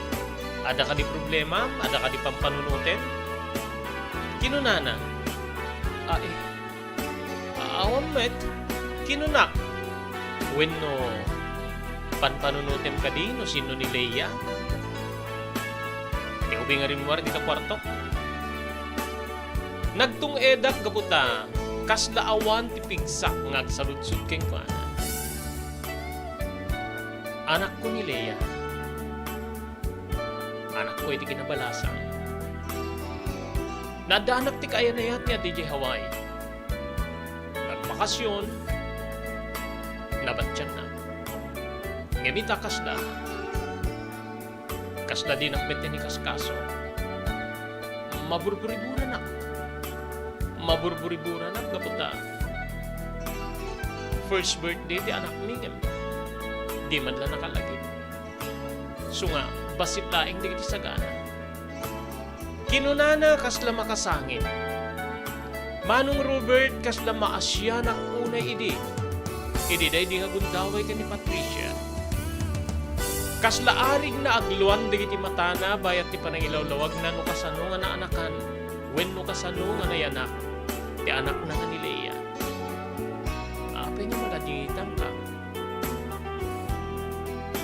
Adda kadi problema? Adda kadi pampanunotem? Kinunana. Ai, awan met, kinunak. Wenno, panpanunotem kadi no sinno ni Leia? Ti ubing a rimmuar dita kuartok. Nagtung-edak gapu ta kasla awan ti pigsak nga agsaludsod kenkuana. Anakko ni Leia. Anakko iti kinabalasang. Naddaanak ti kaayanayat ni a D J Hawaii. Nagbakasyon, nabatianna. Ngem ita kasla, kasla dinak met inikaskaso. Maburburiburanak. Maburburiburanak gapu ta first birthday ti anakmi ngem di man la nakalagip. Isu nga, bassit laeng dagiti sagana. Kinunana kasla makasangit, "Manong Robert, kasla maasianak unay idi, idi daydi nga gundaway ken ni Patricia. Kasla arigna agluan dagiti matana bayat ti panangilawlawagna no kasano nga naanakan wenno kasano nga nayanak ti anakna nga ni Lea. Apay nga maladingitanka?"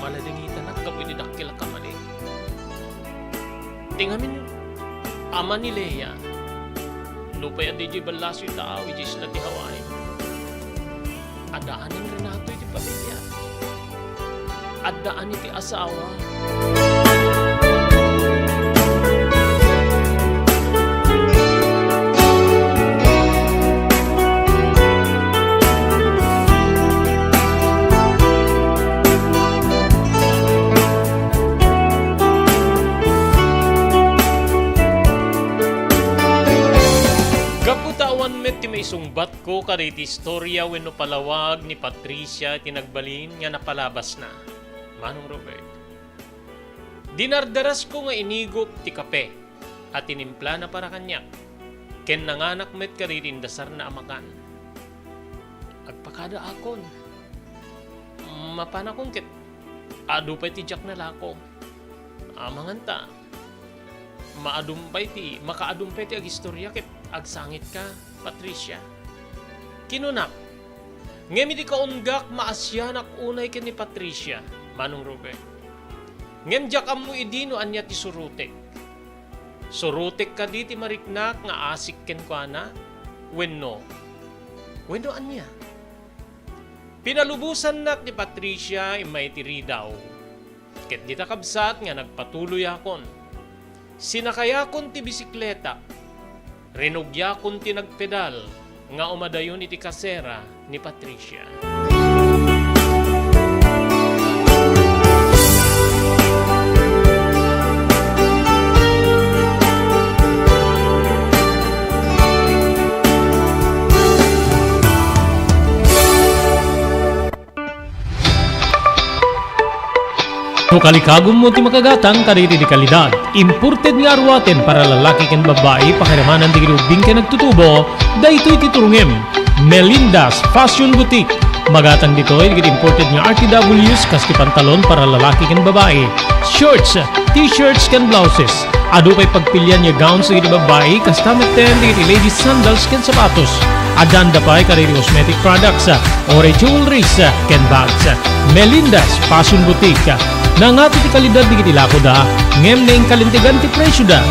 Maladingitanak gapu iti dakkel a kamali. Ti ngamin, ama ni Lea, nupay a D J Balacio taaw iti isla ti Hawaii. Addaan ni Renato iti pamilya. Addaan iti asawa. Gapu ta awan met ti maisungbatko kadagiti istorya wenno palawag ni Patricia iti nagbalin nga napalabasna, Manong Robert. Dinardarasko nga inigup ti kape a tinimplana para kaniak, ken nanganak met kadagiti indasarna a makan. Agpakadaakon. Mapanakon ket adu pay ti diak nalako. Amangan ta, maadum pay ti, makaadum pay ti agistorya ket agsangitka, Patricia. Kinunak, ngem idi kaunggak, maasianak unay ken ni Patricia, Manong Robert. Ngem diak ammo idi no ania ti surotek. Surotek kadi ti mariknak nga asik kenkuana? Wenno, wenno ania? Pinalubosannak ni Patricia immay ti ridaw. Ket dita kabsat nga nagpatuloyakon. Sinakayakon ti bisikleta. Rinugiakon ti nagpedal nga umadayon iti kasera ni Patricia. No kalikagummo ti makagatang kadagiti dekalidad, imported nga aruaten para lalaki ken babbai, pakiramanan dagiti ubbing ken agtutubo, daytoy ti turongem. Melinda's Fashion Boutique. Magatang ditoy dagiti imported nga R T Ws kas ti pantalon para lalaki ken babbai, shorts, t-shirts ken blouses. Adu pay pagpilian nga gowns dagiti babbai, kasta metten dagiti ladies sandals ken sapatos. Addaanda pay kadagiti cosmetic products, or jewelries, ken bags. Melinda's Fashion Boutique. Nangato ti kalidad dagiti lakoda, ngem naingkalintegan ti presioda.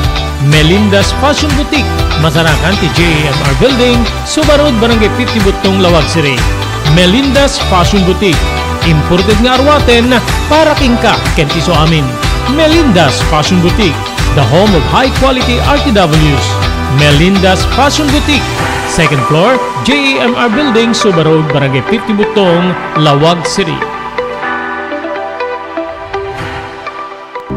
Melinda's Fashion Boutique, masarakan ti J A M R Building, Suba Road, Barangay fifty Buttong, Laoag City. Melinda's Fashion Boutique, imported nga aruaten para kenka ken ti isuamin. Melinda's Fashion Boutique, the home of high quality R T Ws. Melinda's Fashion Boutique, second floor, J A M R Building, Suba Road, Barangay fifty Buttong, Laoag City.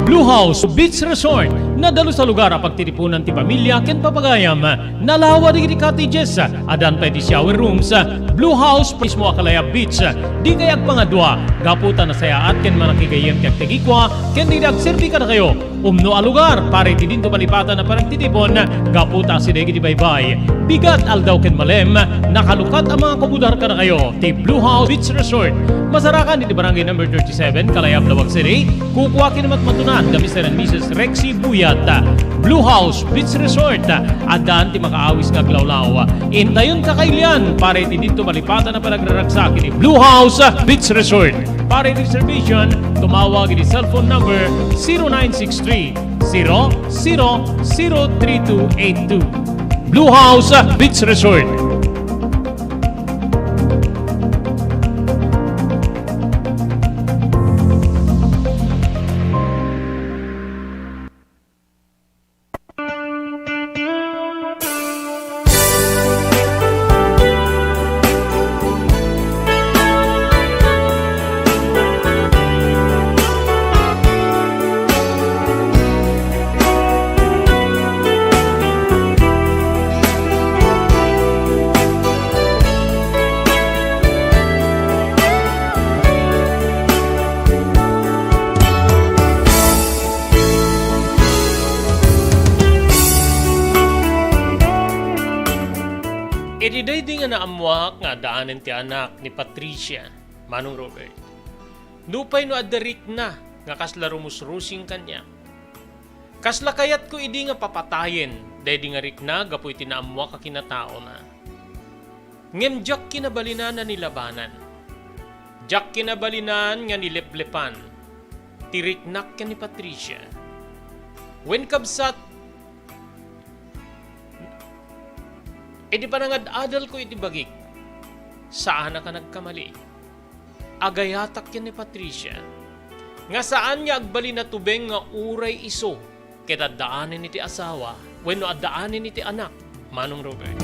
Blue House Beach Resort, nadalus a lugar a pagtitipunan ti pamilya ken papagayam. Nalawa dagiti cottages, addan pay ti shower rooms. Blue House mismo a Calaya Beach, dikay agpangadua, gapu ta nasayaat ken manakigayyem ti agtegikua ken dagiti agserbi kadakayo. Umno a lugar para iti dinto malipatan a panagtitipon, gapu ta asideg iti baybay, bigat aldaw ken malem, nakalukat a mga kumudar kadakayo ti Blue House Beach Resort. Masarakan iti Barangay Number thirty-seven, Kalayab, Laoag City. Kukua ken matmatunan da Mister and Missus Rexy Buyat. Blue House Beach Resort, addan ti makaawis nga aglawlaw. Intayon kakailian para iti dinto malipatan a panagraragsak iti Blue House Beach Resort. Para iti reservation, tumawag iti cellphone number zero nine six three, zero zero zero three two eight two. Blue House Beach Resort. Iti daydi nga naammoak nga addaanen ti anak ni Patricia, Manong Robert, nupay no adda rikna nga kasla rumusrusing kaniak, kasla kayatko idi nga papatayen daydi nga rikna gapu iti naammoak a kinataona. Ngem diak kinabalinan a nilabanan. Diak kinabalinan nga nileplepan ti riknak ken ni Patricia. Wen, kabsat, iti panangad-adalko iti bagik, saanak a nagkamali. Agayatak ken ni Patricia nga saan nga agbalin a tubeng nga uray isu ket addaanen iti asawa wenno addaanen iti anak, Manong Robert.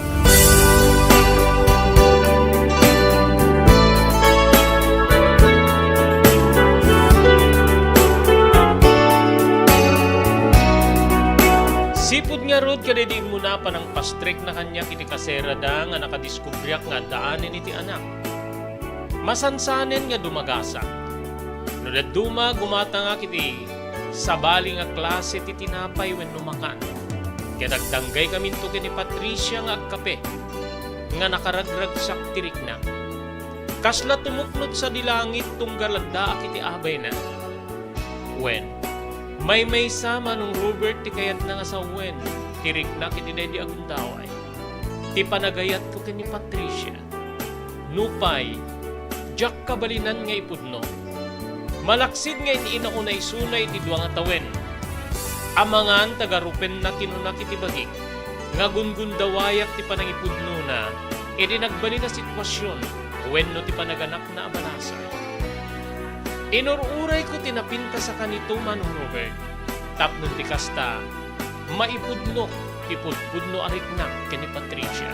Sipud ngarud kadaydi immuna a panangpastrekna kaniak iti kaserada nga nakadiskubriak nga addaanen iti anak. Masansanen nga dumagasak. No dadduma, gumatangak iti sabali nga klase ti tinapay wenno makan. Ket agdanggaykaminto ken ni Patricia nga agkape, nga nakaragragsak ti rikna. Kasla tumuknod sadi langit tunggal addaak iti abayna. Wen, maymaysa, Manong Robert, ti kayatna nga sawen ti riknak iti daydi a gundaway. Ti panagayatko ken ni Patricia. Nupay, diak kabalinan nga ipudno. Malaksid nga in-inauna isuna iti dua nga tawen. Amangan ta garupenna, kinunak iti bagik nga gungundawayak ti panangipudnona iti nagbalin a sitwasion wenno ti panaganakna a balasang. Inur-urayko ti napintas a kanito, Manong Robert, tapno ti kasta, maipudnok ti pudpudno a riknak ken ni Patricia.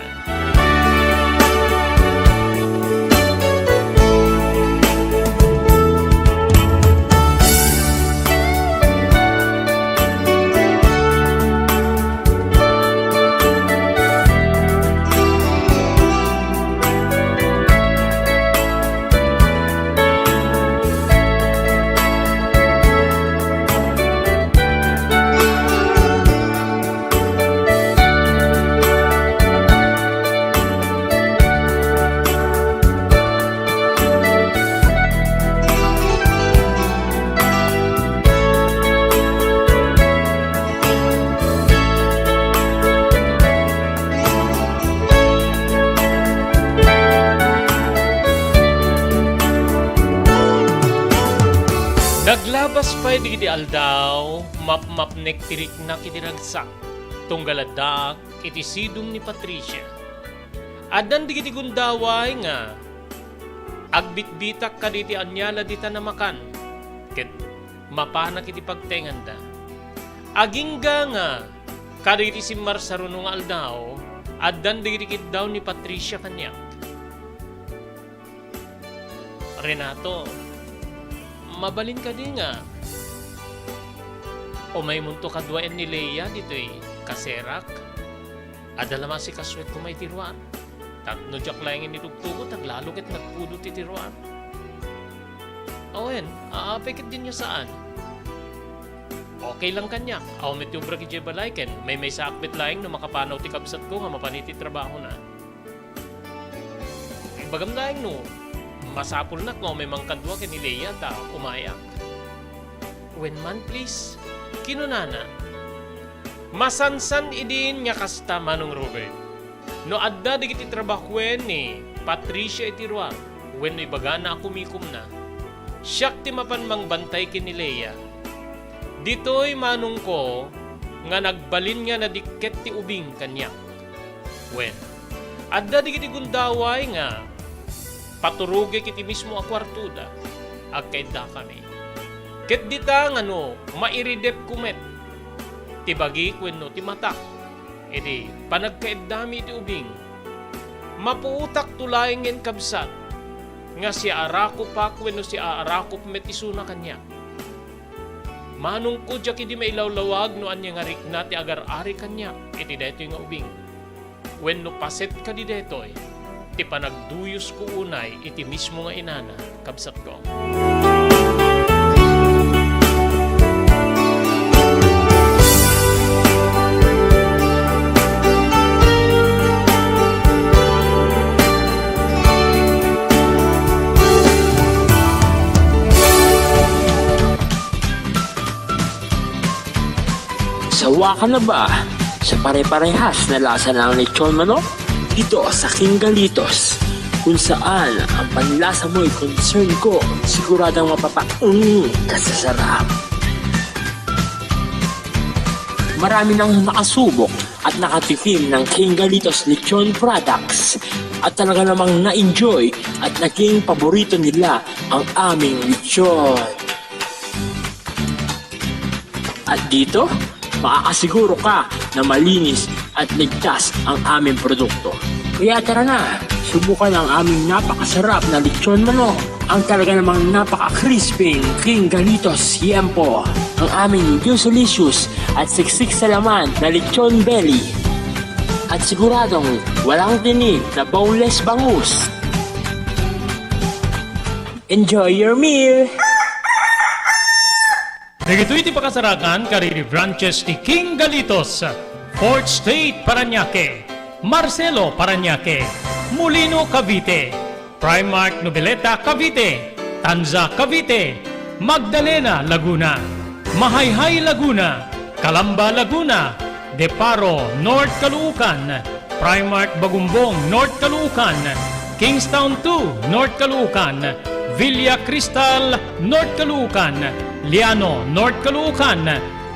Naglabas pay dagiti aldaw, mapmapnek ti riknak iti ragsak, tunggal addaak iti sidong ni Patricia. Addan dagiti gundaway nga agbitbitak kadagiti aniala dita namakan, ket mapanak iti pagtenganda. Agingga nga kadagiti simmarsaruno nga aldaw, addan dagiti kiddaw ni Patricia kaniak. Renato, mabalin kadi nga umaymonto kaduaen ni Lea ditoy kaserak? Adda la masikasuetko may ti ruar. Tapno diak laengen ni tugtugot, aglalo ket nagpudot iti ruar. Awen, apay ket dinya saan? Okay lang kaniak. Awan met ti obra idiay balay ken maymaysaak met laeng no makapanaw ti kabsatko nga mapan iti trabahona. Ibagam laeng no masapulnak nga umay mangkadua ken ni Lea ta umayak. Wen man, please, kinunana. Masansan idin nga kasta, Manong Robert. No adda dagiti trabahoen ni Patricia iti ruar wenno ibagana a kumikomna, siak ti mapan mangbantay ken ni Lea. Ditoy manongko nga nagbalin nga nadikket ti ubing kaniak. Wen, adda dagiti gundaway nga paturogek iti mismo a kuartoda, agkaiddakami. Ket dita nga no mairidepko met ti bagik wenno ti matak iti panagkaiddami iti ubing, mapuotakto laengen, kabsat, nga siaarakopak wenno siaarakop met isuna kaniak. Manongko, diak idi mailawlawag no ania nga rikna ti agar-ari kaniak iti daytoy nga ubing. Wenno paset kadi daytoy ti panagduyosko unay iti mismo nga inana, kabsatko. Ka na ba sa pare-parehas na lasa ng lechon manok? Dito sa King Galitos, kung saan ang panlasa mo'y concern ko, siguradong mapapaung ka sa sarap. Marami nang nakasubok at nakatikim ng King Galitos Lechon Products at talaga namang na-enjoy at naging paborito nila ang aming lechon. At dito, makakasiguro ka na malinis at ligtas ang aming produkto. Kaya tara na, subukan ang aming napakasarap na lechon manok, ang talaga namang napaka-crispy King Galitos Siempo, ang aming juicy-licious at siksik sa laman na lechon belly. At siguradong walang tinik na boneless bangus. Enjoy your meal! Dagitoy ti pakasarakan kadagiti branches ti King Galitos, Fourth Street, Parañaque, Marcelo, Parañaque, Molino, Cavite, Primark Noveleta, Cavite, Tanza, Cavite, Magdalena, Laguna, Mahayhay, Laguna, Calamba, Laguna, Deparo, North Caloocan, Primark Bagumbong, North Caloocan, Kingstown two, North Caloocan, Villa Cristal, North Caloocan, Liano, North Caloocan,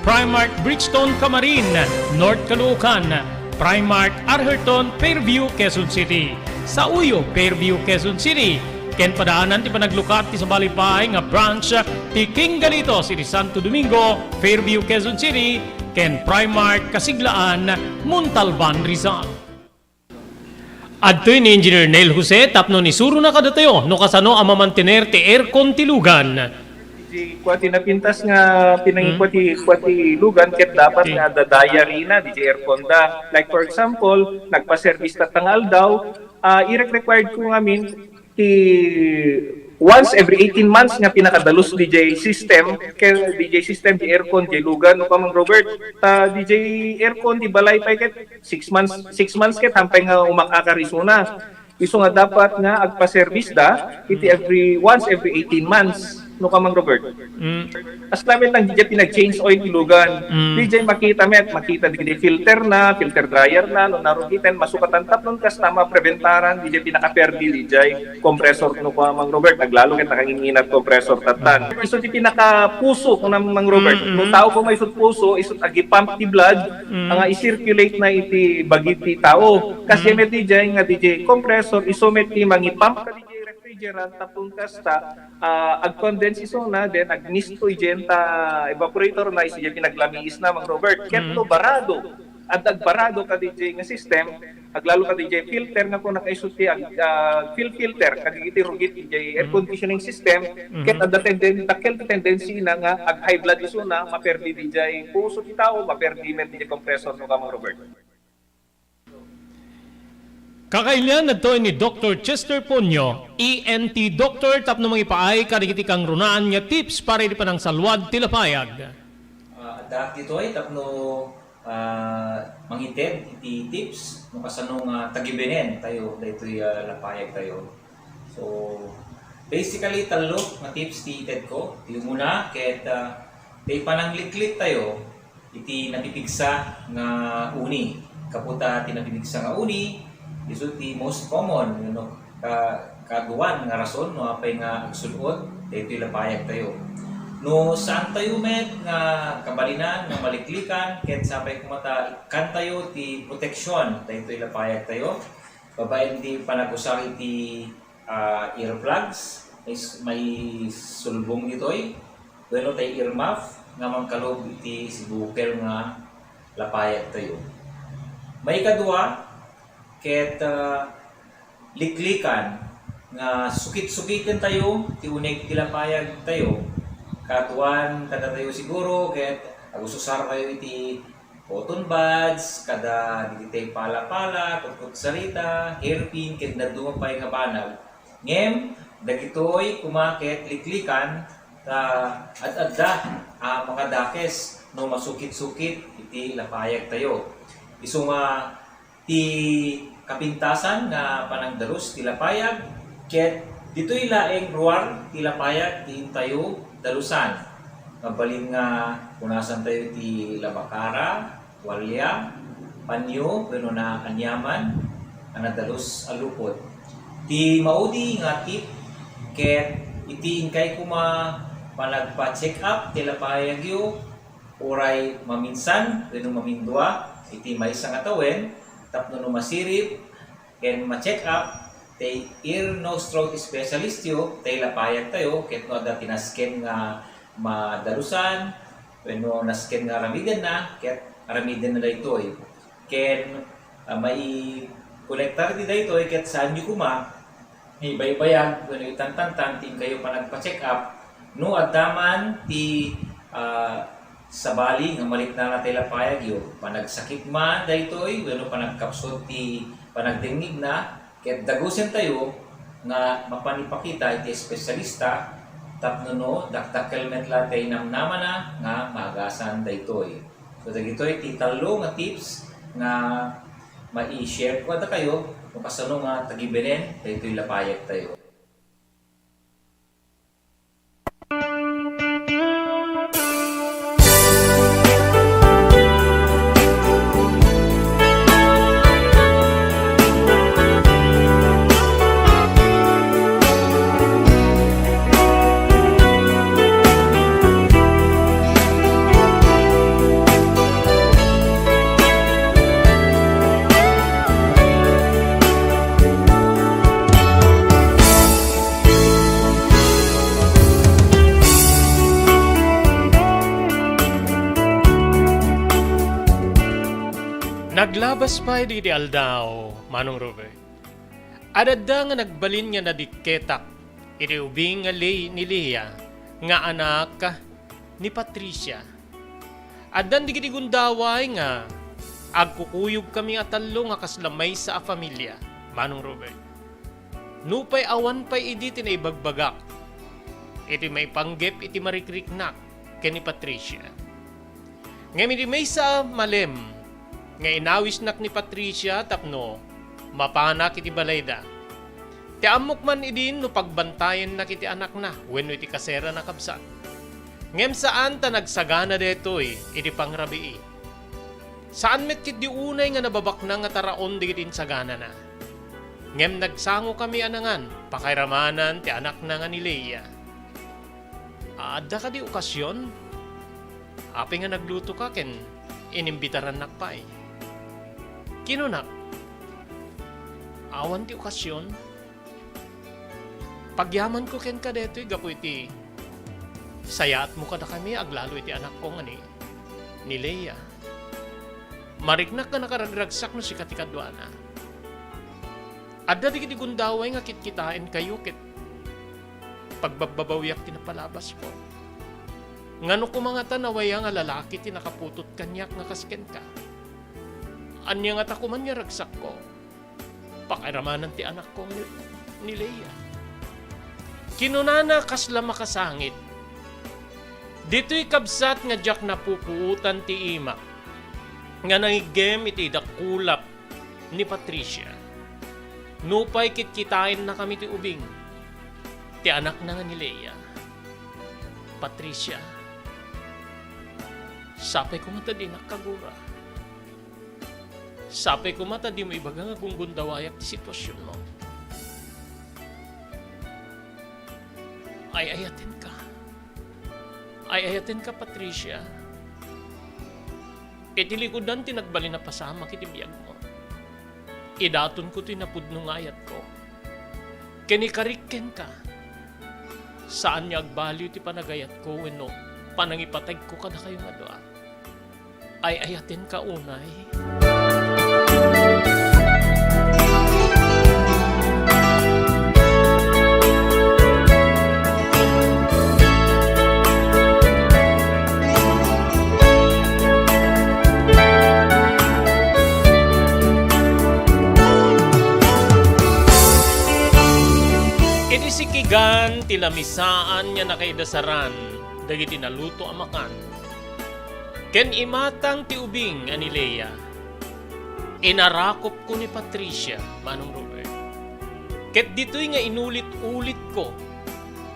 Primark Brixton, Camarin, North Caloocan, Primark Arherton, Fairview, Quezon City, Sauyo, Fairview, Quezon City, ken padaanan ti panaglukat ti sabali pay nga branch ti King Galitos iti Santo Domingo, Fairview, Quezon City, ken Primark Kasiglaan, Montalban, Rizal. Adtoy ni Engineer Neil Jose tapno isurona kadatayo no kasano a mamantener ti aircon ti lugan. Ti kua ti napintas nga pinangikua ti, kua ti lugan ket dapat nga adda diary na diay aircon da. Like for example, nagpa-service tatta nga aldaw, ah, irek-required ko ngamin ti once every eighteen months nga pinakadalus diay system, ken diay system ti aircon diay lugan, no, Kamang Robert. Ta diay aircon ti balay pay ket six months, six months ket hampay nga umakakar isuna. Isu nga dapat nga agpa-service da iti every, once every eighteen months, no, Kamang Robert. Mm. As lamet lang diay pinag-change oil ti lugan. Mm. Diay makita met, makita diay filter na, filter dryer na, no, narugiten, masukatan tapno kasta mapreventaran diay pinakaperdi diay compressor, no, Kamang Robert. Aglalo ket nakangin-inat compressor tattan. Isu ti pinakapuso, Kamang Robert. Mm, mm. No tao ko may isut puso, isut agipump ti blood, Mm. nga i-circulate na iti bagi ti tao. Kas Mm. met diay nga diay compressor, isu met ti mangipump ka diay refrigerant, tapno kasta, ah, ag-condense isuna, then agmist idiay ta evaporator na, isu diay pinaglamiis na, Mang Robert. Ket Mm. no barado, adda agbarado ka diay nga system, aglalo ka diay filter nga kuna kaisu ti ag-, ah, fil-, filter, kadagiti rugit diay air Mm. conditioning system, Mm-hmm. ket adda tenden-, dakkel ti tendency na nga ag-high blood isuna, maperdi diay puso ti tao, maperdi met diay compressor, no, Kamang Robert. Kakailian, adtoy ni Doktor Chester Ponyo, E N T doctor, tapno mangipaay kadagiti kangrunaan nga tips para iti panangsalwad ti lapayag. Ah, addaak ditoy tapno, ah, mangited iti tips no kasano nga tagibenen tayo daytoy, ah, lapayag tayo. So, basically, tallo nga tips ti ited ko. Ti umuna, ket, ah, ti panangliklik tayo iti napipigsa nga uni. Gapu ta ti napipigsa nga uni, isu ti most common, you know, ka-, kaaduan nga rason no apay nga agsul-ot daytoy lapayag tayo. No saan tayo met nga kabalinan nga maliklikan, ket sapay koma ta ikkan tayo ti proteksyon daytoy lapayag tayo, babaen ti panag-usar iti ah, earplugs, may s-, may sulbong ditoy. Wenno tay earmuff nga mangkalub iti sibukel nga lapayag tayo. Maikadua, ket, ah, liklikan nga sukit-sukiten tayo ti uneg ti lapayag tayo. Kaaduan kadatayo siguro, ket agususar tayo iti cotton buds, kada dagiti pala-pala, kutkutsarita, hairpin, ken dadduma pay nga banag. Ngem, dagitoy koma ket liklikan ta ad-adda a makadakes no masukit-sukit iti lapayag tayo. Isu nga ti kapintasan nga panangdalus ti lapayag, ket ditoy laeng ruar ti lapayag ti intayo dalusan. Mabalin nga punasan tayo ti labakara, tualya, panyo, wenno naaniaman a nadalus a lupot. Ti maudi nga tip ket iti inkay koma panagpa-check up ti lapayagyo, uray maminsan wenno mamindua iti maysa nga tawen, tapno no masirib ken ma-check up ti ear, nose, throat specialist yo, ti lapayagtayo, ket no adda ti nasken nga madalusan, wenno nasken nga aramidenna, ket aramidenna daytoy. Ken, ah, maikonektar ti daytoy, ket saanyo koma ibaybayag wenno itantantan ti inkayo panagpa-check up no adda man ti, ah, sabali nga mariknana ti lapayagyo, panagsakit man daytoy wenno panagkapsut ti panagdengngegna, ket dagusentayo nga mapan ipakita iti espesyalista tapno no dakdakkel met la ti namnamana nga maagasan daytoy. So, dagitoy ti tallo nga tips nga mai-share ko kadakayo no kasano nga tagibenen daytoy lapayagtayo. Naglabas pay dagiti aldaw, Manong Robert. Adda nga nagbalin nga nadikketak iti ubing nga Lei-, ni Leia nga anak ni Patricia. Addan dagiti gundaway nga agkukuyogkami a tallo nga kasla maysa a familia, Manong Robert. Nupay awan pay idi ti naibagbagak iti maipanggep iti marikriknak ken ni Patricia. Ngem iti maysa a malem nga inawisnak ni Patricia tapno mapanak iti balayda. Ti ammok man idin no pagbantayennak iti anakna wenno iti kaserana, kabsat. Ngem saan ta nagsagana daytoy iti pangrabii. Saan met ketdi unay nga nababaknang nga taraon dagiti insaganana. Ngem nagsangokami a nangan pakairamanan ti anakna nga ni Leia. Adda kadi okasion? Apay nga naglutoka ken inimbitarannak pay? Kinunak, awan ti okasion. Pagyamanko kenka daytoy gapu iti sayaatmo kadakami aglalo iti anakko nga ni, ni Leia. Mariknak nga nakaragragsak no sika ti kaduana. Adda dagiti gundaway nga kitkitaenkayo ket pagbabbabawiak ti napalabasko. Ngano koma ngata nawaya nga lalaki ti nakaputot kaniak nga kas kenka? Ania ngata koma nga ragsakko? Pakairamanan ti anakko ni, ni Leia. Kinunana kasla makasangit, "Ditoy kabsat nga diak napupuotan ti imak nga nangiggem iti dakulap ni Patricia. Nupay kitkitaennakami ti ubing ti anakna nga ni Leia. Patricia, sapay koma ta dinak kagura. Sapay koma ta dimo ibaga nga gunggundawayak ti situasionmo. Ay-ayatenka. Ay-ayatenka, Patricia. Iti likudan ti nagbalin a pasamak iti biagmo. Idatonko ti napudno nga ayatko. Ken ikarik kenka. Saan nga agbaliw ti panagayatko wenno panangipategko kadakayo nga dua. Ay-ayatenka unay." Iti sikigan ti lamisaan nga nakaidasaran dagiti naluto a makan, ken imatang ti ubing a ni Leia, inarakopko ni Patricia, Manong Robert. Ket ditoy nga inulit-ulitko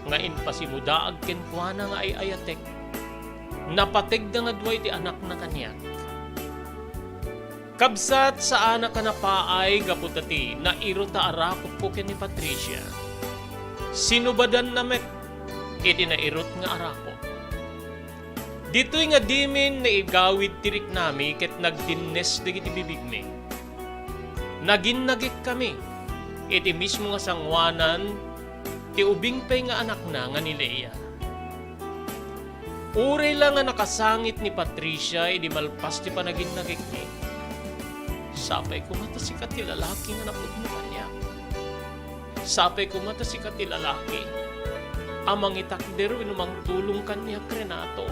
nga impasimudaag kenkuana nga ay-ayatek, napategda nga dua iti anakna kaniak. Kabsat, saanak a napaay gapu ta ti nairut a arakupko ken ni Patricia. Sinubadanna met iti nairut nga arakop. Ditoy nga dimin naigawid ti riknami ket nagdinnes dagiti bibigmi. Naginnagekkami iti mismo nga sangoanan ti ubing pay nga anakna nga ni Lea. Uray la nga nakasangit ni Patricia idi malpas ti panaginnagekmi, sapay koma ta sika ti lalaki nga napudno kaniak. Sapay koma ta sika ti lalaki a mangitakder wenno mangtulong kaniak, Renato.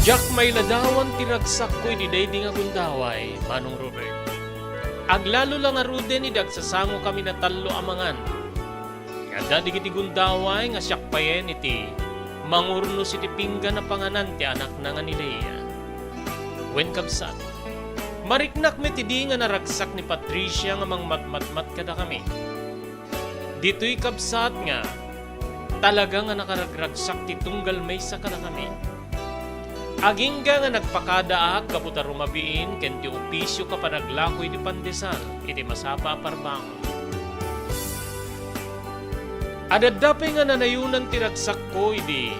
Diak mailadawan ti ragsakko idi daydi nga gundaway, Manong Robert. Aglalo la ngaruden idi agsasangokami a tallo a mangan. Adda dagiti gundaway nga siak payen iti mangurnos iti pinggan a panganan ti anakna nga ni Lea. Wen, kabsat, mariknak met idi nga naragsak ni Patricia nga mangmatmatmat kadakami. Ditoy, kabsat, nga talaga nga nakaragragsak ti tunggal maysa kadakami. Agingga nga nagpakadaak gapu ta rumabiin ken ti opisio a panaglako iti pandesal iti masapa a parbangon. Adda pay nga nanayonan ti ragsakko idi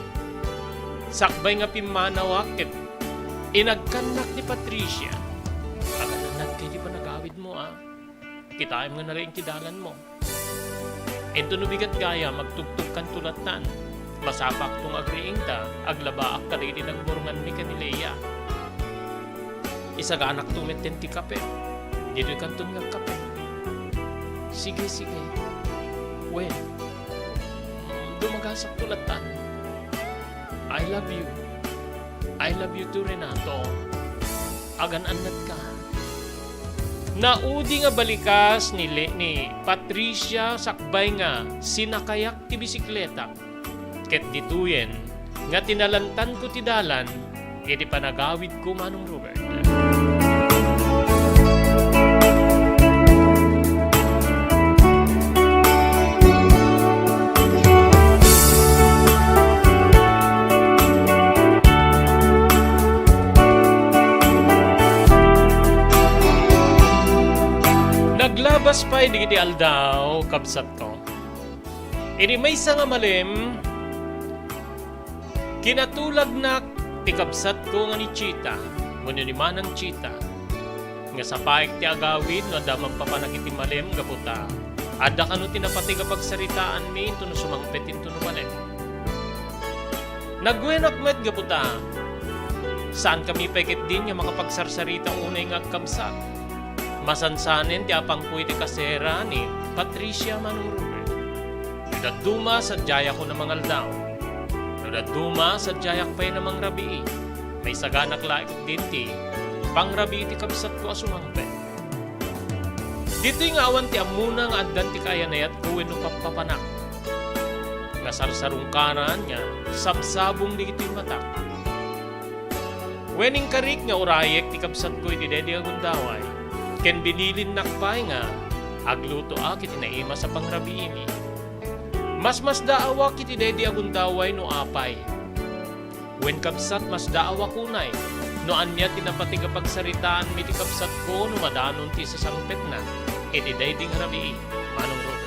sakbay nga pimmanawak ket inagkannak ni Patricia. Aganannadka iti panagawidmo, a. Kitaem nga nariing ti dalanmo. Inton no bigat gayam, agtugtogkanto lattan. Masapakto nga agriing ta aglabaak kadagiti nagburnganmi ken ni Lea. Isaganakto metten ti kape. Ditoykanton nga agkape. Sige, sige. Wen, dumagasakto lattan. I love you. I love you too, Renato. Agan-annadka. Naudi nga balikas ni Le-, ni Patricia sakbay nga sinakayak ti bisikletak. Ket ditoyen nga tinalantanko ti dalan iti panagawidko, Manong Robert. Naglabas pay dagiti aldaw, kabsatko. Idi maysa nga malem, kinatulagnak ti kabsatko nga ni Chita wenno ni Manang Chita, nga sapaek ti agawid no adda mapapanak iti malem gapu ta adda kano ti napateg a pagsaritaanmi inton no sumangpet inton no malem. Nagwenak met gapu ta saankami pay ketdin nga makapagsarsarita unay nga agkabsat. Masansanen ti apangko iti kasera ni Patricia, Manong Robert. No dadduma, sadiayakon a mangaldaw. No dadduma, sadiayak pay a mangrabii. Maisaganak laeng ketdin ti pangrabii ti kabsatko a sumangpet. Ditoy nga awan ti ammona nga addan ti kaayanayatko wenno pappapanak. Nasarsarungkaran nga sabsabong dagitoy matak. Wen, inkarik nga urayek ti kabsatko iti daydi a gundaway, ken binilinnak pay nga aglutoak iti naimas a pangrabiimi. Masmasdaawak iti daydi a gundaway no apay. Wen, kabsat, masdaawak unay no ania ti napateg a pagsaritaanmi ti kabsatko no madanon ti sasangpetna iti daydi nga rabii, Manong Robert.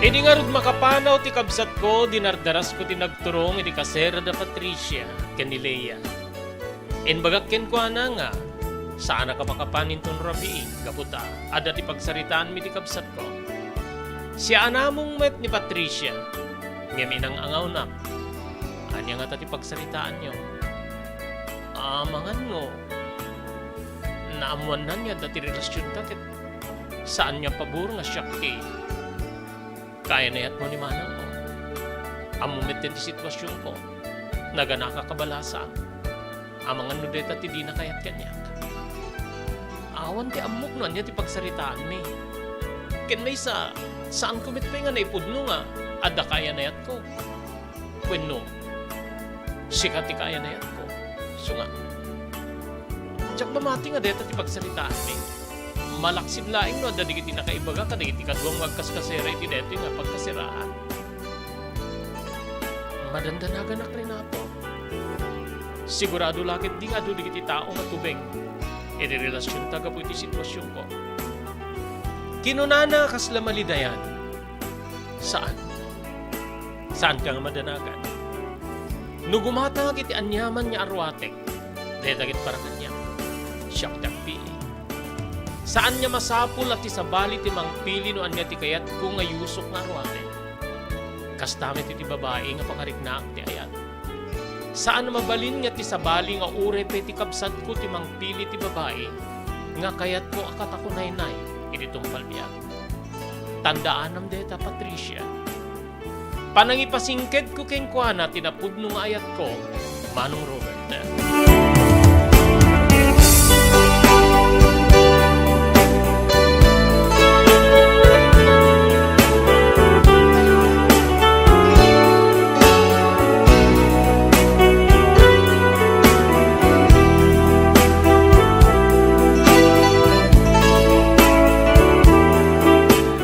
Idi ngarud makapanaw ti kabsatko, dinardarasko ti nagturong iti kasera da Patricia ken ni Lea. Imbagak kenkuana nga, saanak a makapan inton rabii gapu ta adda ti pagsaritaanmi ti kabsatko. Siaanamong met ni Patricia, ngem inang-angawnak. Ania ngata ti pagsaritaanyo? Amangan no naammoanna nga adda ti relasionta ket saan nga pabor nga siak ti kaayanayatmo ni manangko. Ammo metten ti situasionko. Naganaka kabalasaak. Amangan no dayta ti dina kayat kaniak. A, Awan ti ammok no ania ti pagsaritaanmi. Ken maysa, saanko met pay nga naipudno nga adda kayan-ayatko. Wenno, sika ti kayan-ayatko. Isu nga, diak mamati nga dayta ti pagsaritaanmi. Malaksid laeng no adda dagiti nakaibaga kadagiti kaduam nga agkaskasera iti daytoy nga pagkaseraan. Madandanaganak, Renato. Sigurado la ketdi nga adu dagiti tao nga tubeng iti relasionta gapu iti situasionko. Kinunana kasla malidayan. Saan. Saanka nga madanagan. No gumatangak iti aniaman nga aruatek, dayta ket para kaniak. Siak ti agpili. Saan nga masapul a ti sabali ti mangpili no ania ti kayatko nga yusok nga aruaten. Kasta met iti babai nga pangarignaak ti ayat. Saan a mabalin nga ti sabali nga uray pay ti kabsatko ti mangpili ti babai nga kayatko a katakunaynay iti tungpal biag. Tandaanam dayta, Patricia. Panangipasingkedko kenkuana ti napudno nga ayatko, Manong Robert.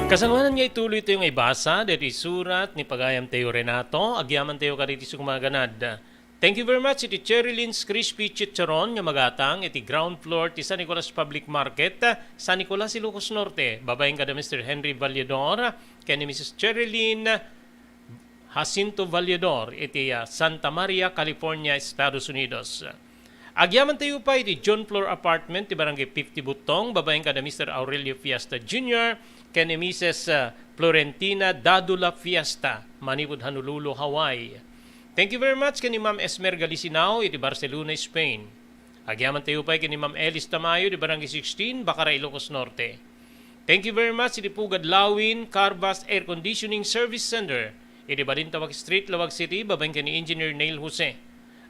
Kasangoanan nga ituloytayo nga ibasa daytoy surat ni pagayamtayo Renato, agyamantayo kadagiti sumaganaed. Thank you very much iti Cherry Lynn's Crispy Chicharon nga magatang iti ground floor ti San Nicolas Public Market, San Nicolas, Ilocos Norte, babaen kada Mister Henry Valledor ken ni Missus Cherry Lynn Jacinto Valledor iti, ah, Santa Maria, California, Estados Unidos. Agyamantayo pay iti John Floor Apartment ti Barangay fifty Buttong, babaen kada Mister Aurelio Fiesta Junior ken ni Missus, ah, Florentina Dadula Fiesta, manipud Honolulu, Hawaii. Thank you very much ken ni Ma'am Esmer Galisinao iti Barcelona, Spain. Agyamantayo pay ken ni Ma'am Elis Tamayo iti Barangay sixteen, Bacara, Ilocos Norte. Thank you very much iti Pugad Lawin, Carvas Air Conditioning Service Center iti Balintawak Street, Laoag City, babaen ken ni Engineer Neil Jose.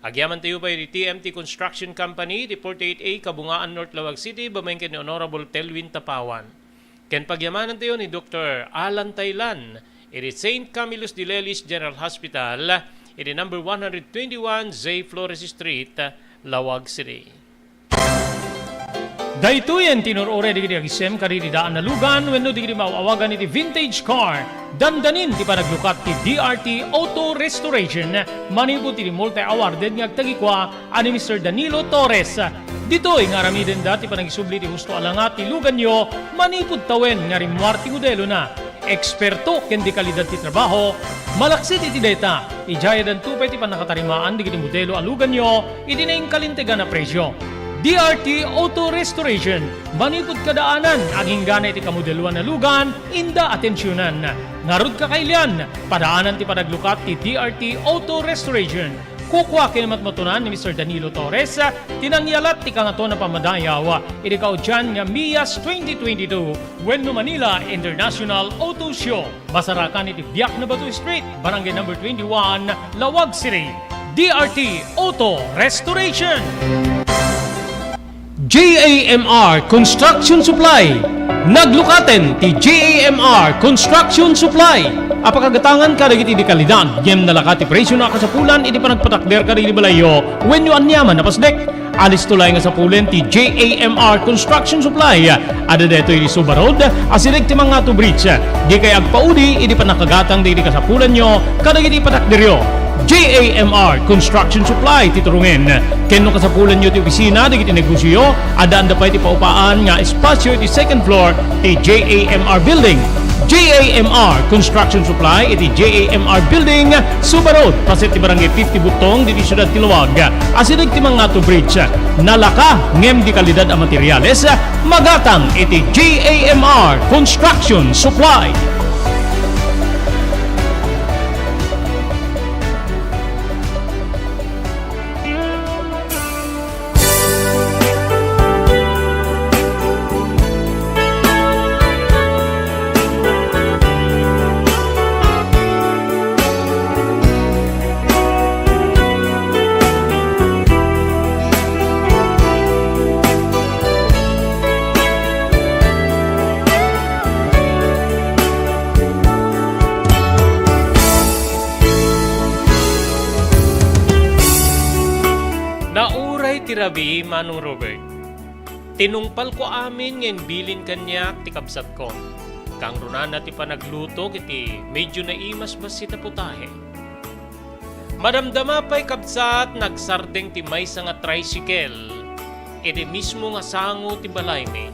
Agyamantayo pay iti T M T Construction Company iti forty-eight A Kabungaan North, Laoag City, babaen ken ni Honorable Telwin Tapawan. Ken pagyamanantayo ni Doktor Alan Taylan iti Saint Camillus de Lelis General Hospital iti number one hundred twenty-one J Flores Street, Laoag City. Daytoyen ti inur-uray dagiti agisem kadagiti daan a lugan wenno dagiti maaw-awagan iti vintage car. Dandanin ti panaglukat ti D R T Auto Restoration manipud iti multi-awarded nga agtagikua a ni Mister Danilo Torres. Ditoy nga aramidenda ti panagisubli ti husto a langa ti luganyo manipud tawen nga rimmuar ti modelona. Eksperto ken dekalidad ti trabaho. Malaksid iti dayta, idiayadanto pay ti pannakatarimaan dagiti modelo a luganyo iti nainkalintegan a presio. D R T Auto Restoration, manipud kadaanan, aginggana iti kamodeloan a lugan, inda atensionan. Ngarud, kakailian, padaanan ti panaglukat ti D R T Auto Restoration. Kukua ken matmatunan ni Mister Danilo Torres ti nangyalat ti Kangatoan a Pammadayaw iti kaudian nga MIAS twenty twenty-two wenno Manila International Auto Show. Masarakan iti Biak na Bato Street, Barangay Number twenty-one, Laoag City. D R T Auto Restoration. J A M R Construction Supply. Naglukaten ti J A M R Construction Supply a pakagatangan kadagiti dekalidad ngem nalaka ti presio a kasapulan iti panagpatakder kadagiti balayyo wenno aniaman a pasdek. Alisto laeng a sapulen ti J A M R Construction Supply. Adda daytoy iti Suba Road, asideg ti Mangato Bridge. Dikay agpaudi iti pannakagatang dagiti kasapulanyo kadagiti patakderyo. J A M R Construction Supply ti turungen. Ken no kasapulanyo ti opisina dagiti negosioyo, addaanda pay ti paupaan nga espasio iti second floor ti J A M R Building. J A M R Construction Supply iti J A M R Building, Suba Road, paset ti Barangay fifty Buttong, ditoy siudad ti Laoag. Asideg ti Mangato Bridge. Nalaka ngem dekalidad a materiales, magatang iti J A M R Construction Supply. Ti rabii, Manong Robert. Tinungpalko amin nga imbilin kaniak ti kabsatko. Kangrunana ti panagluto iti medyo naimasbassit a putahe. Madamdama pay, kabsat, nagsardeng ti maysa nga tricycle iti mismo nga sango ti balaymi.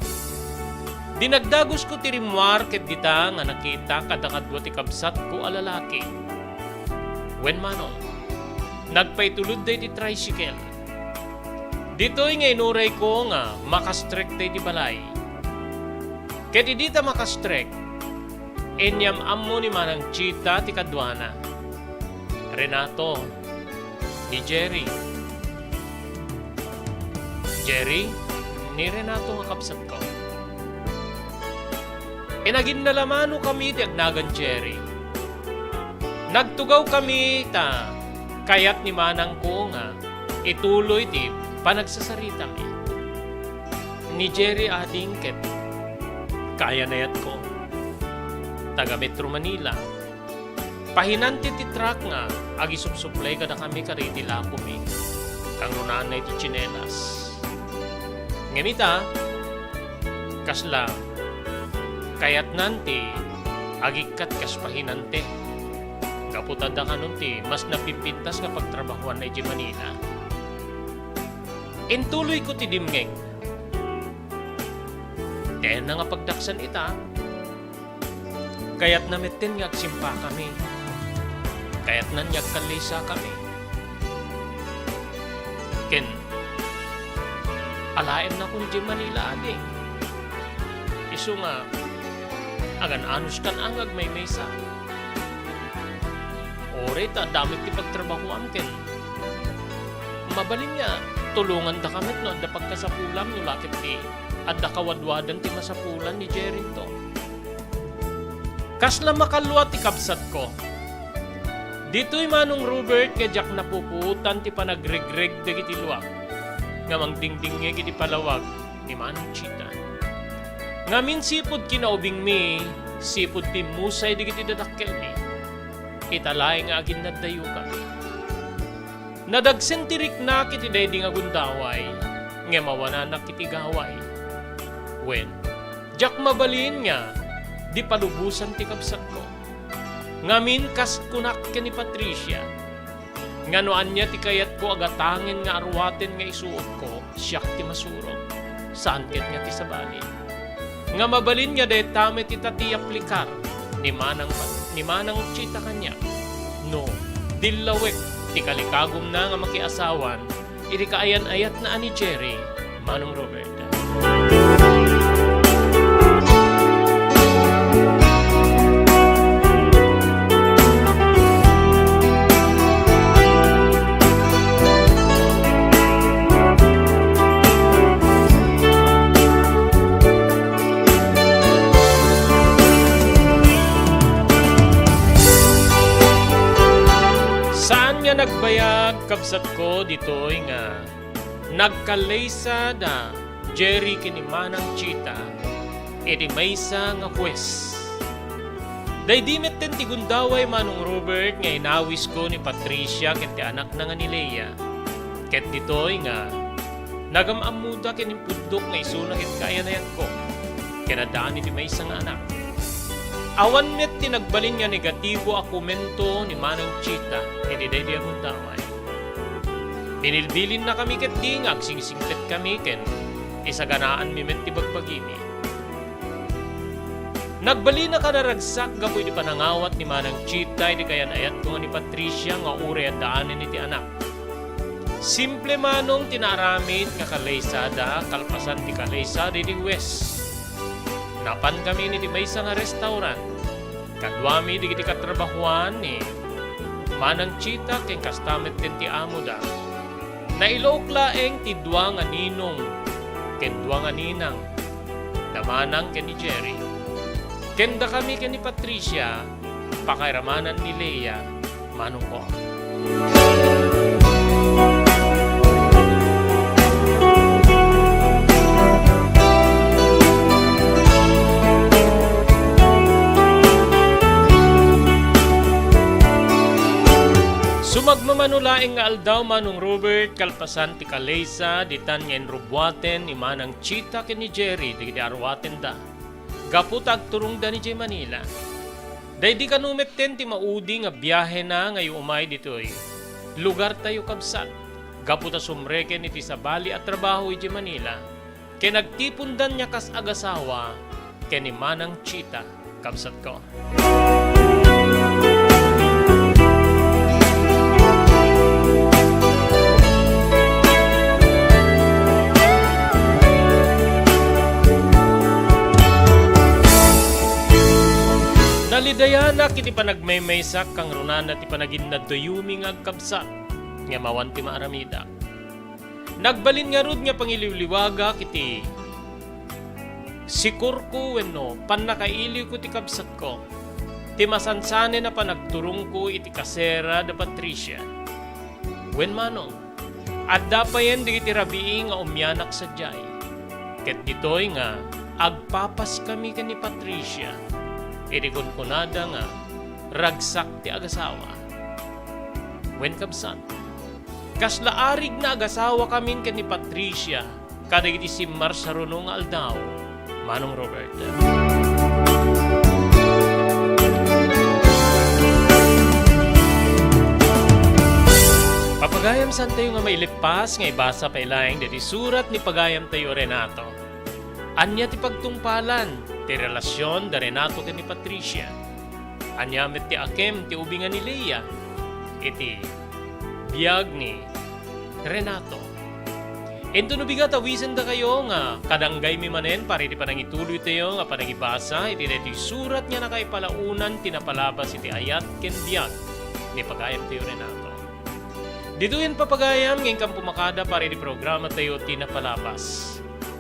Dinagdagusko ti rimmuar ket dita nga nakitak a dakadua ti kabsatko a lalaki. Wen, Manong, nagpaitulod daydi tricycle. Ditoy nga inurayko nga makastrek daydi balay. Ket idi ta makastrek, inyam-ammo ni Manang Chita ti kaduana. Renato, ni Jerry. Jerry, ni Renato nga kabsatko. Inaginnalamanokami ti agnagan Jerry. Nagtugawkami ta kayat ni manangko nga ituloy ti panagsasaritami. Ni Jerry ading ket kaya nayatko. Taga Metro Manila. Pahinante ti truck nga agisupsuplay kadakami kadagiti lakomi. Kangrunana iti tsinelas. Ngem ita, kasla kayatnan ti agikkat kas pahinante. Gapu ta adda kanon ti mas napimpintas nga pagtrabahoanna idiay Manila. Intuloyko ti dimngeg. Dayna nga pagdaksan ita, kayatna metten nga agsimpakami. Kayatnan nga agkallisakami. Ken alaennakon idiay Manila, ading. Isu nga agan-anoskan a nga agmaymaysa. Uray ta adda met ti pagtrabahoam ken mabalin nga tulongandaka met no adda pagkasapulam, no la ket ti adda kawadwadan ti masapulan ni Jerinto. Kasla makalua ti kabsatko. Ditoy, Manong Robert, nga diak napupuotan ti panagregreg dagiti luak nga mangdingdingngeg iti palawag ni Manong Chita. Ngamin sipud kinaubingmi, sipud pimmusay dagiti dadakkelmi, ita laeng nga aginnaddayokami. Nadagsen ti riknak iti daydi nga gundaway, ngem awananak iti gaway. Wen, diak mabalin nga di palubosan ti kabsatko. Ngamin, kas kunak ken ni Patricia, nga no ania ti kayatko a gatangen nga aruaten nga isuotko, siak ti masurot. Saan ket nga ti sabali. Nga mabalin nga dayta met ita ti aplikar ni Manang, ni Manang Chita kaniak. No, dillawek ti kalikagumna nga makiasawan iti kaayan-ayatna a ni Jerry, Manong Robert. Saan nga nagbayag, kabsatko, ditoy nga nagkallaysa da Jerry ken ni Manang Chita iti maysa nga hues. Daydi metten ti gundaway, Manong Robert, nga inawisko ni Patricia ken ti anakna nga ni Lea. Ket ditoy nga nagam-ammoda ken impuddok nga isuna ket kaayan-ayatko ken addaan iti maysa nga anak. Awan met ti nagbalin nga negatibo a komento ni Manang Chita iti daydi a gundaway. Binilbilinnakami ketdi nga agsingsingpetkami ken isaganaanmi met ti bagbagimi. Nagbalinnak a naragsak gapu iti panangawat ni Manang Chita iti kaayan-ayatko nga ni Patricia nga uray addaanen iti anak. Simple manong ti naaramid nga kallaysada kalpasan ti kallaysada iti hues. Napankami iti maysa nga restaurant. Kaduami dagiti katrabahoan ni Manang Chita ken kasta metten ti amoda. Nailaok laeng ti dua nga ninong ken dua nga ninang, da Manang ken ni Jerry. Ken dakami ken ni Patricia, pakairamanan ni Lea, manongko. Sumag- Mamano laeng nga aldaw, Manong Robert, kalpasan ti kalesa, ditan nga inrubuaten ni Manang Chita ken ni Jerry dagiti aruatenda gapu ta agturongda idiay Manila. Daydi kano metten ti maudi nga biahena nga iumay ditoy lugartayo, kabsat, gapu ta sumreken iti sabali a trabaho idiay Manila. Ken agtipondan nga kas agasawa ken ni Manang Chita, kabsatko. Nalidayanak iti panagmaymaysak, kangrunana ti panaginnaduyomi nga agkabsat, ngem awan ti maaramidak. Nagbalin ngarud nga pangiliwliwagak iti sikorko wenno pannakailiwko ti kabsatko, ti masansanen a panagturongko iti kasera da Patricia. Wen, Manong, adda payen dagiti rabii nga umianak sadiay. Ket ditoy nga agpapaskami ken ni Patricia, idi kunkunada nga ragsak ti agasawa. Wen, kabsat, kasla arig nga agasawakamin ken ni Patricia kadagiti simmarsaruno nga aldaw, Manong Robert. Papagayam, saantayo nga mailippas nga ibasa pay laeng daydi surat ni pagayamtayo Renato. Ania ti pagtungpalan ti relasion da Renato ken ni Patricia? Ania met ti akem ti ubingan ni Lea iti biag ni Renato? Inton no bigat, awisendakayo nga kadanggaymi manen para iti panangituloytayo nga panangibasa iti daytoy surat nga nakaipalaonan ti napalabas iti ayat ken biag ni pagayamtayo Renato. Ditoyen, papagayam, nga inkan pumakada para iti programatayo ti napalabas.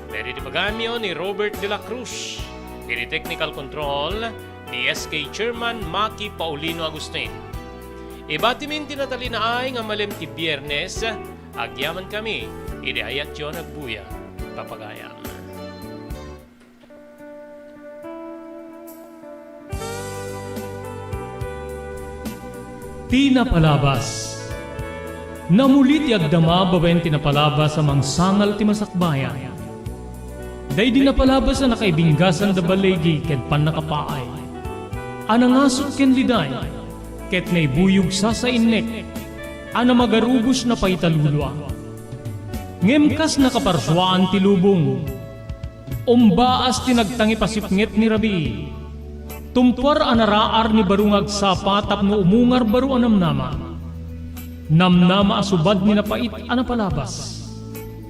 Daydi ti pagayamyo ni Robert de la Cruz. Iti technical control ni S K Chairman Maki Paulino Agustin. Ibatimin ti natalinaay nga malem ti Biernes, agyamankami idi ayatyo a nagbuya, papagayam. Ti napalabas. Namuli ti agdama babaen ti napalabas a mangsangal ti masakbayan. Daydi napalabas a nakaibinggasan da baligi ken pannakapaay, a nangasut ken liday, ket naibuyog sasainnek, a namagarubos napaitalulua. Ngem kas nakaparsuaan ti lubong, umbaas ti nagtangipasipnget ni rabii. Tumpuar a naraar ni baro nga agsapa tapno umungar baro a namnama. Namnama a subad ni napait a napalabas.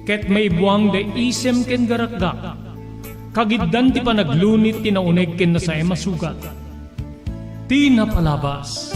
Ket maibuang da isem ken garakgak. Kagiddan ti panaglunit ti nauneg ken nasaem a sugat. Ti napalabas.